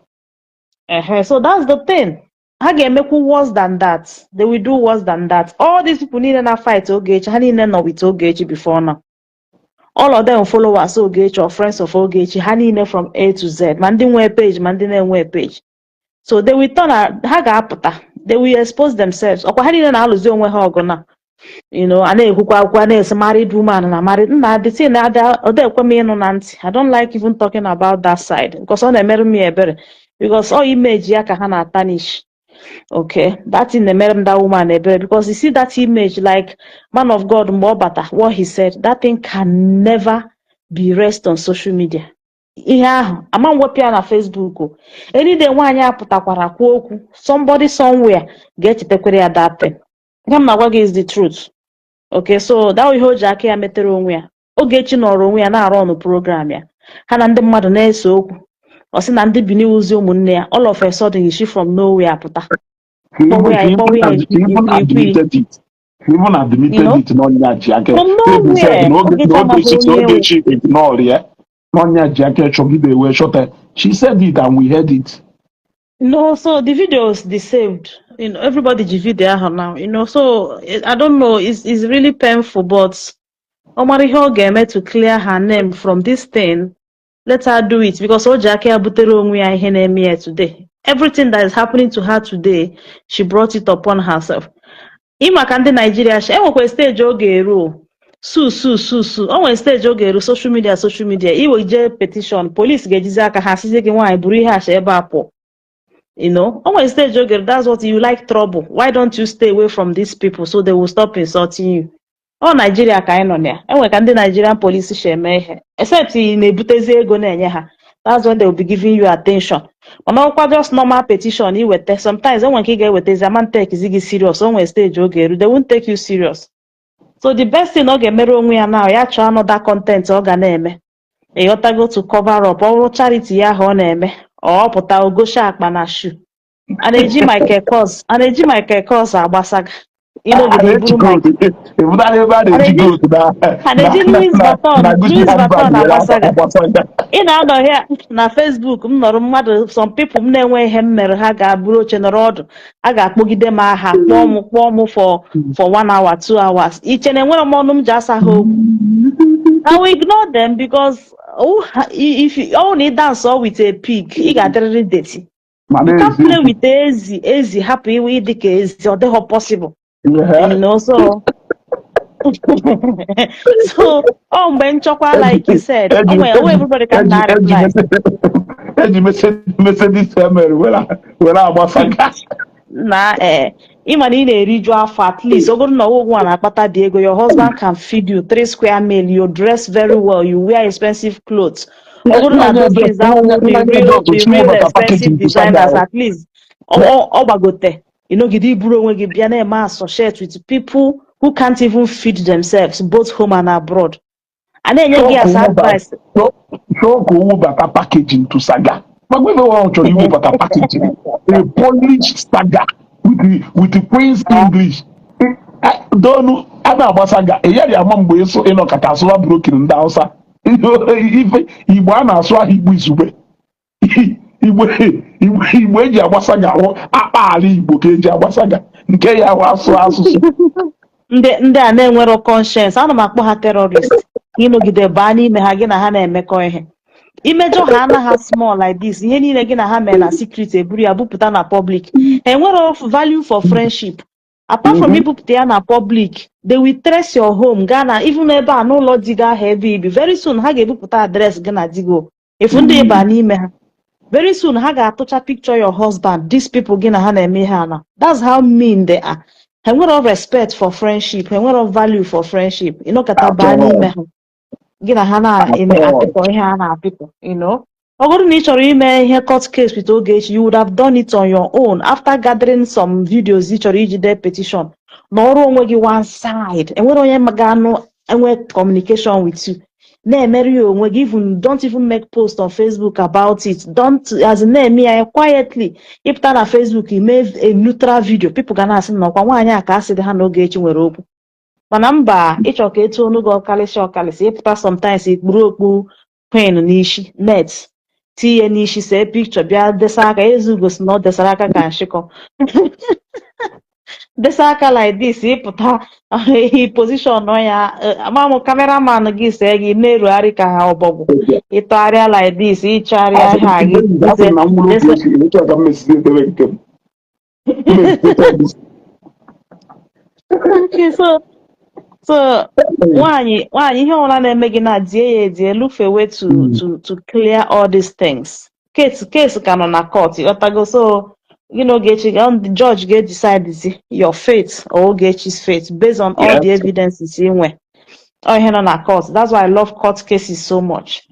Ehe, so that's the thing. Ha ga-emekwu worse than that. They will do worse than that. All these people niile na fight Ogechi, ha niile nọ with Ogechi before now. All of them followers Ogechi or friends of Ogechi, ha niile from A to Z, ma ndị nwe page, ma ndị na-enwe page. So they will turn, ha ga-apụta. They will expose themselves. Ọkwa ha niile na-alụzi onwe ha ọgụ na. A na-ekwukwa akwụkwọ a na-esi married woman na married nna, the thing na-ada ọ ekwe m ịnụ na ntị. I don't like even talking about that side because ọ na-emerụ m ya ebere, because ọ image ya ka ha na-tarnish. Okay, that thing na-emere m that woman ebere, because you see that image, like man of God mgbe ọ bata, what he said, that thing can never be rest on social media. Ihe ahụ ama m wepụ ya na Facebook o. Any day nwaanyị a pụtakwara kwuo okwu, somebody somewhere ga-echetakwere ya that thing. Ihe m na-agwa gị is the truth. Okay, so that ihe o ji aka ya metere onwe ya. Ogechi nọrọ onwe ya na-arụ ọnụ program ya, ha na ndị mmadụ na-ese okwu, ọ sị na ndị Bini wuzi ụmụnne ya. All of a sudden, she from nowhere pụta kpọwa ya kpọwa ya. He even admitted it. He even admitted it n'ọnya ji aka. From nowhere, Ogechi amaghị onye ewu. Ogechi ignore ya n'ọnya ji aka chọgide wee chọta. She said it and we heard it. No, so the video is saved. Everybody ji video ahụ now. So I don't know. It's really painful, but ọ mara ihe ọ ga-eme to clear her name from this thing. Let her do it because o ji aka ya butere onwe ya ihe na-eme ya today. Everything that is happening to her today, she brought it upon herself. Ịma ka ndị Naijiria shi enwekwa stage oge eru su su su su o nwere stage oge eru social media, social media iwe jee petition, police ga-ejizi aka ha sizie gị, "Nwaanyị, buru ihe acha ebe a pụọ." O nwere stage oge eru. That's what you like, trouble. Why don't you stay away from these people so they will stop insulting you? Ọ Naijiria ka anyị nọ na ya. Enwere ka ndị Nigerian police si eme ihe, except ị na-ebutezi ego na-enye ha, that's when they will be giving you attention. Mana ọkwa just normal petition iweta, sometimes enwere nke ị ga-ewetezi ama take gị serious. O nwere stage oge eru, they won't take you serious. So the best thing ọ ga-emere onwe ya now, ya chọọ another content ọ ga na-eme, ịghọtago, to cover up ọ bụrụ charity ya ahụ ọ na-eme. Ọ pụta ogoshi akpa na shoe a na-eji Michael Kors, a na-eji Michael Kors agbasaga ịnọgide eburu Michael Ebutara ebe a na-eji gold na a na-eji Louis Vuitton na Gucci Louis handbag Vuitton were agbasaga. Agbasaga. Ị na-anọ here na Facebook m nọrọ mmadụ, some people m na-enwe ihe m mere, ha ga-abụrụ oche nọrọ ọdụ, a ga-akpọgide m aha, kpọọ m for one hour, 2 hours. Iche na enwere m ọnụ m ji asa ha okwu? I will ignore them because, oh, if you ọ na ị dance all with a pig, ị ga-adịrịrị dirty. Ma You can't play na-eziokwu. with ezi, ezi hapụ iwe ịdị ka ezi, ọ dịghọ possible. So ọ mgbe nchọkwa, like you said, o nwere o everybody ka m eji na eji reply. Eji Mercedes ML were agbasaga. Na ee, ịma na ị na-eriju afọ, at least ọ bụrụ na ọgwụgwụ a na-akpata dị ego, your husband can feed you three square meal, you dress very well, you wear expensive clothes. Ọ bụrụ na those things ahụ the real expensive designers, at least ọ gbagote ịnọgide iburu onwe gị bịa na-eme associate with people who can't even feed themselves, both home and abroad, a na-enye gị as advice. Chọọ ka o webata packaging to saga. Makwa ife ọ chọrọ iwebata packaging, a polished saga with the Queen's English. Donu a na-agba saga, ị yaghị ama mgbe ịsụ ịnọkọta asụwa broken ndị Hausa. Ife Igbo a na-asụ ahụ, Igbo izugbe, Igbo Igbo Igbo eji agba saga ahụ, akpa ala Igbo ka eji agba saga nke ya ahụ asụ asụsụ. Ndị a na-enwero conscience, ana m akpọ ha terrorist. Ịnọgide baa n'ime ha, gị na ha na-emekọ ihe, imejọ ha anaghị small like this. Ihe niile gị na ha mere na secret, eburu ya bupụta na public. Ha enwero value for friendship. Apart from ibupụta ya na public, they will trace your home, gaa na even ebe a n'ụlọ di gị ahụ ebe ibi. Very soon ha ga-ebupụta address gị na di gị. Efu ndị ịba n'ime ha, very soon ha ga-atụcha picture your husband. These people gị na ha na-eme ihe a na, that's how mean they are. Ha enwero respect for friendship, ha enwero value for friendship. Ịnọkọta baa n'ime ha, gị na ha na-eme apịpọ ihe a na-apịpọ. Ọ bụrụ na ị chọrọ ime ihe court case with Ogechi, you would have done it on your own after gathering some videos ị chọrọ iji dee petition. Nọrọ onwe gị one side, enwere onye ga-anụ enwe communication with you, na-emere ya onwe gị. Even don't even make post on Facebook about it. Don't, as in, na-eme ya quietly. Ịpụta na Facebook ime a neutral video, people ga na-asị na ọkwa nwaanyị a ka asị dị ha na Ogechi nwere okwu. Mana mba, ịchọ ka etu onu gị ọkalịsị ọkalịsị, ịpụta sometimes ikpuru okpu queen n'isi, net tinye n'isi, see picture, bịa desa aka. Ezugo si na ọ desara aka ka nshịkọ, desa aka like this. Ịpụta position ya, ama m cameraman gị see gị na-erugharị ka ha ọbọgwụ, ịtọgharịa like this, ịchọgharịa ha gị. Asị na mkpụrụ obi echi etu a ka m mesizi edebe nke m. Mmesite. Okay, so nwaanyị nwaanyị, ihe ọbụla na-eme gị na die ya edie, look for a way to clear all these things. Case ka nọ na court, ịghọtago? So you know, Ogechi, the judge ga-decide your fate or Ogechi's fate based on all the evidences ị nwe. Ọ ihe nọ na court. That's why I love court cases so much.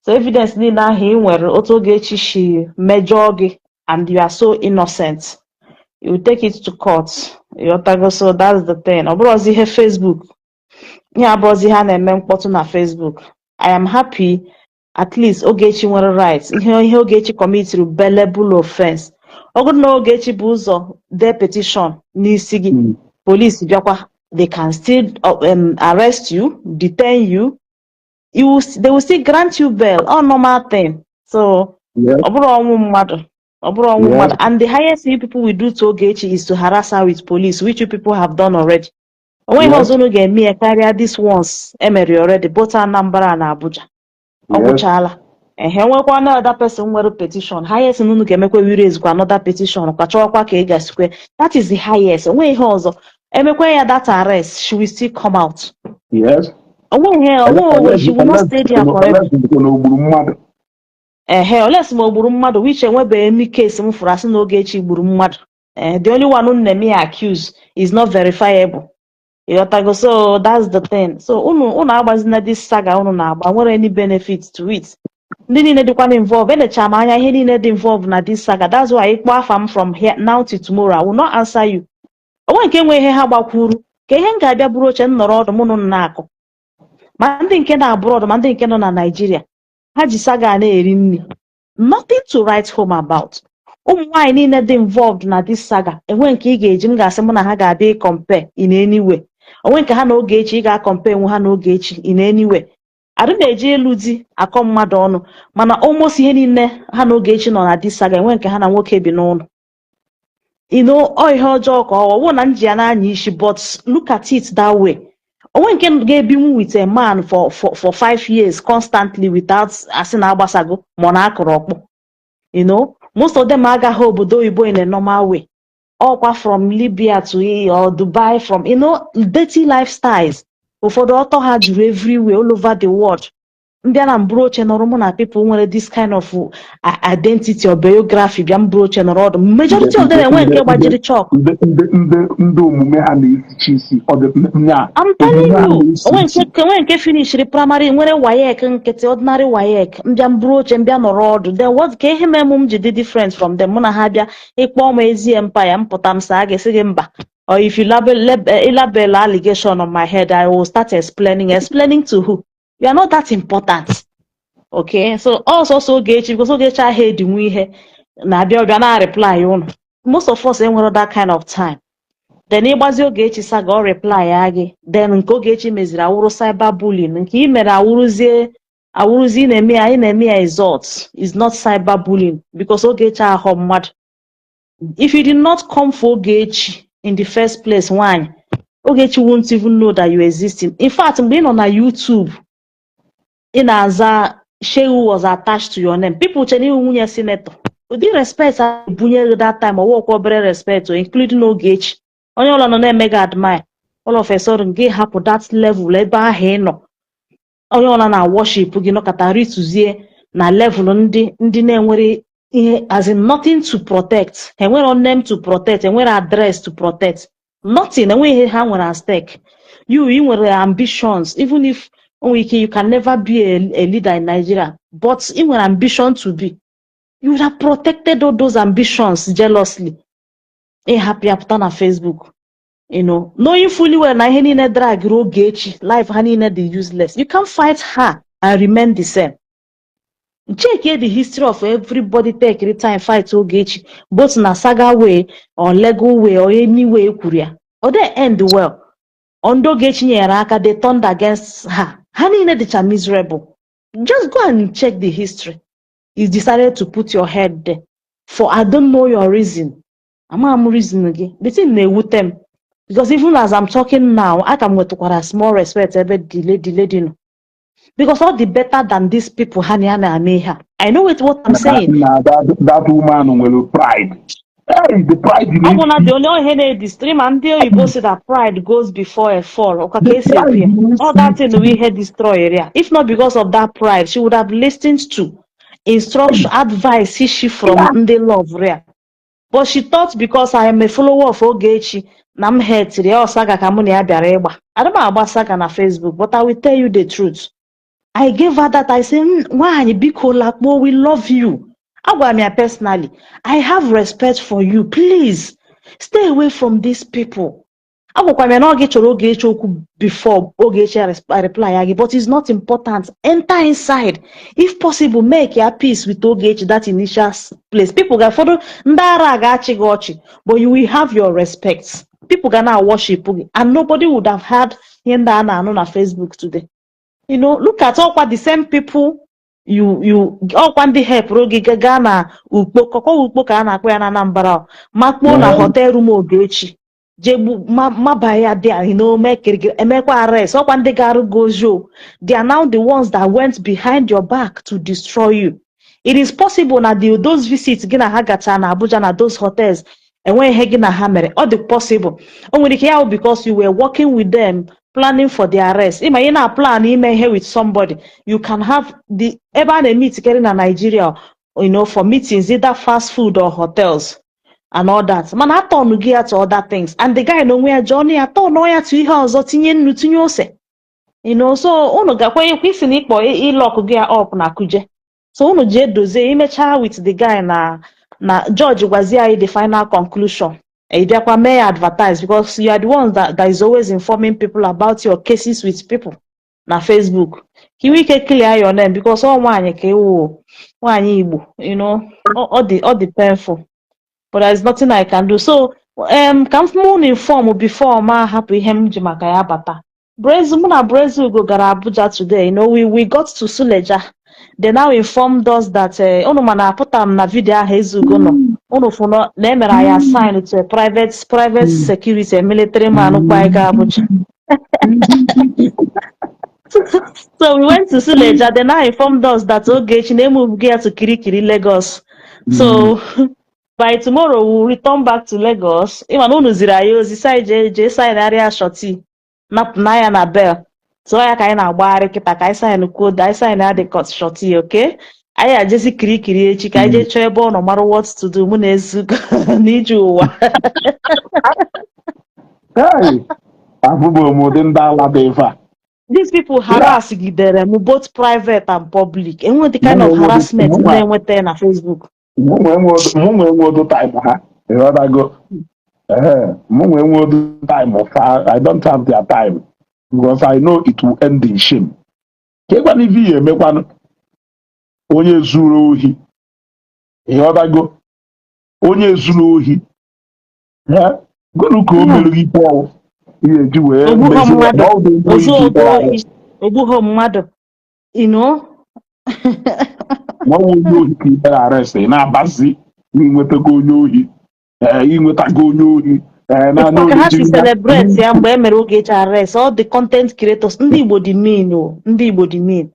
So evidence niile ahụ ị nwere, otu Ogechi si mejọọ gị and you are so innocent, you take it to court, ịghọtago? So that's the thing. Ọ bụrụzi ihe Facebook, ihe abụrụzi ihe a na-eme mkpọtụ na Facebook. I am happy at least Ogechi nwere right. Ihe Ogechi committed, bailable offense. Ọ bụrụ na Ogechi bụ ụzọ dee petition n'isi gị, police bịakwa, they can still arrest you, detain you, they will still grant you bail, all normal thing. So ọ bụrụ ọnwụ mmadụ, ọ bụrụ ọnwụ mmadụ. And the highest you people will do to Ogechi is to harass her with police, which you people have done already. Onweghị ọzọ unu ga-eme ya karịa this ones emere already, both Anambra na Abuja. Ọ gwụchaala. Ehe, nwekwa another person nwere petition, highest unu ga-emekwa raise kwa another petition kwa, chọwakwa ka ị gasikwe. That is the highest. Onwe ihe ọzọ emekwa ya, that arrest, she will still come out. Onwe ihe onwe, she will not stay there forever. Na ogburu mmadụ. Ehe, unless ma o gburu mmadụ, which enwebeghị any case m fụrụ asị na Ogechi gburu mmadụ. Eh, the only one na-eme ya accuse is not verifiable, ịghọtago? So that's the thing. So unu agbazina this saga unu na-agba nwere any benefit to it. Ndị niile dịkwana involve, elecha m anya ihe niile dị involve na this saga. That's why ịkpọ afa m from here now till tomorrow, I will not answer you. Onwe nke nwe ihe ha gbakwuru ka ihe m ga-abịa buru oche m nọrọ ọdụ mụ na unu na-akụ, ma ndị nke na abroad, ma ndị nke nọ na Nigeria, ha ji saga na-eri nri. Nothing to write home about. Ụmụ nwaanyị niile dị involved na this saga, enwe nke ị ga-eji m ga-asị mụ na ha ga-abịa compare in any way. Onwe nke ha na Ogechi ị ga-compare nwe ha na Ogechi in any way. Adị m eji ịlụ di akọ mmadụ ọnụ, mana almost ihe niile ha na Ogechi nọ na this saga, enwe nke ha na nwoke bi n'ụlọ. Ọ ihe ọjọọ ka ọ wụ na m ji ya n'anya isi, but look at it that way. Onwe nke ga-ebinwu with a man for 5 years constantly without asị na agbasago ma ọ na-akụrụ ọkpọ? Most of them agaghị obodo oyibo in a normal way, ọkwa from Libya to or Dubai, from dirty lifestyles. Ụfọdụ ọtọ ha juru everywhere, all over the world. Mbịa na mburu oche nọrọ, mụ na people nwere this kind of identity or biography bịa mburu oche nọrọ ọdụ, majority of them enwe nke gbajiri chalk. Ndị omume ha na-esichi isi ọ dị nya. I'm telling Omume ha you. na-esi Onwe isi. nke onwe nke finishiri primary nwere WAEC nkịtị, ordinary WAEC, mbịa mburu oche mbịa nọrọ ọdụ, then what ka ihe mere m ji dị different from them? Mụ na ha bịa ịkpọ m ezi empire, mpụta m saa gị sị gị mba. Or if you label allegation on my head, I will start explaining. Explaining to who? You are not that important. Okay, so also so Ogechi, because Ogechi ahụ edinwu ihe na-abịa ọbịa na reply unu. Most of us enwere that kind of time. Then ịgbazi Ogechi saga, ọ reply ya gị. Then nke Ogechi meziri awụrụ cyberbullying, nke ị mere awụrụzie ị na-eme ya insult is not cyberbullying, because Ogechi ahọ mmadụ. If you did not come for Ogechi in the first place, nwanyị, Ogechi won't even know that you exist. In fact, mgbe ị nọ na YouTube, ị na-aza Shehu was attached to your name. People chere iwu nwunye senator. Ụdị respect a ebunye gị that time, ọwụkwa obere respect o, including Ogechi. Onye ọbụla nọ na-eme gị admire. All of a sudden, gị hapụ that level ebe ahụ ị nọ. Onye ọbụla na worship gị nọkọta rituzie na level ndị na-enwere ihe, as in nothing to protect. Enwere name to protect, enwere address to protect. Nothing, enweghị ihe ha nwere at stake. You, ị nwere ambitions, even if onwe ike you can never be a leader in Nigeria, but ị nwere ambition to be. You would have protected all those ambitions jealously. Ịhapụ ya pụta na Facebook. Knowing fully well na ihe niile drag Ogechi, life ha niile dị useless. You can't fight her and remain the same. Check here the history of everybody take the time fight Ogechi, both na saga way or legal way or any way kwuru ya. Ọ dey end well. Ndị Ogechi nyere aka, they turned against her. Ha niile dịcha miserable. Just go and check the history. You decided to put your head there for I don't know your reason. Ama m reason gị. The thing na-ewute m. Because even as I'm talking now, aka m nwetụkwara small respect ebe the lady nọ. Because all the better than these people ha na ya na-eme ihe a. I know it what I'm saying. Na that woman nwere pride. Hey, the pride in Ọ bụ na the only ihe na-edestroy ma ndị oyibo si that pride goes before a fall. Ọka ka esi ekwu ya. All that thing bụ ihe destroy ya. If not because of that pride, she would have listened to instruction, advice she from ndị love ya. But she thought because I am a follower of Ogechi na m hetiri ya, ọ saga ka mụ na ya bịara ịgba. Ada m agba saga na Facebook, but I will tell you the truth. I gave her that. I say, "Nwaanyị, biko lakpuo, we love you." Agwara m ya personally, "I have respect for you. Please stay away from these people." Agwakwara m ya na ọ gị chọrọ Ogechi okwu before Ogechi reply ya gị, but it's not important. Enter inside. If possible, make ya peace with Ogechi, that initial place. People ga-ụfọdụ ndị ara ga-achị gị ọchị, but you will have your respect. People ga na worship gị, and nobody would have had ihe ndị a na-anụ na Facebook today. Look at ọkwa the same people you ọkwa ndị helpụrụ gị gaa na ukpo kọkọ ukpo ka a na-akpọ ya na Anambra, makpuo na hotel room Ogechi. Jee gbu maba ya there, mee kirikiri, emekwa arrest. Ọkwa ndị gara gị ozi o. They are now the ones that went behind your back to destroy you. It is possible na those visits gị na ha gacha na Abuja na those hotels, enweghị ihe gị na ha mere. Ọ dị possible. O nwere ike ya bụ because you were working with them, planning for the arrest. Ịma ị na-plan ime ihe with somebody, you can have the ebe a na-emeetikere na Nigeria, for meetings, either fast food or hotels and all that. Mana atọnụ gị ya to other things, and the guy na onwe ya ji ọnụ ya tọnụ ya to ihe ọzọ, tinye nnu, tinye ose. So unu gakwa ekwe isi na ịkpọ ịlock gị ya up na Kuje. So unu jee dozie, imechaa with the guy na George, gwazie anyị the final conclusion. Ị bịakwa mee ya advertise, because you are the ones that is always informing people about your cases with people na Facebook, ka inwe ike clear your name, because ọ nwaanyị ka ịwụ, nwaanyị Igbo. Ọ dị painful, but there is nothing I can do. So ka m mụ na inform before ma hapụ ihe m ji maka ya bata. Brazil, mụ na Brazil go gara Abuja today. We got to Suleja. They now informed us that unu mana apụta m na video ahụ Ezugo nọ. Unu fụ na emere anyị assign to a private security, a military man kwa anyị gaa Abuja. So we went to Suleja. They now informed us that Ogechi na move ya to Kirikiri, Lagos. So by tomorrow we'll return back to Lagos. Ịma na unu ziri anyị ozi si anyị jee jee signarịa surety na ya na bail. So ya ka anyị na-agbagharị kịta ka anyị sign kwuo, anyị sign ya the court surety, okay? Anyị ajezi Kirikiri echi ka anyị jee chọọ ebe ọ nọ, mara what to do, mụ na Ezugo n'ije ụwa. Hey, abụbụ m ụdị ndị ala dị ife a. These people harass gidere m both private and public. Enwe the kind of harassment m na-enweta na Facebook. Mụ nwe nwe time ha, ịghọtago? Ee, mụ nwe nwe time fa. I don't have their time because I know it will end in shame. Ka ịkwana ife ya emekwanụ onye zuru ohi, ịghọtago? Onye zuru ohi ya gụnụ ka o mere gị ikpe ọwụ ihe eji wee Ogbughọ mezie mmadụ, na ọ dị mkpu ozu iji ogo kpọọ ohi, ogbugho mmadụ. Ma ọ bụ onye ohi ka ikpere arrest, ị na-abazi n'inwetago onye ohi, ee, inwetago onye ohi, ee, na Ifụkwa ka ha si na celebrate ya mgbe e mere Ogechi arrest, all the content creators, ndị Igbo dị mean o, ndị Igbo dị mean.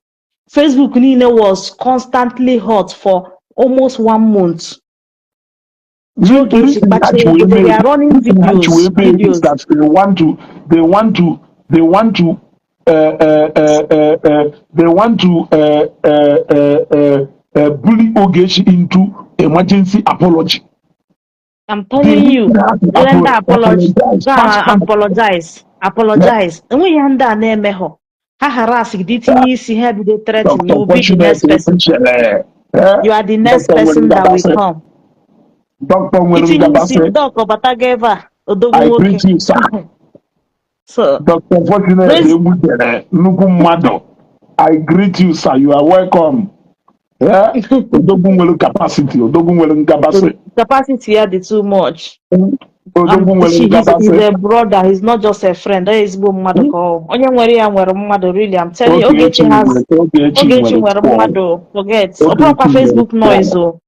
Facebook niile was constantly hot for almost one month. Ji Ogechi kpacha ego, they were running videos, videos. That they want to they want to bully Ogechi into emergency apology. I'm telling you, render apology, apologize. go and apologize, apologize. Enweghị ihe ndị a na-eme ha. Ha harass gị, tinye isi ha bido threaten you, will be the next person. You are the next person that will come. Doctor nwere Itinye isi ngabasị. Doc ọbatago ebe a, odogwu I nwoke. greet you, sir. So, Dr. Fortunate Egbutere, nnukwu mmadụ. I greet you, sir. You are welcome. Yeah? Odogwu nwere capacity, odogwu nwere ngabasị. Capacity ya dị too much. Odogwu nwere He's ngabasị. a brother, he's not just a friend. Ọ ezigbo mmadụ ka ọ bụ. Onye nwere ya nwere mmadụ, really. I'm telling you, Ogechi Ogechi has nwere Ogechi Ogechi nwere nwere twelve. mmadụ, forget. Ọ bụrụkwa Ogechi nwere Facebook noise 12. o.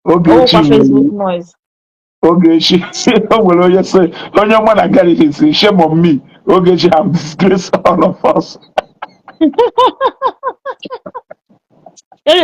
Ọ Ogechi bụrụkwa nwere Facebook noise. Ogechi, o nwere onye sị, onye mụ na Gary si, "Shame on me, Ogechi have disgraced all of us."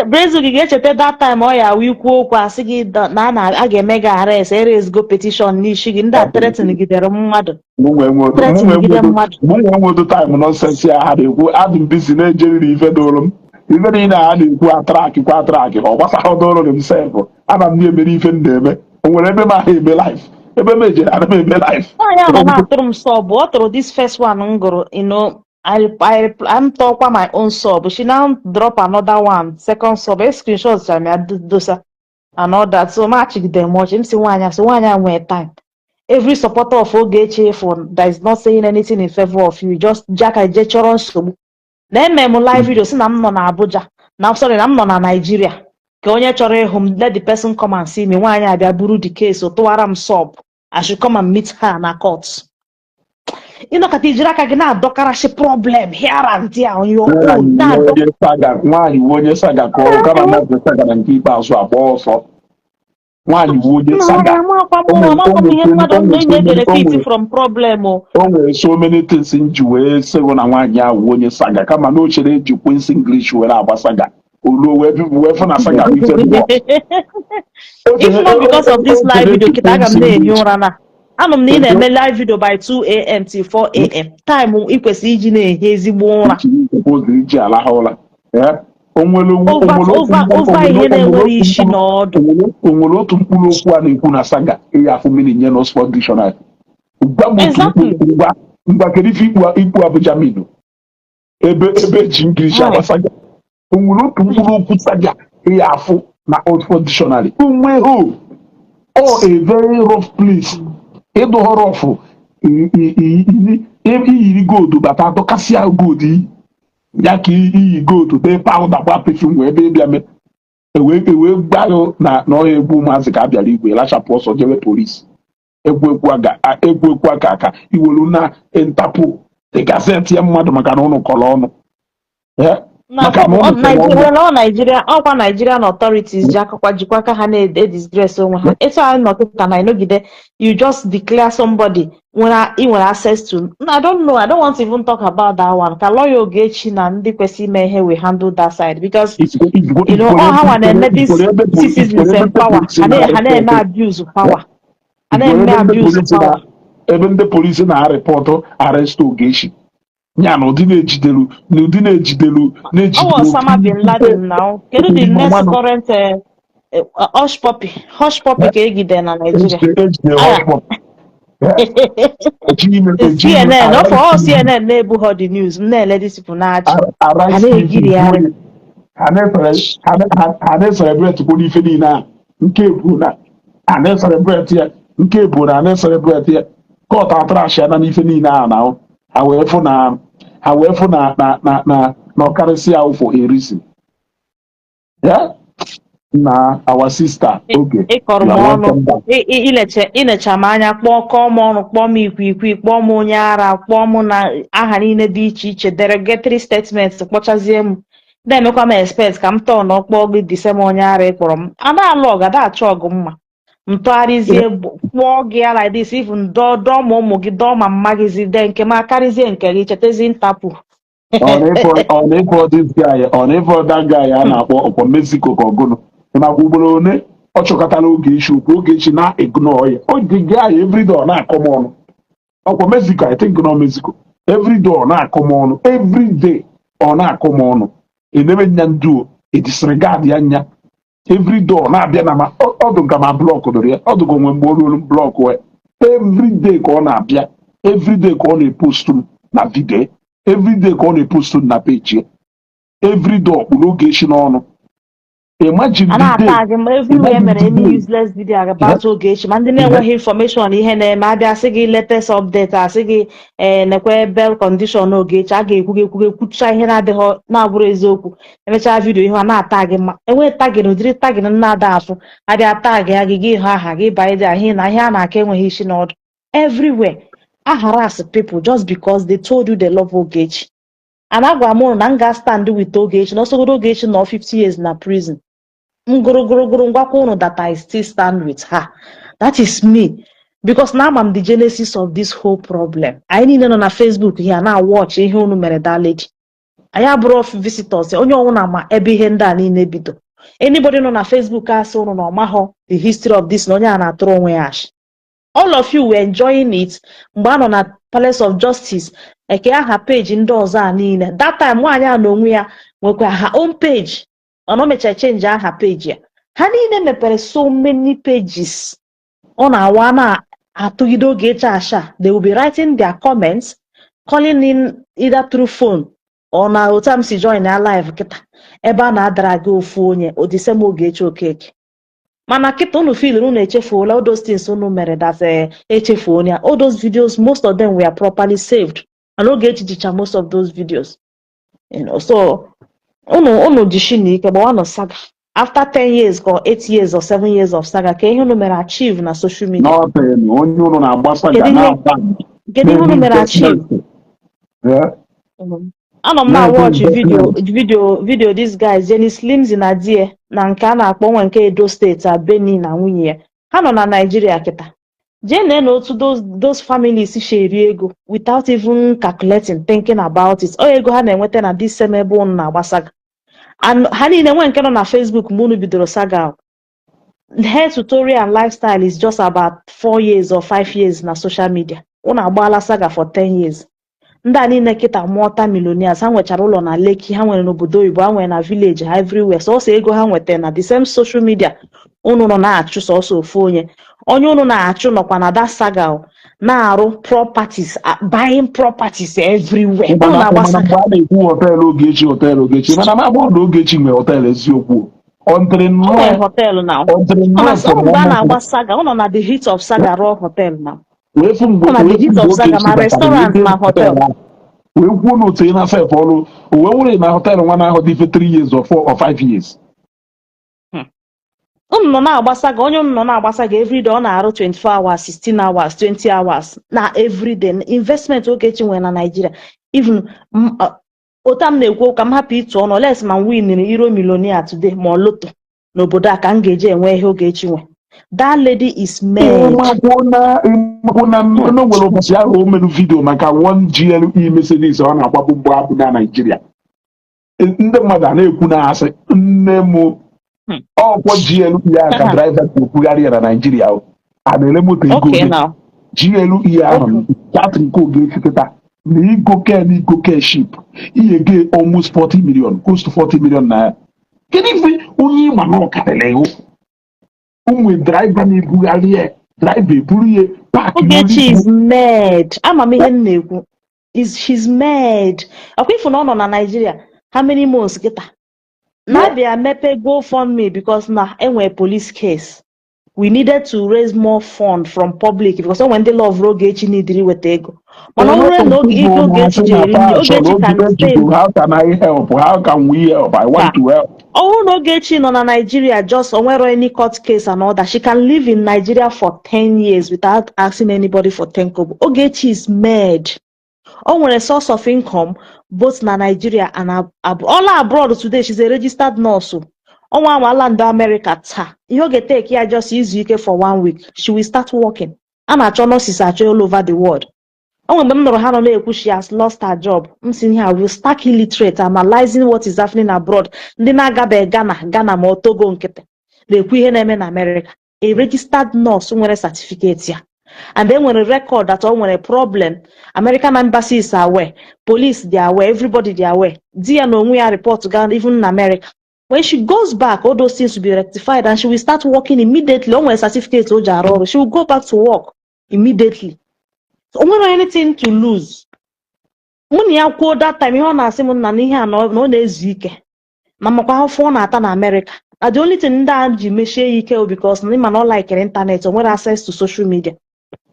Brazil gị ga-echeta that time ọ ya awụ ikwu okwu, asị gị na a ga-eme gị arrest, erezgo petition n'isi gị, ndị a threaten gidere mmadụ. Mụ nwee nwedo mụ Threaten nwee gide nwedo mmadụ. Mụ nwee nwedo time nonsense ya ha na-ekwu. Adị m busy na-ejeriri ife doro m, ife niile ha na-ekwu atrack kwa atrack, ọ gbasara doro m sef. Ana m na-emere ife m na-eme. O nwere ebe m ahụ eme live, ebe m ejere ana m eme live. Nwaanyị ahụ na-atụrụ m sub, ọ tụrụ this first one m gụrụ, I'm tọkwa my own sub. She now drop another one, second sub, e screenshot ya m ya dosa and all that. So ma achịgide m ọchị, m si nwaanyị a, sị nwaanyị a nwee time. Every supporter of Ogechi for that is not saying anything in favor of you, just jaka je chọrọ nsogbu. Na eme m live video si na m nọ na Abuja, na sorry, na m nọ na Nigeria, ka onye chọrọ ịhụ m, let the person come and see me. Nwaanyị abịa buru the case, tụwara m sub, I should come and meet her na court. Ịnọkọta ijiri aka gị na-adọkarasị problem here and there on your own Nwaanyị na-adọ. onye saga, nwaanyị wụ onye saga ka ọ kama na saga na nke ikpeazụ agba ọsọ. Nwaanyị wu onye Nna saga. Amakwa m O nwere amakwa m ihe mmadụ o nwere so na many o benefit nwere from problem o. O nwere so many things m ji wee sịgụ na nwaanyị ahụ wụ onye saga, kama na o chere eji Queen's English were agba saga, oluo wee fụ na saga bụ ife dị worse. O If chere not because of this o live chere video eji kịta, aga m Queen's na-ehi English ụra na anụ m na ị na-eme live video by 2 a.m. till 4 a.m., time ị kwesịrị iji na-ehi ezigbo ụra. Suppose iji alahụ ụra. O nwere o Over nwere otu over mkpụrụ o over nwere ihe o nwere na-enwere otu isi mkpụrụ na ọdụ. O nwere otu mkpụrụ okwu a na-ekwu na saga ịya afụ meaning nye n'Oxford Dictionary. Gwa m otu Exactly. mkpụrụ. Ngwa ngwa, kedu ife ikpu Abuja minu ebe eji English agba saga? O nwere otu mkpụrụ okwu saga ịya afụ na Oxford Dictionary? Onwe ho ọ a very rough place, ịdụghọ rough, iyiri gold bata, dọkasịa gold iyi ya ka iyi gold dee powder, gba perfume, wee bịa bịa mee ewee gbaghụ na ọha egwu ụmụazị ka a bịara igwe lachapụ ọsọ jewe polisi egwu ekwu aga egwu ekwu aka iwelu na Interpol the gazette ya mmadụ maka na ụnụ kọrọ ọnụ. Eh, Na maka na ụnụ kọrọ ọnụ. Nigeria ọ Nigeria ọkwa Nigerian authorities ji akakwa jikwa aka ha na-edisgrace onwe ha. Etu anyị nọ kịta na ịnọgide, you just declare somebody nwere ị nwere access to. I don't know, I don't want to even talk about that one. Ka lawyer Ogechi na ndị kwesịrị ime ihe we handle that side, because all ha nwa na-eme this citizens empower ha na-eme abuse power, ha na-eme abuse power. Ebe ndị polisi na-arịpọtụ arrest Ogechi ya na ụdị na-ejidelu na ụdị na-ejidelu Ọ wụ na-ejidelu Osama bin Laden now. Kedu the next current Hush Puppy? Hush Puppy ka egide na Nigeria. Ejide Aya. Hush Puppy. Ejighị m ejighị m CNN, ọ for all CNN na-ebughọ the news, m na-ele these people na-achị. Ha na-egirigharị. Ha na-ecelebrate kwuru ife niile a nke bụ na ha na-ecelebrate ya, nke bụ na ha na-ecelebrate ya. Court atrash ya na n'ife niile a na ha wee fụ na ha wee fụ na ọkarịsịa ahụ for a reason ya na our sister oge. Ịkọrọ m ọnụ, ilecha m anya, kpọọ kọọ m ọnụ, kpọọ m ikwiikwi, kpọọ m onye ara, kpọọ m na aha niile dị iche iche, derogatory statements, kpọchazie m, na-emekwa m expect ka m tọọ na ọkpọọ gị the same onye ara ị kpọrọ m. Ada alụ ọgụ, ada achọ ọgụ mma ntụgharịzie kpọọ gị ya like this, even dọọ dọọ ma ụmụ gị, dọọ ma mma gị zide nke m akarịzie nke gị, chetazi Interpol. Ọ na-ịfọ this guy, ọ na-ịfọ that guy a na-akpọ ọkwa Mexico ka ọgụnụ makwa ugboro one ọ chọkọtara Ogechi okwu, Ogechi na ignore ya. O dị guy everyday ọ na-akọ m ọnụ. Ọkwa Mexico, I think nọ Mexico, everyday ọ na-akọ m ọnụ, everyday ọ na-akọ m ọnụ, enebe nya nduo edisregard ya nya. Everyday ọ na-abịa na ma ọdụ nka ma block dụrụ ya ọdụ ka onwe mgbe o ruolu block wee. Everyday ka ọ na-abịa, everyday ka ọ na-epost m na video, everyday ka ọ na-epost m na page ya, everyday ọkpụrụ Ogechi n'ọnụ. Imagine A the day na-ata gị ma everywhere imagine mere the any day useless video about Ogechi, ma ndị na-enweghị information ihe na-eme, abịa sị gị latest update, asị gị ee nekwe bail condition Ogechi, a ga-ekwu gị ekwu gị ekwucha ihe na-adịghị na-abụrụ eziokwu, emechaa video ihu a na-ata gị mma, enweghị tagging, ụdịrị tagging na-ada afụ, abịa tag ya gị, gị hụ aha gị banye dị ahụ na ihe a na-aka enweghị isi n'ọdụ. Everywhere a harass people just because they told you they love Ogechi. And agwa m ụnụ na m ga stand with Ogechi na ọsọgodo Ogechi nọ 50 years na prison, m gụrụgụrụgụrụ ngwakwa ụnụ that I still stand with her. That is me, because na ama m the genesis of this whole problem. Anyị niile nọ na Facebook here na watch ihe unu mere that lady. Anyị abụrụ visitors, onye ọbụla ma ebe ihe ndị a niile bido. Anybody nọ na Facebook asị ụnụ na ọmahọ the history of this, na onye a na-atụrụ onwe ya ashị. All of you were enjoying it mgbe a nọ na Palace of Justice, eke aha page ndị ọzọ a niile. That time nwaanyị a na onwe ya nwekwa her own page, mana o mechara change aha page ya. Ha niile mepere so many pages, ọ na-awa na-atụgide Ogechi asha. They will be writing their comments, calling in either through phone or na otu m si join ya live kịta ebe a na-adara gị ofu onye odisem Ogechi Okeke. Mana kịta unu feel unu echefuola all those things unu mere, that echefuola ya. All those videos, most of them were properly saved, and Ogechi jicha most of those videos. So unu jishi na ike gbawanụ saga. After 10 years or 8 years or 7 years of saga, ka ihe unu mere achieve na social media? Nothing. Onye unu na-agba saga Kedu ihe na-agba kedu ihe unu na-eme mere achieve? investment. Yeah. Anọ m na na-ekwe watch video investment. video this guy Jenny Slims na die na nke a na-akpọ nwe nke Edo State, Abeni na nwunye ya. Ha nọ na Nigeria kịta. Jee nee na otu those families si eri ego without even calculating, thinking about it. Ọ ego ha na-enweta na this same ebe unu na-agba saga. And ha niile nwe nke nọ na Facebook mgbe unu bidoro saga ahụ. Hair tutorial and lifestyle is just about 4 years or 5 years na social media. Unu agbaala saga for 10 years. Ndị a niile kịta multi millionaires. Ha nwechara ụlọ na Lekki, ha nwere n'obodo oyibo, ha nwere na village ha, everywhere. Sọsọ ego ha nwetara na the same social media unu nọ na-achụ sọsọ ofu onye. Onye unu na-achụ nọkwa na that saga o, na-arụ properties, buying properties everywhere. Unu Mana na-agba mana saga. Mgbe a na-ekwu hotel Ogechi, hotel Ogechi, mana m agba na Ogechi nwere hotel eziokwu ọntịrị O nwere nnọọ hotel now. ọntịrị Ọ nnọọ na from mgbe a ọnụ na-agba saga, ọ nọ na the heat of saga rụọ hotel now. Wee fụ mgbe Ọ na the wee fụ heat mgbe of saga, Ogechi ma batara wee restaurant jee ma hotel hotel. ahụ wee kwuo na otu ị na sef ọrụ o wee were na hotel nwa na ahụ dị ife 3 years or 4 or 5 years. Unu nọ na-agba saga, onye unu nọ na-agba saga everyday, ọ na-arụ 24 hours, 16 hours, 20 hours na everyday. Investment Ogechi nwere na Nigeria, even otu m na-ekwu ka m hapụ ịtụ ọnụ les ma m winiri Euro Millionaire today ma ọ lotto n'obodo a ka m ga-eji enwe ihe Ogechi nwe. That lady is mad. Ịmakwụ na o nwere ụbọchị ahụ o mere video maka 1 GLE Mercedes ọ na-agbapụ mgbe abụ na Naịjirịa, ndị mmadụ a na-ekwu na asị nne m ọkwọ GLE ahụ ka driver na-ekwugharị ya na Naịjirịa o. A na-ere moto ego ole? Now. GLE ahụ that nke Ogechi kịta na igoke na igoke ship ihe ge almost 40 million, close to 40 million naira. Kedu ife onye ịma na ọ karịrị iwu ụmụ driver na-ebugharị ya, driver eburu ya park? Ogechi is mad. Ama m ihe m na-ekwu. Is she's mad. Ọkwa ifu na ọ nọ na Nigeria how many months kịta? Na-abịa mepe GoFundMe because na enwere police case. We needed to raise more fund from public because o nwere ndị love Ogechi neediri iweta ego. Mana ọ bụrụ na oge ike Ogechi ji eri nri, Ogechi can stay. How can I help? How can we help? I want to help. Ọ bụrụ na Ogechi nọ na Nigeria, just o nwero any court case and all that, she can live in Nigeria for 10 years without asking anybody for 10 kobo. Ogechi is mad. O nwere source of income both na Nigeria and all abroad. Today she's a registered nurse o. Ọnwa anwala ndị America taa, ihe ọ ga-eteki ya just izu ike for one week, she will start working. A na-achọ nurses achọ all over the world. O nwere mgbe m nụrụ ha nọ na-ekwu she has lost her job. M si ihe a will stark illiterate analyzing what is happening abroad. Ndị na-agabeghị Ghana ma ọ Togo nkịtị na-ekwu ihe na-eme na America. A registered nurse nwere certificate ya and then nwere record that o nwere problem, American embassy is aware, police dey aware, everybody dey aware. Di ya na onwe ya report ga even in America. When she goes back, all those things will be rectified and she will start working immediately. O nwere certificate o ji arụ ọrụ. She will go back to work immediately. O nwere anything to lose. Mụ na ya kwuo that time, ihe ọ na-asị m na ihe a na ọ na-ezu ike na makwa afọ ọ na-ata na America, na the only thing ndị a ji mechie ya ike bụ because na ịma na ọ likere internet, o nwere access to social media,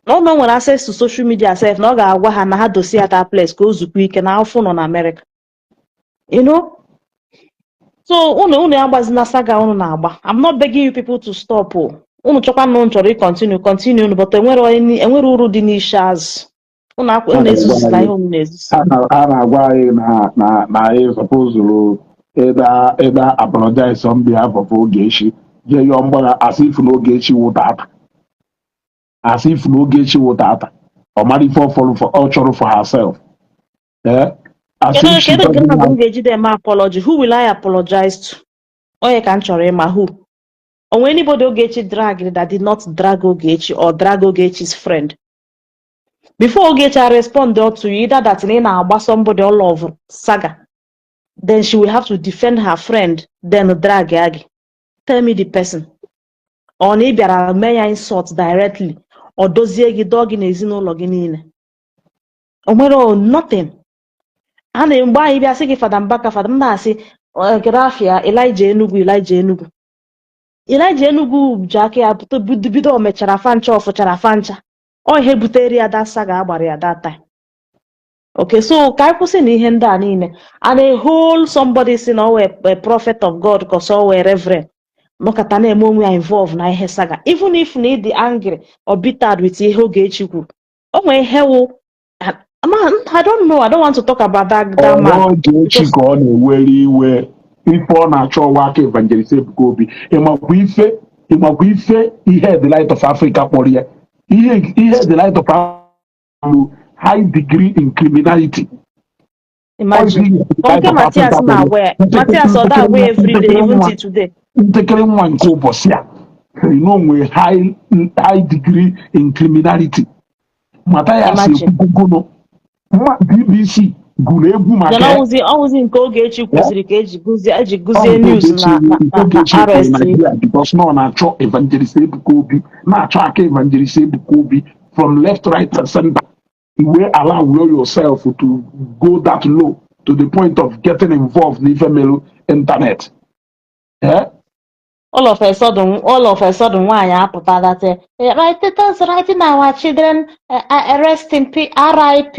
na ọ na o nwere access to social media sef, na ọ ga-agwa ha na ha dosie ya that place ka o zukwa ike na afọ nọ na America. So unu agbazina saga unu na-agba. I'm not begging you people to stop o. Unu chọkwa na unu chọrọ ị continue, continue unu, but enwere uru dị n'isi azụ unu akwa unu ezuzu na ihe unu na-ezuzu. A na-agwa anyị na anyị supposed ịda apologize on behalf of Ogechi, jee yọọ mgbagha as if na Ogechi wụ tata, as if na Ogechi wụ tata ọ mara ife ọ chọrọ for herself, eh? As Kedu if she kedu nke doesn't mmadụ m have ga-ejide eme apology? Who will I apologize to? Onye ka m chọrọ ịma who onwe anybody Ogechi drag that did not drag Ogechi or drag Ogechi's friend before Ogechi I respond to you, either that na ị na-agba somebody all of saga, then she will have to defend her friend, then drag ya gị. Tell me the person ọ na ị bịara mee ya insult directly, ọ dozie gị dọọ gị n'ezinụlọ gị niile. O nwere nothing a na mgbe anyị bịa sị gị Fada Mbaka, Fada m na-asị kedu afịa Elijah Enugu, Elijah Enugu, Elijah Enugu ji aka ya pụta bido o mechara fancha, ọ fụchara fancha, ọ ihe butere ya that saga agbara ya that time. Okay, so ka anyị kwụsị na ihe ndị a niile and a whole somebody si na ọ wee a prophet of God, cause ọ wee reverend nọkọta na-eme onwe ya involve na ihe saga. Even if na ị dị angry or bitter with ihe Ogechi kwuru, o nwee ihe wụ Man, I don't know. I don't want to talk about that man. Ogechi Because ka ọ na-ewere iwe, ife ọ na-achọ ọwa aka Evangelist Ebuka Obi. Ịmakwa ife ihe the Light of Africa kpọrọ ya, ihe the Light of Africa, high degree in criminality. Imagine. Ihe the Light Nke of Matthias Africa kpọrọ na-agwa ya. Matthias ọ da agwa ya every day, even till today. Ntakịrị nwa nke ụbọchị a sịrị na o nwere high degree in criminality. Matthias Imagine. ekwugogono nwa BBC gụrụ egwu maka Then ya. ọwụzi nke Ogechi kwụsịrị ka eji gụzie Ọ news na na na na Ogechi kwuru arrest. Nigeria because na ọ na-achọ Evangelist Ebuka Obi, na-achọ aka Evangelist Ebuka Obi from left, right and center. Iwe allow yourself to go that low, to the point of getting involved n'ife melu internet, eh? All of a sudden, nwaanyị apụta that writers writing our children rest in P RIP,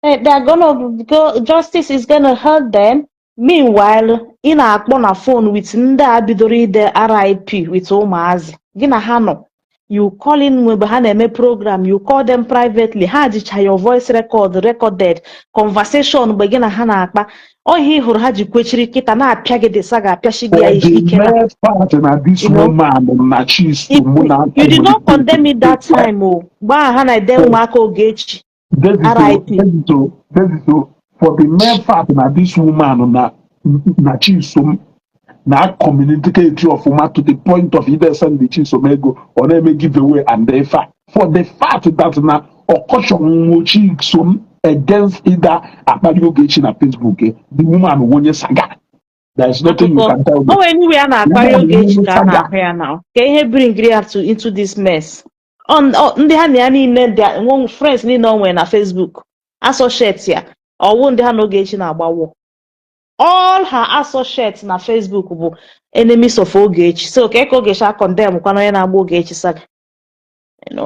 they are gonna go, justice is gonna hurt them. Meanwhile, ị na-akpọ na phone with ndị a bidoro ide RIP with ụmụazị gị na ha nọ. You call in mgbe ha na-eme program, you call them privately. Ha jicha your voice recorded conversation mgbe gị na ha na-akpa. Ọhịa ị hụrụ ha ji kwechiri kịta na-apịa gị dịsa ga-apịachi gị ya For the ike na mere fact na this woman na Chisom na You did not condemn it that time o mgbe ahụ ha na-ede ụmụaka Ogechi RIP. Davido, for the mere fact na this woman na Chisom na communicate ọfụma to the point of either send the Chisom ego ọ na-eme giveaway and ife a, for the fact that na ọkọchọ Chisom against either akpali Ogechi na Facebook, the woman wụ onye saga. There is nothing you Akụkọ can tell me. O nwere anywhere a na-akparị Woman Ogechi wụ ka a saga. na-ahụ ya na ka ihe bring ya to into this mess. Ndị ha na ya niile dị friends niile o nwere na Facebook, associates ya, ọwụ ndị ha na Ogechi na-agbawo. All her associates na Facebook bụ enemies of Ogechi, so ka Ogechi a condemn kwana onye na-agba Ogechi saga.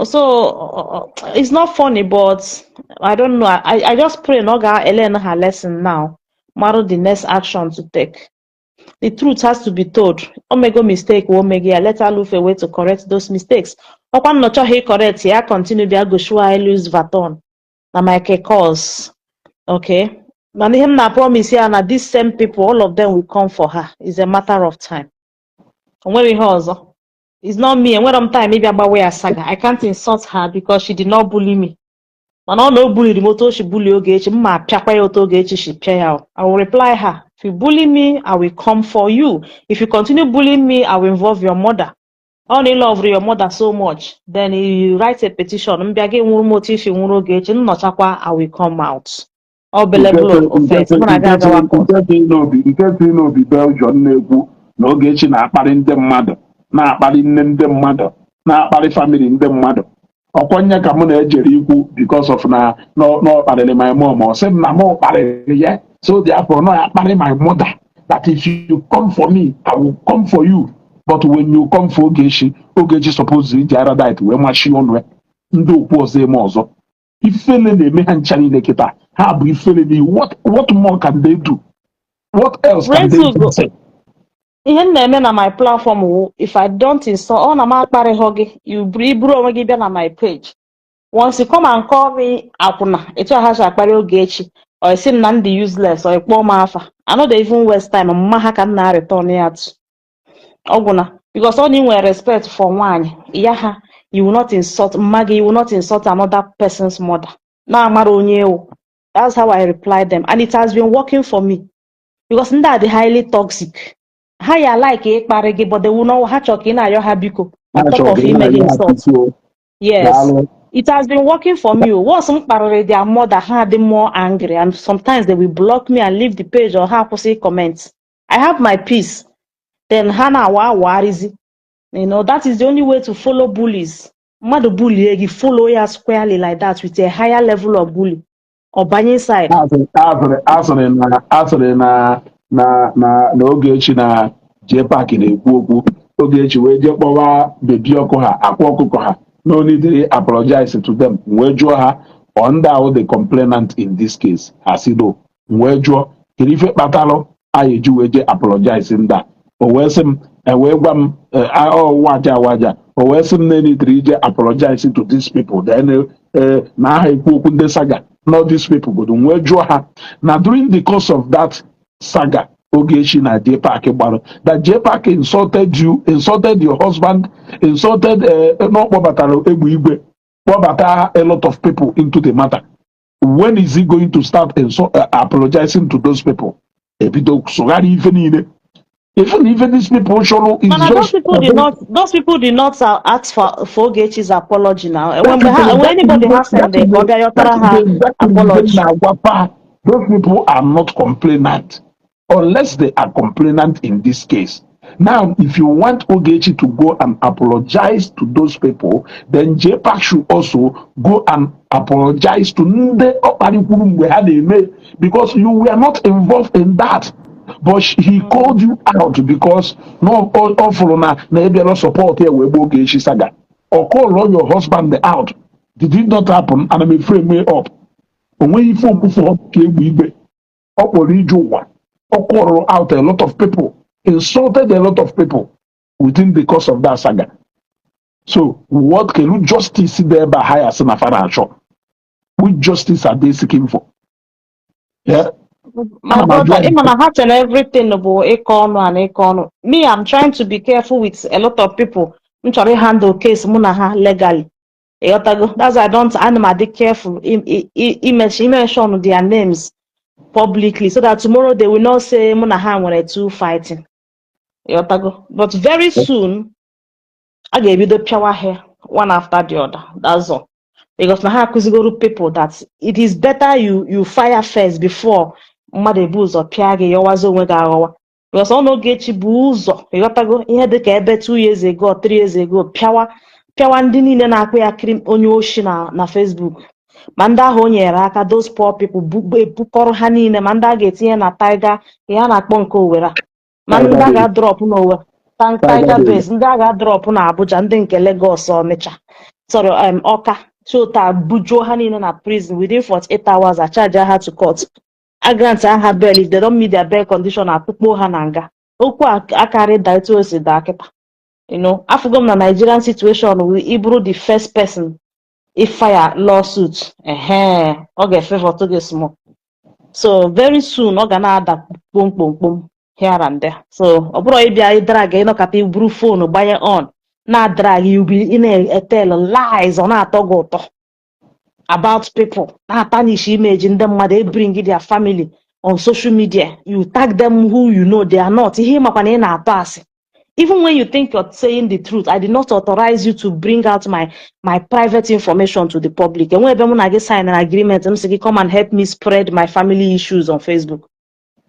So it's not funny, but I don't know. I just pray na ọ ga-learn her lesson now, mara the next action to take. The truth has to be told. O mego mistake, o mego ya, let her look a way to correct those mistakes. Ọkwa m nọchọghị correct ya, continue bịa goshiwa anyị Louis Vuitton na Michael Kors. Okay, mana ihe m na promise ya na these same people, all of them will come for her. It's a matter of time. O nwere ihe ọzọ. It's not me. Enwere m time ịbịa gbawa ya saga. I can't insult her because she did not bully me. Mana ọ na o buliri m otu o si bully Ogechi, m ma apịakwa ya otu Ogechi si pịa ya o. I will reply her. If you bully me, I will come for you. If you continue bullying me, I will involve your mother. Ọ na ị love your mother so much, then you write a petition. M bịa gị nwụrụ m otu isi nwụrụ Ogechi, nnọchakwa, I will come out. Ọ bụ level of offense mụ na gị agawa court. Nke si n'obi Belgium na-ekwu na Ogechi na-akparị ndị mmadụ, na-akparị nne ndị mmadụ, na-akparị family ndị mmadụ. Ọkwanye ka mụ na-ejere ikwu because of na ọ kparịrị my mom. Ọ sị m na mụ kparịrị ya, so therefore na ya kparị my mother, that if you come for me, I will come for you. But when you come for Ogechi, Ogechi suppose iji aradite wee machie ọnụ ya. Ndị okwu ọzọ eme ọzọ, ifele na-eme ha ncha niile kịta. Ha bụ ifele n'ihu. What more can they do? What else can they do? Rezugo. Ihe m na-eme na my platform wụ, if I don't insult, ọ na m akparịghọ gị, you iburu onwe gị bịa na my page. Once you come and call me akwụna, etu a ha si akparị Ogechi, or esi m na m dị useless, or ịkpọọ m afa, I no dey even waste time. Mma ha ka m na-return ya to ọgwụna, because ọ na ị nwere respect for nwaanyị ya ha, you will not insult mma gị, you will not insult another person's mother na-amara onye ewu. That's how I reply them, and it has been working for me, because ndị a dị highly toxic. Ha ya like ịkparị gị, but they will not. Ha chọrọ ka ị na-ayọ ha biko Ha on top chọrọ of ka ị ime gị na-ayọ ha insult. Biko. Yes. Daalụ. It has been working for me. Once m kparịrị their mother, ha dị more angry, and sometimes they will block me and leave the page, or ha akwụsị comment. I have my peace, then ha na-awa awagharịzi. That is the only way to follow bullies. Mmadụ bullie gị, follow ya squarely like that with a higher level of bully ọ banye inside. Asịrị na Ogechi na Jpac na-ekwu okwu. Ogechi wee jee kpọwa bebi ọkụ ha akwa ọkụkọ ha, no need to apologize to them. Wee jụọ ha, ọ ndị ahụ the complainant in this case? Ha si no. Wee jụọ, kedu ife kpatalụ anyị eji wee jee apologize ndị a? O wee sị m E wee gwa m ọ waja waja, o wee sị m na enidiri ije apologize to these people, then na aha ekwu okwu ndị saga, not these people godo. M wee jụọ ha na during the course of that saga Ogechi na JPAC gbara, that JPAC insulted you, insulted your husband, insulted na ọ kpọbatara egbe igwe, kpọbata a lot of people into the matter. When is he going to start apologizing to those people? Ebido sụgharị ife niile, even ife these people chọrọ is Mana those just people did not those people did not ask for Ogechi's apology now. When when anybody has send them, ọ bịa yọtara ha apology. Na-agwapa, those people are not complainant unless they are complainant in this case. Now, if you want Ogechi to go and apologize to those people, then JPAC should also go and apologize to ndị ọkparikwuru mgbe ha na-eme, because you were not involved in that. But he called you out because no ọ fụrụ na ịbịara support ya wee gbuo Ogechi saga. Or call your husband out. Did it not happen? And I'm frame up. O nweghị ife okwufu ka egbe igwe. Ọ kpọrọ ije ụwa. Ọ called out a lot of people, insulted a lot of people within the course of that saga. So what can justice dị ebe a ha ya sị na fa na-achọ? Which justice are they seeking for? Yeah. My Ana m ajụ brother, ajụjụ. ịma na ha chere everything bụ ịkọ ọnụ and ịkọ ọnụ. Me, I'm trying to be careful with a lot of people. M chọrọ handle case mụ na ha legally. Ịghọtago? That's why I don't, ana m adị careful mention their names publicly so that tomorrow they will not say mụ na ha nwere two fighting. Ịghọtago? But very soon, a ga-ebido pịawa ha one after the other. That's all. Because na ha akụzigoro people that it is better you fire first before mmadụ ebu ụzọ pịa gị, yọwazi onwe gị aghọwa. Because ọ n'Ogechi bụ ụzọ, ịghọtago, ihe dịka ebe 2 years ago or 3 years ago, pịawa pịawa ndị niile na-akpụ ya kiri onye oshi na Facebook, ma ndị ahụ o nyere aka, those poor people, ebukọrọ ha niile, ma ndị a ga-etinye na Tiger, ihe a na-akpọ nke Owerri a, ma ndị a ga-adrop n'Owerri, Tiger Base, ndị a ga-adrop na Abuja, ndị nke Lagos, Ọnịcha, sorry, Ọka chota, bujuo ha niile na prison within 48 hours, a charge ha to court, a grant ha bail. If they don't meet their bail condition, atụkpuo ha na nga. Okwu a akarị da etu o si daa kịta. Afụgo m na Nigerian situation wụ ịbụrụ the first person if file lawsuit, ehe, ọ ga-efavor gị small. So very soon ọ ga na-ada kpom kpom kpom here and there. So ọ bụrụ ịbịa ịdrag, ịnọkọta iburu phone gbanye on na-adrag, you be ị na-etell lies, ọ na-atọ gị ụtọ about people, na-atarnish image ndị mmadụ, e bring their family on social media, you tag them who you know they are not. Ihe ịmakwa na ị na-atọ asị, even when you think you're saying the truth. I did not authorize you to bring out my private information to the public. Enwe ebe mụ na gị sign an agreement m sị gị come and help me spread my family issues on Facebook.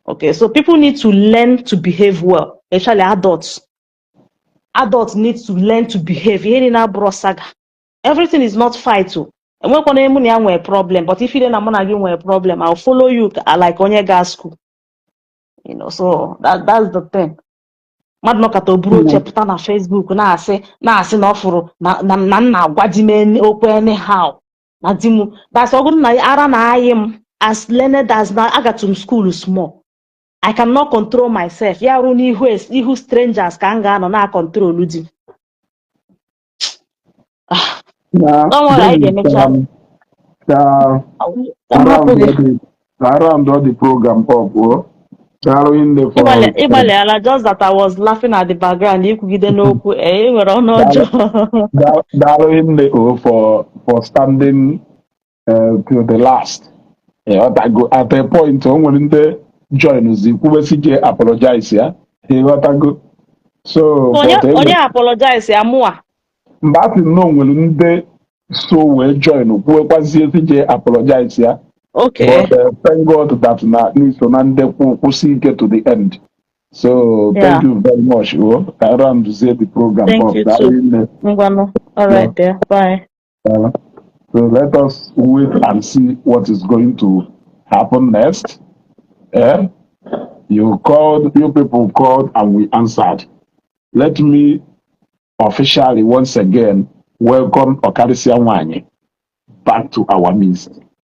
Okay, so people need to learn to behave well, especially adults. Adults need to learn to behave. Ihe niile abụrụ saga. Everything is not fight o. Enwekwana mụ na ya nwere problem, but if na mụ na gị nwere problem, I'll follow you like onye gaa school. So that's the thing. Mmadụ nọkọta oburu oche pụta na Facebook na-asị na ọ fụrụ na m na-agwa di m okwu anyhow, na di m that's ọ bụrụ na ara na-ayị m. As learned as na agatu m school small, I cannot control myself. Ya rụ n'ihu ihu strangers ka m ga-anọ na control di m. Ah, Na don't worry, anyị ga-emecha. Ka Ka m hapụ gị. Ka round all the program up o. Daalụ nne for Ịgbalịala, just that I was laughing at the background, ikwugide n'okwu ee ị nwere ọnụ ọjọọ. Daalụ nne o for standing till the last. Ịghọtago, at a point o nwere ndị join zi kwubesi je apologize ya, ịghọtago, so Onye but onye apologize ya, mụa? Mgbe a sị na o nwere ndị so wee join kwuwekwazie si je apologize ya. But thank God that na n'iso na ndị kwụsị ike to the end. So thank you very much. Oh, ka round the program Thank up. you Daalụ too. nne. Ngwanụ, all right there, bye. So let us wait and see what is going to happen next. Eh? You called, you people called, and we answered. Let me officially once again welcome Okarisia Nwanyi back to our midst.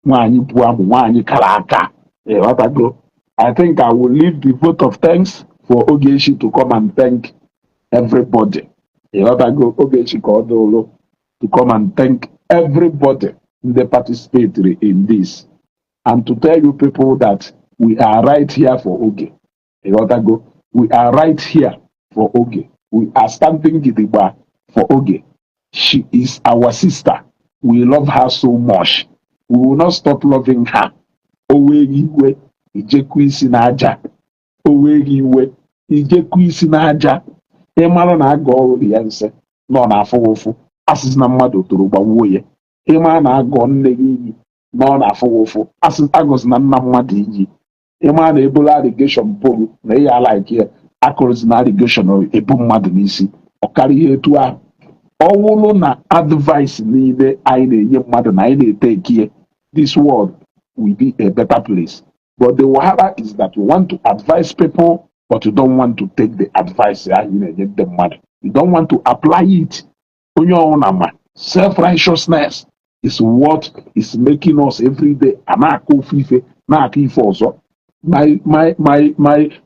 Nwanyi bụ amụ, nwanyi kara aka. Ịghọtago? I think I will leave the vote of thanks for Ogechi to come and thank everybody. Ịghọtago? Ogechi ka ọ dụrụ to come and thank everybody ndị participated in this and to tell you people that we are right here for Oge. Ịghọtago? We are right here for Oge. We are standing gidigba for Oge. She is our sister. We love her so much. We will not stop loving her. O wee gị iwe, ijekwu isi n'aja. O wee gị iwe, ijekwu isi n'aja. Ịmarụ na aga ọrụ ya nsị nọ na-afụ gị ụfụ, asịsị na mmadụ toro gbawuo ya. Ịma na agọ nne gị iyi na ọ na-afụ gị ụfụ, asị agọzi na nna mmadụ iyi. Ịma na ebola allegation bolu na ịya like ya, akụrụzi na allegation ebu mmadụ n'isi. Ọ karịa ihe etu ahụ. Ọ wụrụ na advice niile anyị na-enye mmadụ na anyị na-ete ekie, this world will be a better place. But the wahala is that you want to advise people, but you don't want to take the advice ahụ ị na-enye ndị mmadụ. You don't want to apply it. Onye ọbụla ma self-righteousness is what is making us every day a na-akọ ofu ife, na-akọ ife ọzọ.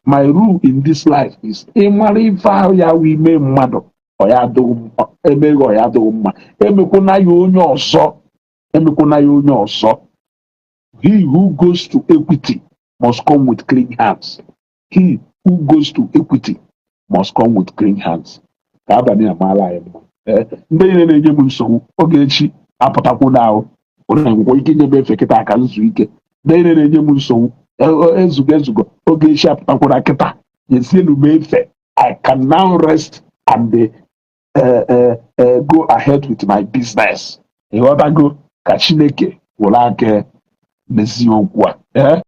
My rule in this life is, ịmara ife ahụ ya wụ ime mmadụ, ọ ya adịghị emeghị, ọ ya adịghị mma, emekwana ya onye ọzọ, emekwana ya onye ọzọ. He who goes to equity must come with clean hands. He who goes to equity must come with clean hands. Ka abalị a maara anyị mma. Ee, ndị niile na-enye m nsogbu, oge echi apụtakwu na ahụ ụlọ nwekwa ike inye m efe kịta ka nzu ike. Ndị niile na-enye m nsogbu, ezugo ezugo. Oge echi apụtakwara kịta, nyezienu m efe. I can now rest and go ahead with my business. Ịghọtago? Ka Chineke were aka mezie okwu a. Ee.